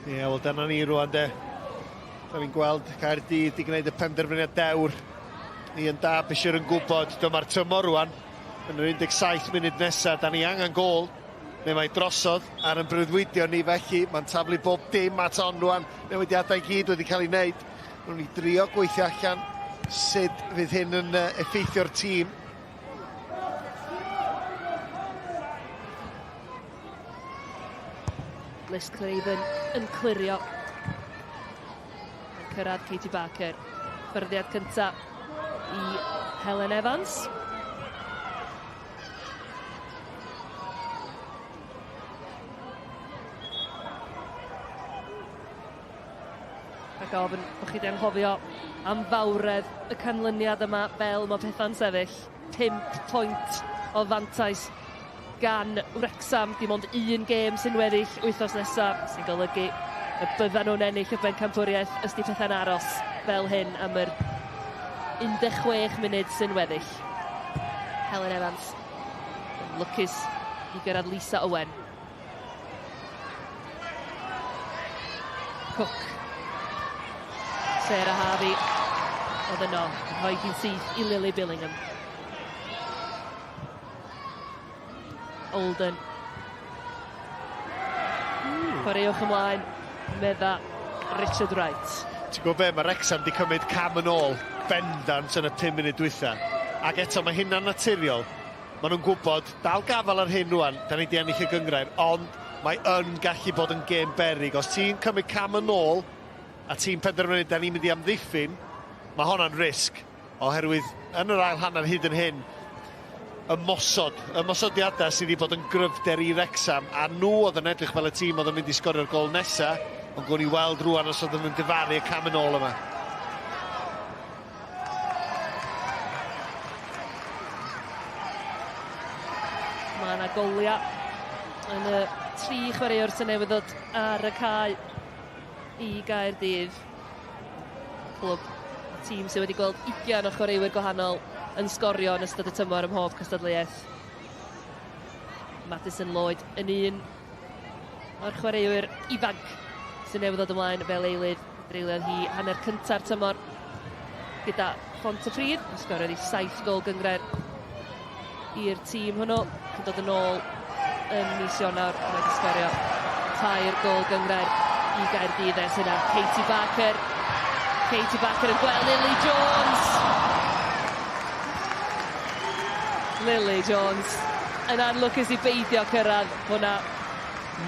Ie, yeah, wel dyna ni rwan de. Da ni'n gweld Caerdydd di gwneud y penderfyniad dewr. Ni yn da Bishir yn gwybod dyma'r tymor rwan. Yn yr 17 munud nesaf, da ni angen gôl. Neu mae drosodd ar yn breuddwydio ni felly. Mae'n taflu bob dim at on rwan. Newidiadau i gyd wedi cael ei wneud. Rwy'n ni drio gweithio allan sut fydd hyn yn effeithio'r tîm. Liz Craven yn clirio. Yn cyrraedd Katie Barker. Ffyrddiad cynta i Helen Evans. Rhag ofn bod chi 'di anghofio am fawredd y canlyniad yma fel mae pethau'n sefyll. 5 pwynt o fantais gan Wrecsam. Dim ond un gêm sy'n weddill wythnos nesaf, sy'n golygu y byddan nhw'n ennill y bencampwriaeth os 'di pethau'n aros fel hyn am yr 16 munud sy'n weddill. Helen Evans yn lwcus i gyrraedd Lisa Owen. Cook. Sarah Harvey oedd yno, yn rhoi hi'n syth i Lily Billingham. Olden. Chwaraewch ymlaen, medda Richard Wright. Ti'n gwybod be, mae Wrexham wedi cymryd cam yn ôl bendant yn y 5 munud dwytha. Ac eto, mae hynna'n naturiol. Maen nhw'n gwybod, dal gafael ar hyn rwan, da ni wedi ennill y gynghrair, ond mae yn gallu bod yn gêm beryg. Os ti'n cymryd cam yn ôl a ti'n penderfynu da ni'n mynd i amddiffyn, mae honna'n risg, oherwydd yn yr ail hanner hyd yn hyn, ymosod, ymosodiadau sydd wedi bod yn gryfder i Wrecsam, a nhw oedd yn edrych fel y tîm oedd yn mynd i sgorio'r gol nesaf, ond gwn i weld rwan os oedden nhw'n difaru y cam yn ôl yma. Mae yna goliau yn y tri chwaraewr sy'n newydd ddod ar y cae i Gaerdydd. Clwb, tîm sydd wedi gweld 20 o chwaraewyr gwahanol yn sgorio yn ystod y tymor ym mhob cystadleuaeth. Madison Lloyd yn un o'r chwaraewyr ifanc sy'n newydd ddod ymlaen fel eilydd. Dreuliodd hi hanner cynta'r tymor gyda Phontypridd. A sgoriodd hi 7 gol gynghrair i'r tîm hwnnw. Cyn dod yn ôl ym mis Ionawr, mae wedi sgorio tair gol gynghrair i Gaerdydd ers hynna. Katie Barker. Katie Barker yn gweld Lily Jones. Lily Jones yn anlwcus i beidio cyrraedd hwnna.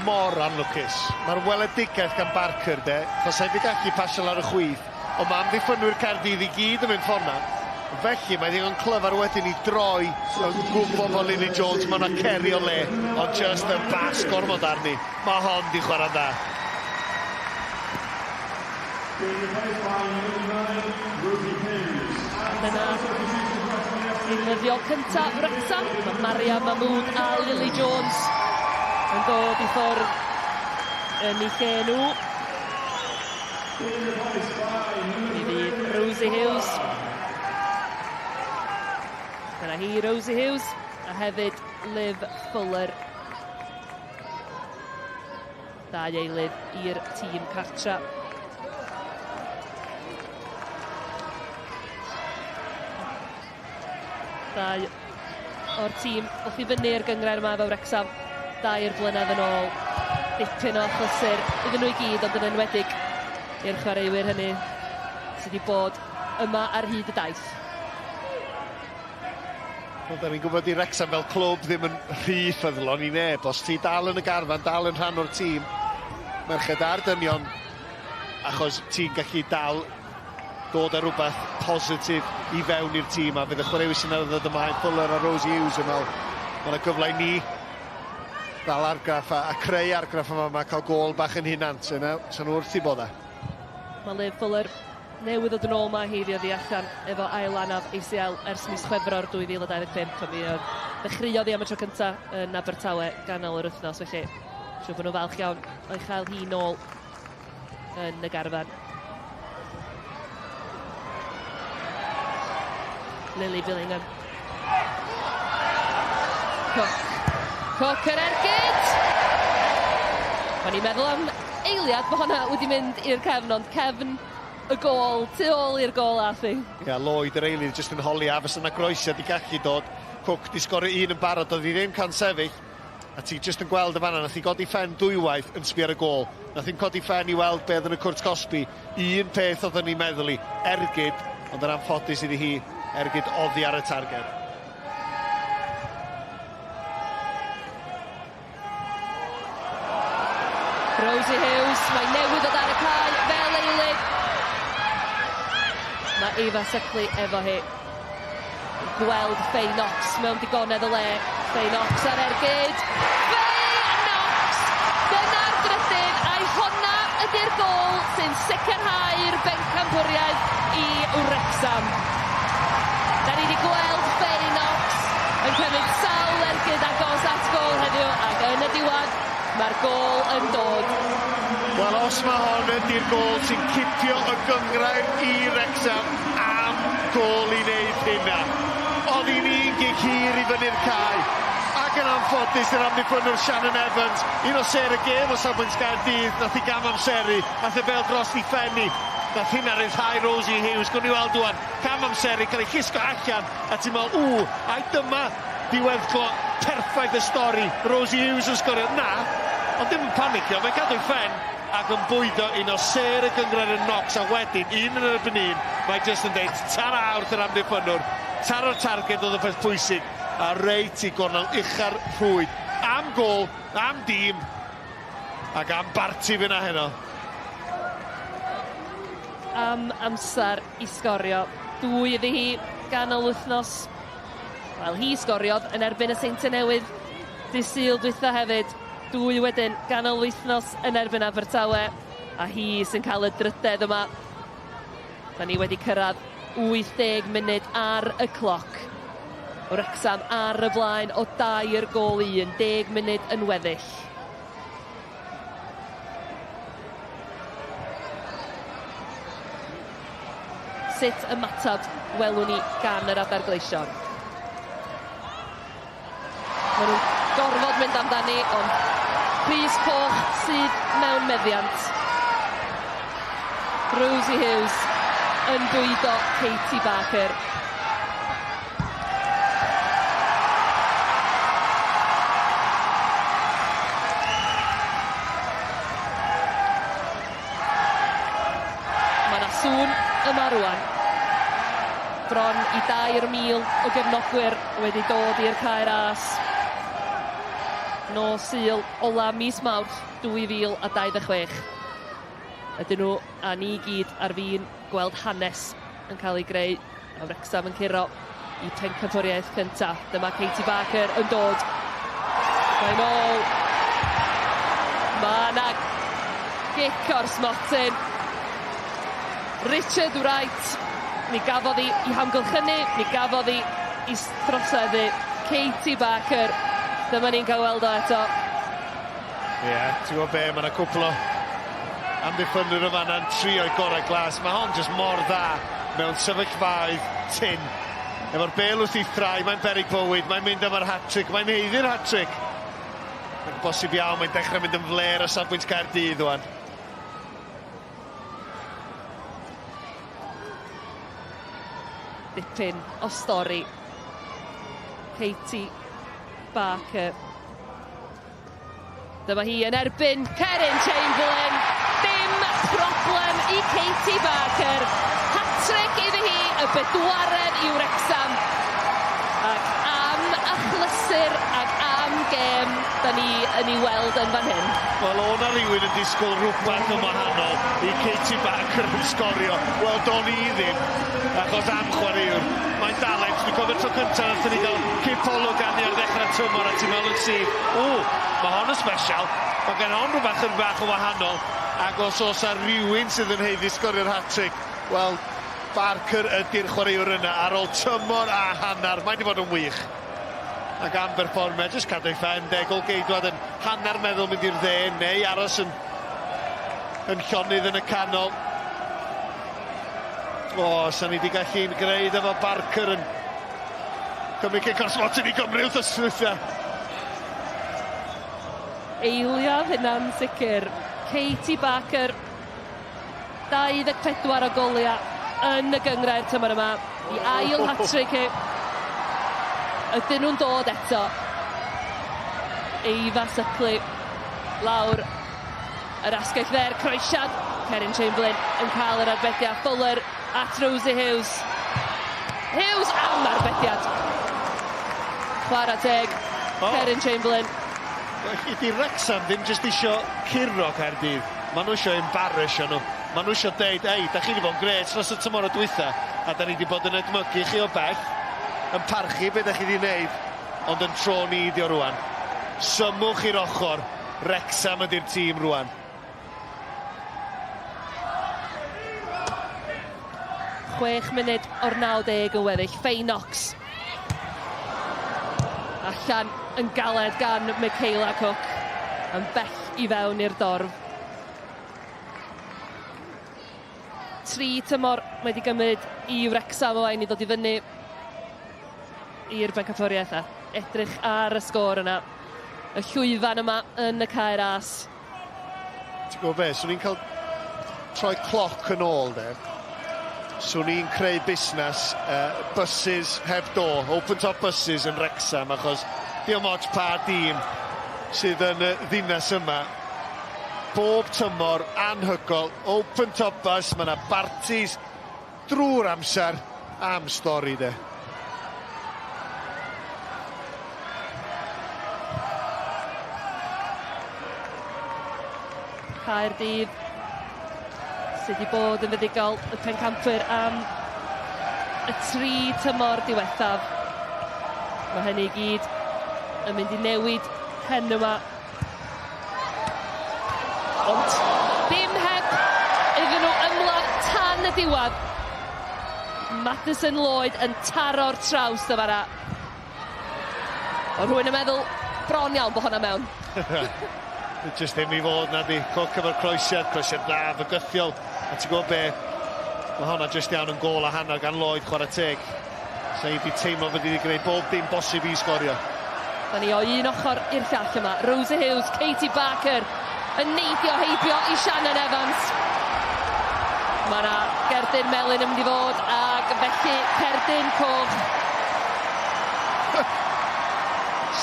Mor anlwcus. Mae'r weledigaeth gan Barker de, tasai 'di gallu pasio lawr y chwith, ond mae amddiffynwyr Caerdydd i gyd yn mynd ffordd 'na. Felly mae ddigon clyfar wedyn i droi yn gwybod bod Lily Jones, mae 'na ceri o le, ond just yn bas gormod arni. Mae hon 'di chwarae'n dda. Dyna eilyddiol cynta Wrecsam. Mae Maria Mahmood a Lily Jones yn dod i ffwrdd yn eu lle nhw. Mi fydd Rosie Hughes. Dyna hi, Rosie Hughes, a hefyd Liv Fuller. Dau eilydd i'r tîm cartra. Dau o'r tîm wrth i fyny'r gynghrair yma efo Wrecsam dair blynedd yn ôl. Dipyn o achlysur iddyn nhw i gyd, ond yn enwedig i'r chwaraewyr hynny sydd wedi bod yma ar hyd y daith. Wel, da ni'n gwybod i Wrecsam fel clwb ddim yn rhy ffyddlon i neb. Os ti dal yn y garfan, dal yn rhan o'r tîm, merched a'r dynion, achos ti'n gallu dal dod â rhywbeth positif i fewn i'r tîm, a fydd y chwaraewyr sy'n ddod ymlaen, Fuller a Rosie Hughes, yn meddwl, mae yna gyfle i ni ddal argraff a, a creu argraff yma, mae cael gôl bach yn hunan, so nhw wrth i bodda. Mae Liv Fuller newydd ddod yn ôl mae hi fuodd hi allan efo ail anaf ACL ers mis Chwefror 2025 a mi oedd ddechreuodd hi am y tro cynta yn Abertawe ganol yr wythnos felly siŵr bod nhw'n falch iawn o'i chael hi nôl yn y garfan. Lily Billingham. Cook. Cook yr ergyd! O'n i'n meddwl am eiliad bod hwnna wedi mynd i'r cefn, ond cefn y gôl, tu ôl i'r gôl ath hi. Ia, Lloyd yr eilydd jyst yn holi a fysa 'na groesiad 'di gallu dod. Cook 'di sgorio un yn barod, doedd hi ddim can sefyll. A ti jyst yn gweld y fanna, nath hi godi phen dwywaith yn sbio ar y gôl. Nath hi'm codi phen i weld be oedd yn y cwrt cosbi. Un peth oedd yn ei meddwl hi, ergyd, ond yn anffodus iddi hi, ergyd oddi ar y targed. Rosie Hughes, mae newydd ddod ar y cae fel eilydd. Mae Eva Suckley efo hi. Gweld Faye Knox mewn digonedd o le. Faye Knox ar ergyd. Faye Knox! Dyna'r drydydd, a'i honna ydy'r gôl sy'n sicrhau'r bencampwriaeth i Wrecsam. Da ni wedi gweld Faye Knox yn cymryd sawl ergyd agos at gôl heddiw ac yn y diwedd mae'r gôl yn dod. Wel, os mae hon ydy'r gôl sy'n cipio y gynghrair i Wrecsam, am gôl i wneud hynna. Oedd hi'n un gic hir i fyny'r cae. Ac yn anffodus i'r amddiffynnwr Shannon Evans, un o sêr y gêm o safbwynt Gaerdydd, nath i gam amseru, nath e bêl dros i phen hi. Nath hynna ryddhau Rosie Hughes, gwn i weld ŵan, cam amseru, cael ei llusgo allan, a ti'n meddwl, ww, ai dyma diweddglo perffaith y stori, Rosie Hughes yn sgorio. Na, ond dim yn panicio, mae'n cadw'i phen ac yn bwydo un o sêr y gynghrair yn Knox, a wedyn, un yn erbyn un, mae jyst yn deud tara wrth yr amddiffynnwr, taro'r targed oedd y peth pwysig, a reit i gornel ucha'r rhwyd. Am gôl, am dîm, ac am barti fyna heno. Am amser i sgorio. Dwy iddi hi ganol wythnos. Wel, hi sgoriodd yn erbyn y Seintiau Newydd dydd Sul dwytha hefyd. Dwy wedyn ganol wythnos yn erbyn Abertawe. A hi sy'n cael y drydedd yma. Da ni wedi cyrraedd 80 munud ar y cloc. Wrecsam ar y blaen o dair gôl i un, 10 munud yn weddill. Sut ymateb welwn ni gan yr Adar Gleision? Maen nhw'n gorfod mynd amdani, ond crys coch sydd mewn meddiant. Rosie Hughes yn bwydo Katie Barker. Mae 'na sŵn yma rŵan. Bron i 3,000 o gefnogwyr wedi dod i'r Cae Ras. Nos Sul ola mis Mawrth 2026. Ydyn nhw a ni gyd ar fin gweld hanes yn cael ei greu. A Wrecsam yn curo i pencampwriaeth cynta. Dyma Katie Barker yn dod. Mae'n ôl. Mae yna gic o'r smotyn. Richard Wright. Mi gafodd hi i hamgylchynu, mi gafodd hi i throseddu. Katie Barker. Dyma ni'n cael weld o eto. Ie, yeah, ti'n gwybod be, mae yna cwpl o amddiffynwyr yn fanna'n trio'i gorau glas. Mae hon jyst mor dda mewn sefyllfaoedd tyn. Efo'r bêl wrth ei thraed, mae'n beryg bywyd, mae'n mynd am yr hat-trick, mae'n haeddu'r hat-trick. Mae'n bosib iawn, mae'n dechrau mynd yn flêr o safbwynt Caerdydd ŵan. Dipyn o stori. Katie Barker. Dyma hi yn erbyn Keryn Chamberlain. Dim problem i Katie Barker. Hat-trick iddi hi, y bedwaredd i Wrecsam. Ac am achlysur ac am gêm da ni yn ei weld yn fan hyn. Wel, o' 'na rywun yn disgwyl rhywbeth yn wahanol i Katie Barker yn sgorio. Wel, do'n i ddim, achos am chwaraewr. Mae'n dalent. Dwi'n cofio tro cynta nathon ni gael cipolwg arni ar ddechrau tymor a ti'n meddwl yn syth, ww, mae hon yn special. Mae gen hon rhywbeth yn bach yn wahanol. Ac os oes 'na rywun sydd yn haeddu sgorio'r hat-trick, wel, Barker ydy'r chwaraewr yna ar ôl tymor a hanner. Mae wedi bod yn wych. Ac am berfformiad, jyst cadw ei phen de, golgeidwad yn hanner meddwl mynd i'r dde neu aros yn yn llonydd yn y canol. O, sa'n ni wedi gallu'n gwneud efo Barker yn cymryd cic o'r smotyn i Gymru wrth dwytha. Eiliodd hynna'n sicr. Katie Barker, 24 o goliau yn y gynghrair tymor yma. I ail hat-trick hi. Ydyn nhw'n dod eto? Eva Suckley lawr yr asgell dde'r croesiad. Keryn Chamberlain yn cael yr arbediad. Fuller at Rosie Hughes. Hughes am arbediad. Chwarae teg. Oh. Keryn Chamberlain. Felly 'di Wrecsam ddim jyst isio curo Caerdydd, maen nhw isio embarrassio nhw. Maen nhw isio deud, ei, da chi wedi bod yn grêt dros y tymor y dwytha, a da ni wedi bod yn edmygu chi o bell, yn parchu be da chi wedi wneud, ond yn tro ni 'di o rwan. Symwch i'r ochr, Wrecsam ydy'r tîm rwan. Chwech munud o'r 90 yn weddill. Faye Knox. Allan yn galed gan Michaela Cook. Yn bell i fewn i'r dorf. Tri tymor mae wedi gymryd i Wrecsam Owain i ddod i fyny i'r bencampwriaeth a edrych ar y sgôr yna. Y llwyfan yma yn y Cae Ras. Ti'n gwybod be, swn i'n cael troi cloc yn ôl de, swn i'n creu busnes uh, buses heb do, open top buses yn Wrexham, achos diolch ots pa dîm sydd yn y ddinas yma. Bob tymor anhygol, open top bus, mae yna bartis drwy'r amser am stori de. Caerdydd sydd wedi bod yn fuddugol y pencampwyr am y tri tymor diwethaf. Mae hynny i gyd yn mynd i newid hen yma. Ond dim heb iddyn nhw ymladd tan y diwedd. Maddison Lloyd yn taro'r trawst y fanna. O rhywun yn meddwl bron iawn bod hwnna mewn. Jyst ddim i fod na di. Cook efo'r croesiad, croesiad dda, fygythiol. A ti'n gwybod be? Mae hwnna jyst iawn yn gôl a hanner gan Lloyd, chwarae teg. Sa i 'di teimlo fod i 'di gwneud bob dim bosib i sgorio. Da ni o un ochr i'r llall yma. Rosa Hughes, Katie Barker yn neidio heibio i Shannon Evans. Mae yna gerdyn melyn yn mynd i fod ac felly cerdyn coch.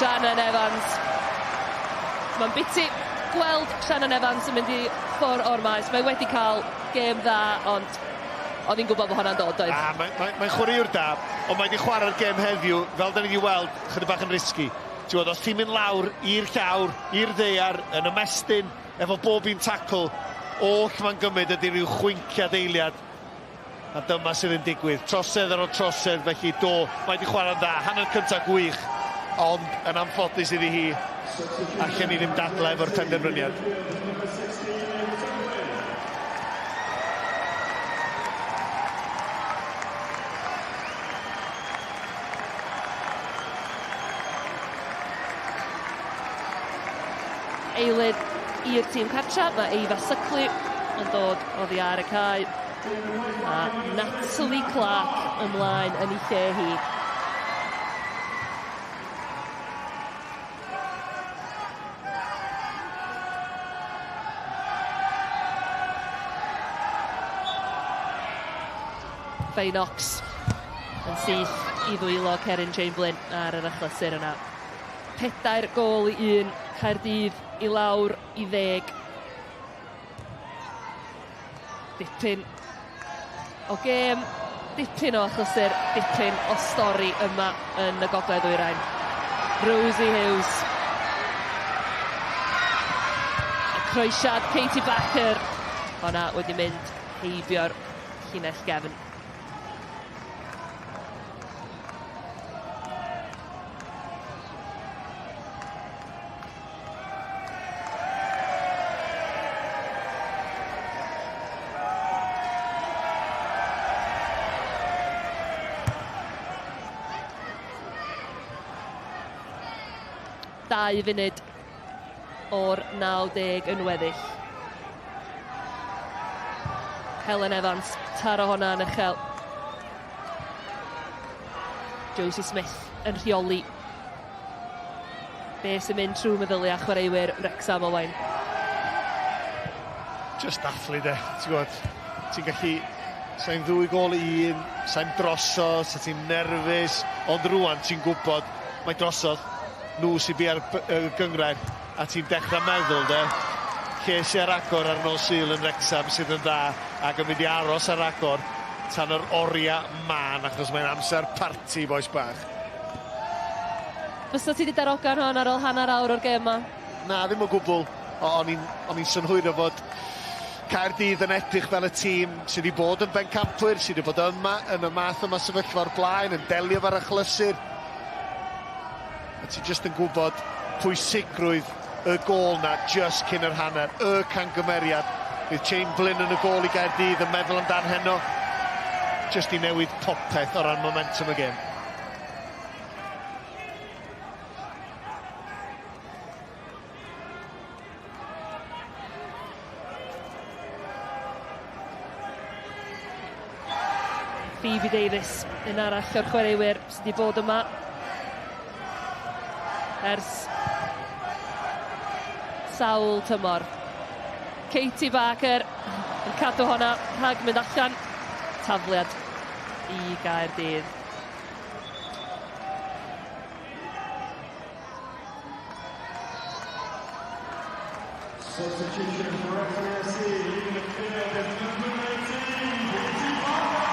Shannon Evans. Mae'n biti gweld Shannon Evans yn mynd i ffwr o'r maes. Mae wedi cael gêm dda ond O'n i'n gwybod bod hwnna'n dod, doedd? Na, mae'n mae, mae chwaraewr da, ond mae wedi chwarae'r gêm heddiw, fel da ni wedi weld, chydig bach yn risky. Ti'n gwybod, os ti'n mynd lawr i'r llawr, i'r ddaear, yn ymestyn, efo bob un tacl, oll mae'n gymryd ydy rhyw chwinciad eiliad. A dyma sydd yn digwydd. Trosedd ar ôl trosedd, felly do, mae wedi chwarae'n dda. Hanner cyntaf gwych, ond yn anffodus iddi hi, allan ni ddim dadlau efo'r penderfyniad. Eilydd i'r tîm cartra, mae Eva Suckley yn dod oddi ar y cae. A Natalie Clark ymlaen yn ei lle hi. Faye Knox yn syth i ddwylo Cerin Chamberlain ar yr achlysur yna. 4 gôl i 1, Caerdydd i lawr i ddeg. Dipyn o gêm, dipyn o achlysur, dipyn o stori yma yn y Gogledd Ddwyrain. Rosie Hughes. Y croesiad Katie Backer. Honna wedi mynd heibio'r llinell gefn. Dau funud o'r 90 yn weddill. Helen Evans, taro honna yn uchel. Josie Smith yn rheoli. Be sy'n mynd trwy meddyliau chwaraewyr Wrecsam, Owain? Just dathlu de, ti'n gwybod, ti'n gallu, sa'n ddwy gol i un, sa'n drosodd, sa ti'n nerfus, ond rwan ti'n gwybod, mae drosodd, nhw sy'n bia'r gynghrair, a ti'n dechrau meddwl de, lle sy'n ar agor ar nos Sul yn Wrecsam sydd yn dda, ac yn mynd i aros ar agor tan yr oriau mân, achos mae'n amser parti, bois bach. Fysa ti 'di darogan hon ar ôl hanner awr o'r gêm 'ma? Na, ddim o gwbl. O'n i'n o'n i'n synhwyro fod Caerdydd yn edrych fel y tîm sydd wedi bod yn bencampwyr, sydd wedi bod yma yn y math yma sefyllfa o'r blaen, yn delio efo'r achlysur. A ti jyst yn gwybod pwysigrwydd y gôl 'na jyst cyn yr hanner, y cangymeriad. Bydd Chamberlain yn y gôl i Gaerdydd yn meddwl amdan heno. Jyst i newid popeth o ran momentum y gêm. Phoebe Davies, un arall o'r chwaraewyr sydd wedi bod yma ers sawl tymor. Katie Barker yn cadw honna rhag mynd allan. Tafliad i Gaerdydd. Substitution for Wrexham AFC, leaving the field is number 19, Katie Barker.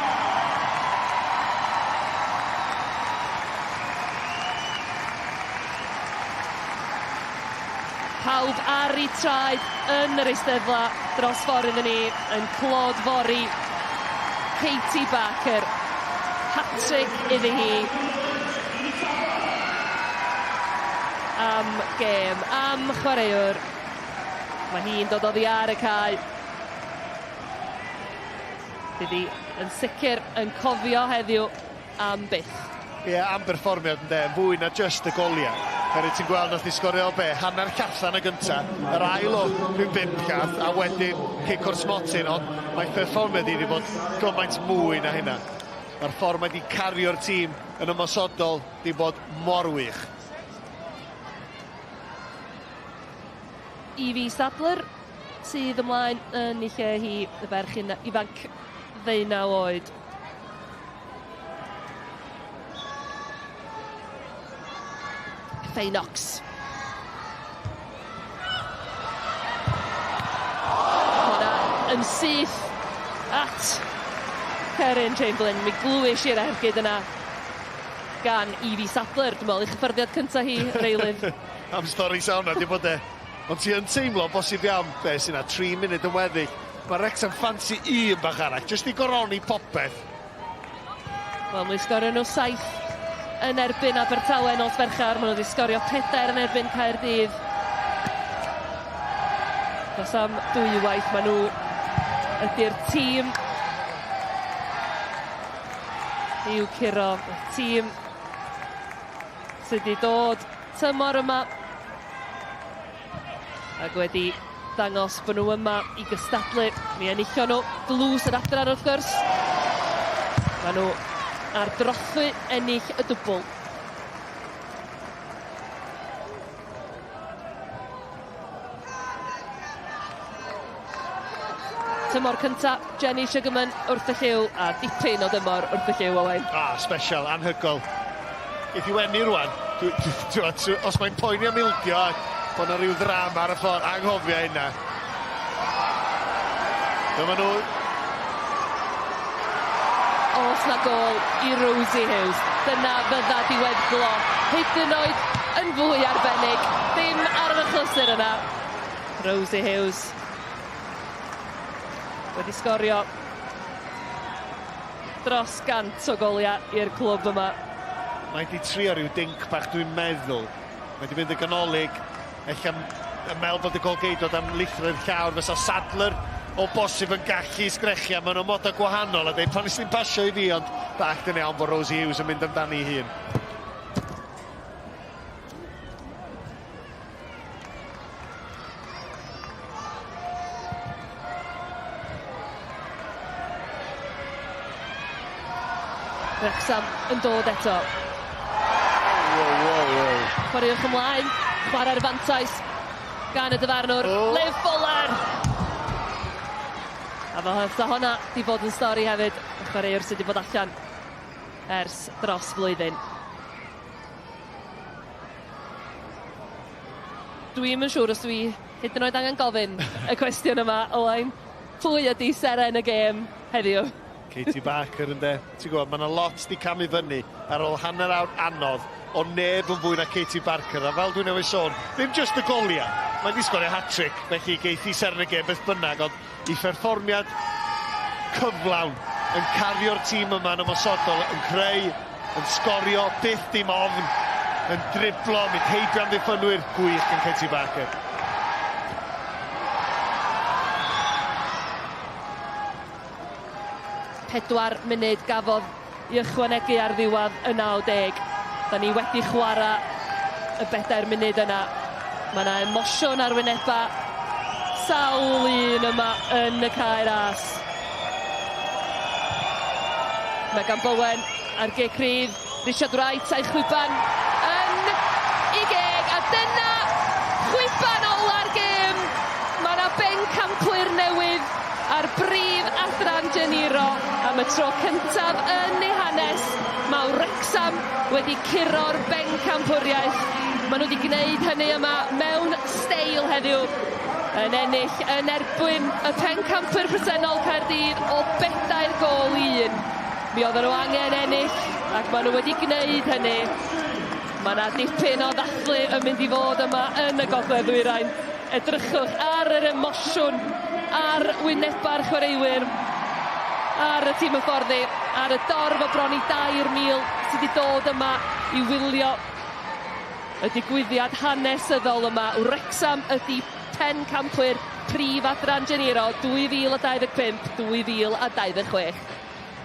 Pawb ar eu traed yn yr eisteddfa dros ffordd iddyn ni yn clodfori Katie Barker. Hat-trick iddi hi. Am gêm, am chwaraewr. Mae hi'n dod oddi ar y cae. Bydd hi yn sicr yn cofio heddiw am byth. Ie, am berfformiad ynde, yn fwy na jyst y goliau. Herwydd ti'n gweld nath hi sgorio o be, hanner llathan y gynta, yr ail o rhyw bump llath, a wedyn cic o'r smotyn, ond mae perfformiad hi wedi bod gymaint mwy na hynna. Mae'r ffordd mae wedi cario'r tîm yn ymosodol wedi bod mor wych. Evie Sadler sydd ymlaen yn ei lle hi, y ferch ifanc ddeunaw oed. Faye Knox. Hwna yn syth at Keryn Chamberlain. Mi glwys i'r ergyd yna gan Evie Sadler. Dwi'n meddwl ei chyffyrddiad cyntaf hi, yr eilydd. Am stori sawn na, di bod e. Ond ti yn teimlo bosib iawn, be sy'n na, 3 munud yn weddill. Mae Wrexham ffansi un bach arall, jyst i goroni popeth. Wel, mi sgorio nhw 7 yn erbyn Abertawe nos Fercher. Maen nhw wedi sgorio 4 yn erbyn Caerdydd. Dos am dwywaith, maen nhw ydy'r tîm i'w curo. Y tîm sydd wedi dod tymor yma ac wedi dangos bod nhw yma i gystadlu. Mi enillon nhw dlws yr adran wrth gwrs. Maen nhw ar drothwy ennill y dwbl. Tymor cynta, Jenny Sugarman wrth y llyw, a dipyn o dymor wrth y llyw, Owain. Ah, special, anhygol. Geith i wenu rwan. Dwi, dwi, dwi, dwi, os mae'n poeni am ildio a bod yna rhyw ddrama ar y ffordd, anghofio hynna. Dyma nhw. Os na gôl i Rosie Hughes, dyna fydda diweddglo. Hyd yn oed yn fwy arbennig. Dim ar yr achlysur yna. Rosie Hughes wedi sgorio dros 100 o goliau i'r clwb yma. Mae 'di trio rhyw dinc bach dwi'n meddwl. Mae 'di mynd yn ganolig, ella yn meddwl bod y golgeidwad am lithro i'r llawr, fysa Sadler o bosib yn gallu sgrechian, maen nhw'n modo gwahanol a deud pan nes ti'n pasio i fi, ond dallt yn iawn bod Rosie Hughes yn mynd amdani ei hun. Wrecsam yn dod eto. Wow, wow, wow. Chwaraewch ymlaen, chwarae'r fantais gan y dyfarnwr, oh. Liv Fuller! A fe fysa honna di bod yn stori hefyd, y chwaraewr sydd wedi bod allan ers dros flwyddyn. Dwi'm yn siŵr os dwi hyd yn oed angen gofyn y cwestiwn yma, Owain. Pwy ydy seren y gêm heddiw? Katie Barker ynde. Ti'n gwybod, mae yna lot di camu fyny ar ôl hanner awr anodd. O neb yn fwy na Katie Barker, a fel dwi'n newydd sôn, ddim jyst y goliau, mae 'di sgorio hat-trick, felly geith hi seren y gêm beth bynnag, ond ei pherfformiad cyflawn yn cario'r tîm yma yn ymosodol, yn creu, yn sgorio, byth dim ofn, yn driblo, mynd heibio amddiffynwyr, gwych gan Katie Barker. 4 munud gafodd i ychwanegu ar ddiwedd y 90. Da ni wedi chwarae y bedair munud yna. Mae yna emosiwn ar wyneba sawl un yma yn y Cae Ras. Megan Bowen ar gic rydd, Richard Wright a'i chwiban yn ei geg, a dyna chwiban ola'r gêm. Mae yna bencampwyr newydd ar brif adran Geniro am y tro cyntaf yn ei hanes. Mae Wrecsam wedi curo'r bencampwriaeth. Maen nhw wedi gwneud hynny yma mewn steil heddiw, yn ennill yn erbyn y pencampwyr presennol Caerdydd o bedair gôl i un. Mi oedden nhw angen ennill ac maen nhw wedi gwneud hynny. Mae yna dipyn o ddathlu yn mynd i fod yma yn y Gogledd Ddwyrain. Edrychwch ar yr emosiwn ar wyneba'r chwaraewyr, ar y tîm hyfforddi, ar y dorf o bron i 3,000 sydd wedi dod yma i wylio y digwyddiad hanesyddol yma. Wrecsam ydy pencampwyr prif adran Geniro 2025-2026.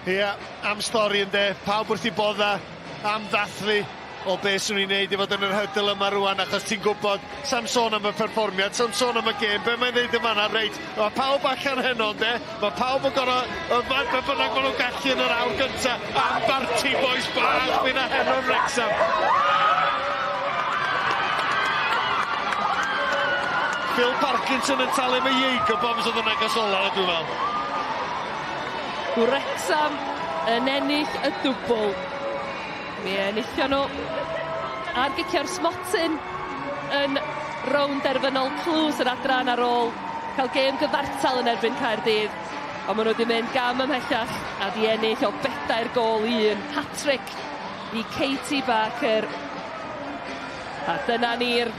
Ia, am stori ynde, pawb wrth 'u bodda am ddathlu o be swn i'n neud i fod yn yr huddle yma rwan achos ti'n gwybod, sa'm sôn am y perfformiad, sa'm sôn am y gêm, be mae'n ddeud yn fanna, reit, mae pawb allan heno ynde, mae pawb yn gorfod yfed be bynnag maen nhw'n gallu yn yr awr gynta am barti bois bach fydd 'na heno yn Wrecsam. Phil Parkinson yn talu am y Jaeger bombs oedd yn agos ola dwi'n meddwl. Wrecsam yn ennill y dwbl. Mi enillon nhw ar gicio'r smotyn yn rownd derfynol tlws yr adran ar ôl cael gêm gyfartal yn erbyn Caerdydd. Ond maen nhw wedi mynd gam ymhellach a 'di ennill o bedair gôl i un. Hat-trick i Katie Barker. A dyna ni'r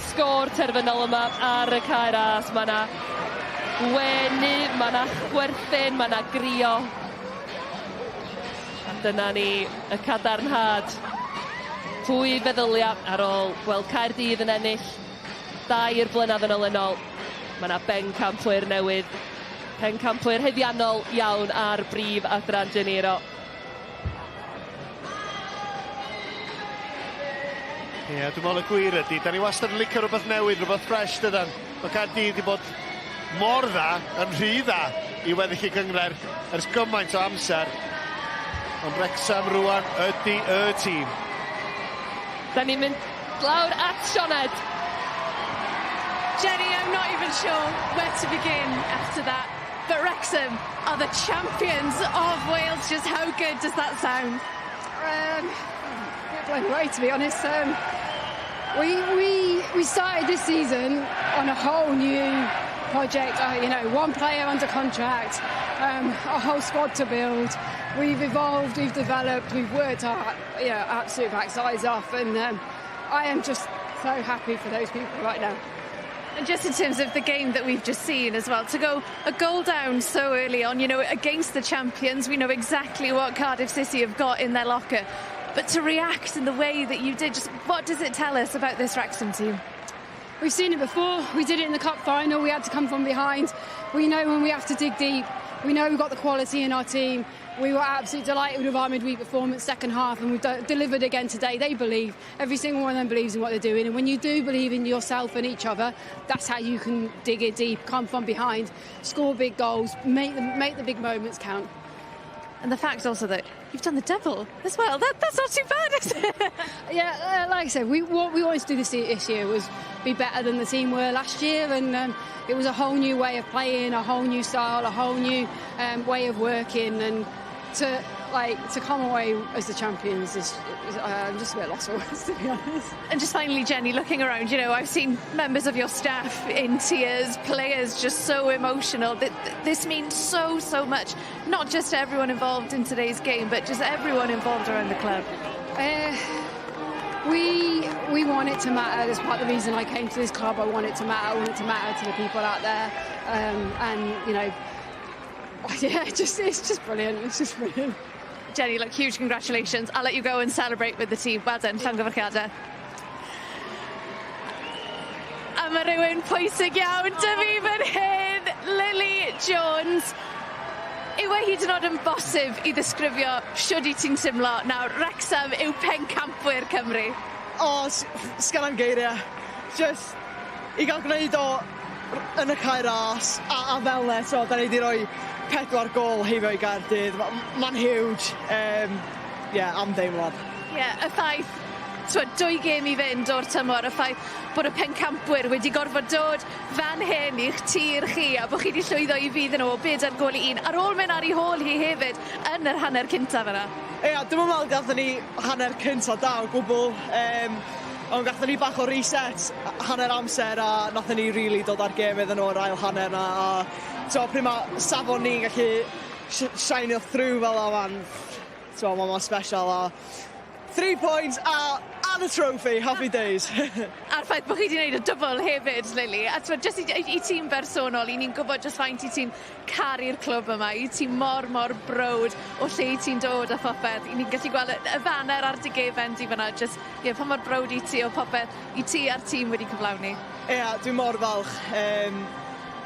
sgôr terfynol yma ar y Cae Ras. Mae 'na wenu, mae 'na chwerthin, mae 'na grio. A dyna ni y cadarnhad. Pwy feddylia ar ôl gweld Caerdydd yn ennill dair blynedd yn olynol, mae 'na bencampwyr newydd, pencampwyr haeddiannol iawn ar brif adran Geniro. Ie, yeah, dwi'n meddwl y gwir ydy, da ni wastad yn licio rhywbeth newydd, rhywbeth ffres dydan. Mae Caerdydd wedi bod mor dda, yn rhy dda, i weddill y gynghrair ers gymaint o amser. Ond Wrecsam rwan ydy y tîm. Da ni'n mynd lawr at Sioned. Jenny, I'm not even sure where to begin after that. But Wrexham are the champions of Wales. Just how good does that sound? Bit blown away, to be honest. We started this season on a whole new project. One player under contract, a whole squad to build. We've evolved, we've developed, we've worked our absolute backsides off, and I am just so happy for those people right now. And just in terms of the game that we've just seen as well, to go a goal down so early on, against the champions, we know exactly what Cardiff City have got in their locker. But to react in the way that you did, just what does it tell us about this Wrexham team? We've seen it before. We did it in the cup final. We had to come from behind. We know when we have to dig deep. We know we've got the quality in our team. We were absolutely delighted with our midweek performance second half, and we've delivered again today. They believe. Every single one of them believes in what they're doing. And when you do believe in yourself and each other, that's how you can dig it deep, come from behind, score big goals, make the big moments count. And the fact also that you've done the double as well, that's not too bad, is it? Yeah, like I said, what we wanted to do this year was be better than the team were last year, and it was a whole new way of playing, a whole new style, a whole new way of working, and to come away as the champions is I'm just a bit lost for words, to be honest. And just finally, Jenny, looking around, I've seen members of your staff in tears, players just so emotional. This means so, so much, not just to everyone involved in today's game, but just everyone involved around the club. We we want it to matter. That's part of the reason I came to this club. I want it to matter. I want it to matter to the people out there. Um, and, you know, yeah, just it's just brilliant. It's just brilliant. Jenny, look, huge congratulations. I'll let you go and celebrate with the team. Well done, llongyfarchiadau. A mae rhywun pwysig iawn 'da fi fan hyn, Lily Jones. Yw e hyd yn oed yn bosib i ddisgrifio shwd 'yt ti'n timlo nawr? Wrecsam yw pencampwyr Cymru. O s- sgenna'm geirie. Jyst i ga'l gwneud o r- yn y Cae Ras a a fel 'ne t'mo' 'dan ni 'di roi pedwar gôl heibio i Gaerdydd ma' ma'n huge yym ie am deimlad. Ie y ffaith t'wod dwy gêm i fynd o'r tymor y ffaith bod y pencampwyr wedi gorfod dod fan hyn i'ch tir chi a bo' chi 'di llwyddo i fudd nhw o bedair gôl i un ar ôl mynd ar 'u hôl hi hefyd yn yr hanner cyntaf yna. Ia dwi'm yn me'wl gathon ni hanner cynta da o gwbwl yym ond gathon ni bach o reset hanner amser a nathon ni rili dod â'r gêm iddyn nhw yr ail hanner 'na a t'o' pryd ma' safon ni'n gallu sh- sheinio through fel 'a ma'n t'mo' ma' mor special a three points a and a trophy, happy days. A'r ffaith bo' chi 'di neud y dwbwl hefyd Lily a t'mod jyst i i i ti'n bersonol 'yn ni'n gwbod jyst faint 'yt ti'n caru'r clwb yma 'yt ti mor mor browd o lle 'yt ti'n dod a phopeth 'yn ni'n gallu gweld y y faner ar dy gefen di fan 'na jyst ie pa mor browd 'yt ti o popeth 'yt ti a'r tîm wedi cyflawni. Ia dwi mor falch yym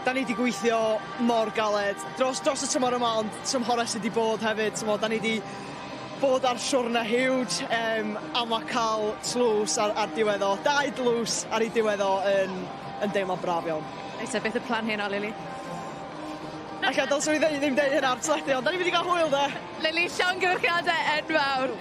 'dan ni 'di gweithio mor galed dros dros y tymor yma ond tymhore sy 'di bod hefyd t'mo' 'dan ni 'di bod ar siwrne huge yym a ma' ca'l tlws ar ar diwedd o, dau dlws ar ei diwedd o yn yn deimlad braf iawn. Reit te beth yw'r plan heno Lily? Ella dylswn i ddeu- ddim deud hynna ar teledu ond 'dan ni mynd i ga'l hwyl 'de? Lily llongyfarchiade enfawr.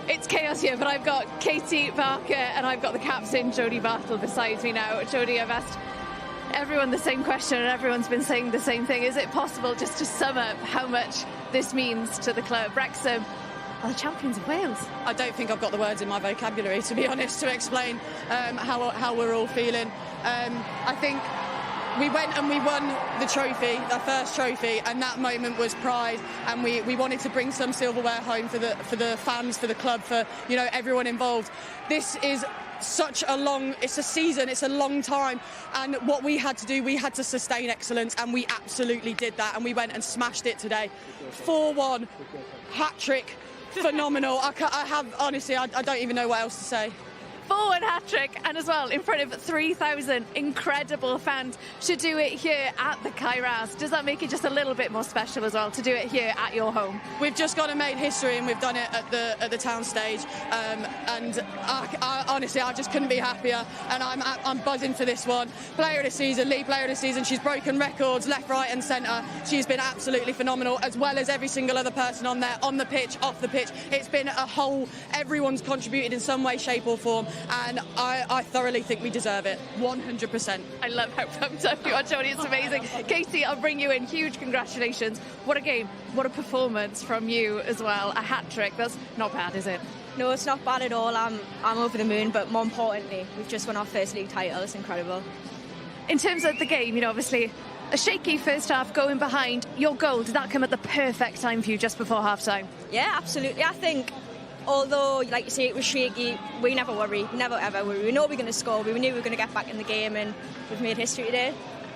It's chaos here, but I've got Katie Barker and I've got the captain, Jodie Bartle, beside me now. Jodie, I've asked everyone the same question and everyone's been saying the same thing. Is it possible just to sum up how much this means to the club? Wrexham are the champions of Wales. I don't think I've got the words in my vocabulary, to be honest, to explain um, how, how we're all feeling. Um, I think we went and we won the trophy, our first trophy, and that moment was pride. And we, we wanted to bring some silverware home for the for the fans, for the club, for you know everyone involved. This is such a long it's a season it's a long time and what we had to do we had to sustain excellence and we absolutely did that and we went and smashed it today 4-1 hat-trick phenomenal I, I have honestly I, I don't even know what else to say 4-1 hat-trick and as well in front of 3,000 incredible fans to do it here at the Cae Ras. Does that make it just a little bit more special as well to do it here at your home? We've just gone and made history and we've done it at the at the town stage um, and I, I, honestly I just couldn't be happier and I'm I'm buzzing for this one. Player of the season, league player of the season, she's broken records left, right and centre. She's been absolutely phenomenal as well as every single other person on there, on the pitch, off the pitch. It's been a whole, everyone's contributed in some way, shape or form and I, I thoroughly think we deserve it, 100%. I love how pumped up you are, Jodie. It's amazing. Katie, I'll bring you in. Huge congratulations. What a game. What a performance from you as well. A hat trick. That's not bad, is it? No, it's not bad at all. I'm, I'm over the moon, but more importantly, we've just won our first league title. It's incredible. In terms of the game, you know, obviously a shaky first half going behind. Your goal, did that come at the perfect time for you just before half time? Yeah, absolutely. I think although, like you say, it was shaky, we never worry, never ever worry. We know we're going to score, we knew we were going to get back in the game, and we've made history today.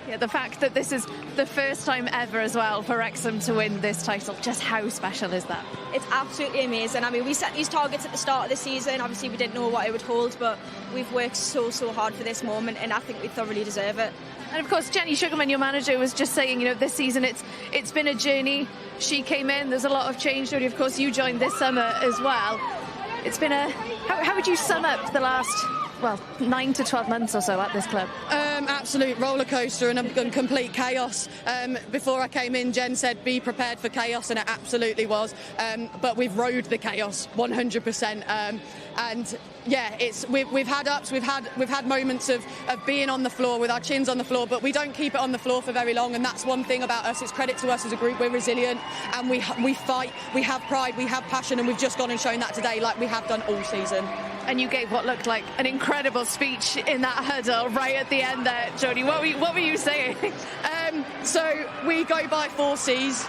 Yeah, the fact that this is the first time ever as well for Wrexham to win this title, just how special is that? It's absolutely amazing. I mean, we set these targets at the start of the season. Obviously, we didn't know what it would hold, but we've worked so, so hard for this moment, and I think we thoroughly deserve it. And of course, Jenny Sugarman, your manager, was just saying, you know, this season it's it's been a journey. She came in, there's a lot of change. Jodie, of course, you joined this summer as well. It's been a... How, how would you sum up the last well, 9 to 12 months or so at this club? Um, absolute roller coaster and, and complete chaos. Um, before I came in, Jen said, be prepared for chaos, and it absolutely was. Um, but we've rode the chaos 100%. Um, and yeah, it's we've, we've had ups, we've had we've had moments of, of being on the floor with our chins on the floor, but we don't keep it on the floor for very long. And that's one thing about us. It's credit to us as a group. We're resilient and we we fight. We have pride, we have passion, and we've just gone and shown that today, like we have done all season. And you gave what looked like an incredible speech in that huddle right at the end there, Jodie. What were, what were you saying? So we go by four C's.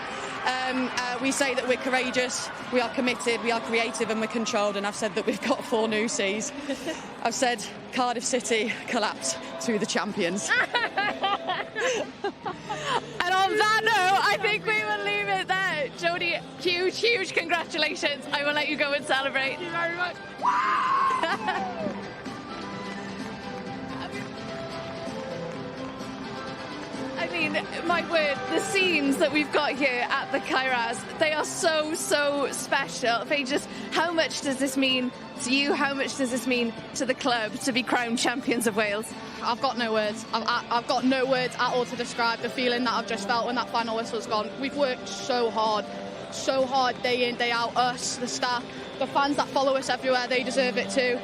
We say that we're courageous, we are committed, we are creative and we're controlled. And I've said that we've got four new C's. I've said Cardiff City collapse to the champions. And on that note, I think we will leave it there. Jodie, huge, huge congratulations. I will let you go and celebrate. Thank you very much. I mean, my word, the scenes that we've got here at the Cae Ras, they are so, so special. Faye, just how much does this mean to you? How much does this mean to the club to be crowned champions of Wales? I've got no words. I've got no words at all to describe the feeling that I've just felt when that final whistle's gone. We've worked so hard day in, day out. Us, the staff, the fans that follow us everywhere, they deserve it too.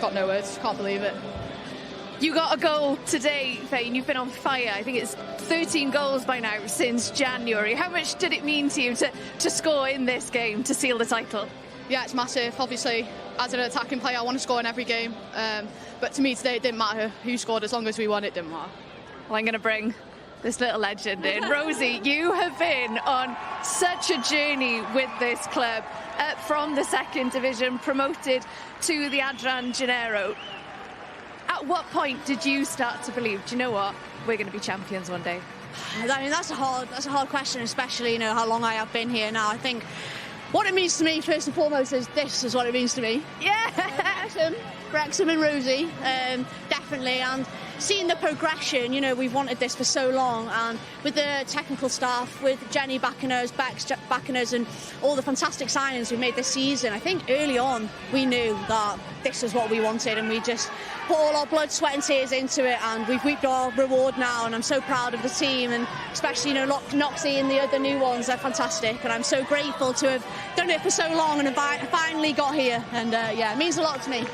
Got no words, can't believe it. You got a goal today, Faye, and you've been on fire. I think it's 13 goals by now since January. How much did it mean to you to score in this game, to seal the title? Yeah, it's massive. Obviously, as an attacking player, I want to score in every game. But to me today, it didn't matter who scored. As long as we won, it didn't matter. Well, I'm going to bring this little legend in. Rosie, you have been on such a journey with this club, up from the second division, promoted to the Adran Gennaro. At what point did you start to believe, do you know what, we're going to be champions one day? I mean, that's a hard question, especially, how long I have been here now. I think what it means to me, first and foremost, is this is what it means to me. Wrexham, Wrexham and Rosie, definitely. And seeing the progression, we've wanted this for so long, and with the technical staff, with Jenny backing us, Bex backing us, and all the fantastic signings we've made this season, I think early on we knew that this is what we wanted, and we just put all our blood, sweat and tears into it, and we've reaped our reward now, and I'm so proud of the team, and especially, Noxie and the other new ones, they're fantastic, and I'm so grateful to have done it for so long and have finally got here, and it means a lot to me.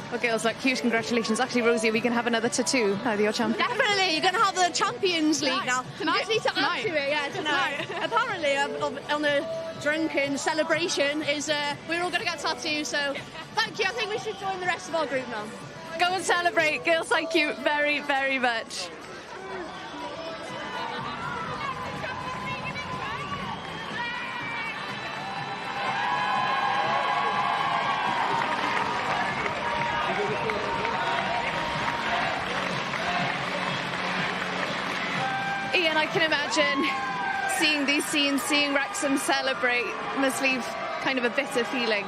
Well, girls, huge congratulations. Actually, Rosie, we can have another tattoo now that you're champion. Definitely, you're going to have the Champions League Tonight. now. Tonight. I just need to add Tonight. to it, yeah, tonight. Tonight. Apparently, on the drunken celebration is we're all going to get tattoos, so thank you. I think we should join the rest of our group now. Go and celebrate. Girls, thank you very, very much. Ian, I can imagine seeing these scenes, seeing Wrexham celebrate, must leave kind of a bitter feeling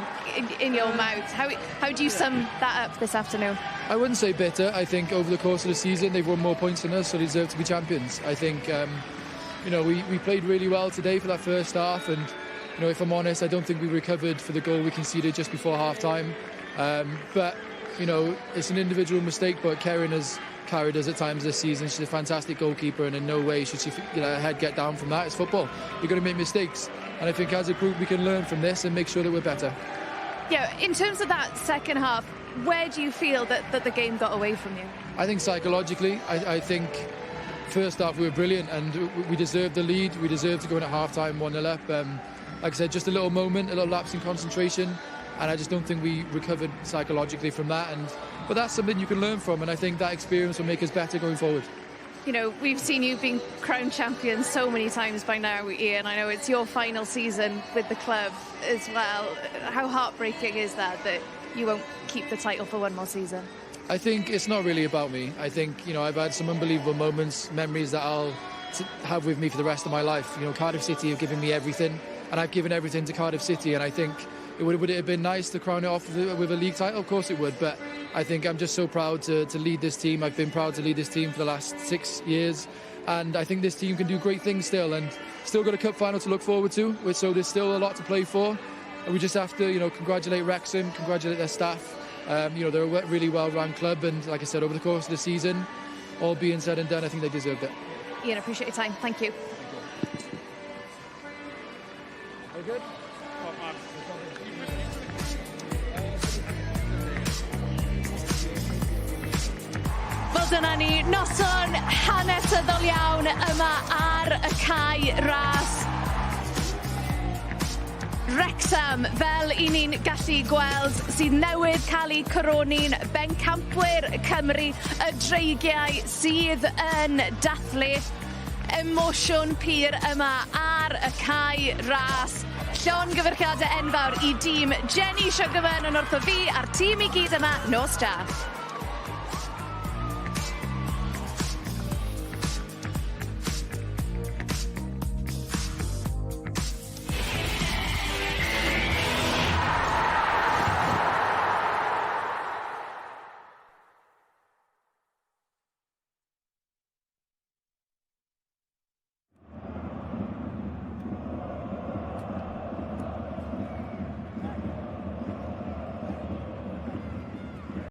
in your mouth. How do you sum that up this afternoon? I wouldn't say bitter. I think over the course of the season, they've won more points than us, so they deserve to be champions. I think we played really well today for that first half, and if I'm honest, I don't think we recovered for the goal we conceded just before half-time. But it's an individual mistake, but Keryn has carried us at times this season. She's a fantastic goalkeeper, and in no way should she her head get down from that. It's football. You're going to make mistakes, and I think as a group we can learn from this and make sure that we're better. Yeah, in terms of that second half, where do you feel that the game got away from you? I think psychologically, I think first half we were brilliant, and we deserved the lead. We deserved to go in at half-time one nil up. Like I said, just a little moment, a little lapse in concentration, and I just don't think we recovered psychologically from that. But that's something you can learn from, and I think that experience will make us better going forward. We've seen you being crowned champion so many times by now, Ian. I know it's your final season with the club as well. How heartbreaking is that, that you won't keep the title for one more season? I think it's not really about me. I think I've had some unbelievable moments, memories that I'll have with me for the rest of my life. Cardiff City have given me everything, and I've given everything to Cardiff City, and I think would it have been nice to crown it off with a league title? Of course it would, but I think I'm just so proud to lead this team. I've been proud to lead this team for the last 6 years, and I think this team can do great things still, and still got a cup final to look forward to, so there's still a lot to play for. And we just have to congratulate Wrexham, congratulate their staff. They're a really well-run club, and like I said, over the course of the season, all being said and done, I think they deserved it. Ian, I appreciate your time. Thank you. Very good. Wel, dyna ni, noson hanesyddol iawn yma ar y Cae Ras. Wrexham, fel i ni'n gallu gweld, sydd newydd cael eu coroni'n bencampwyr Cymru, y Dreigiau sydd yn dathlu. Emosiwn pur yma ar y cae ras. Llongyfarchiadau enfawr i dîm Jenny Sugarman yn wrtho fi a'r tîm i gyd yma. Nos da.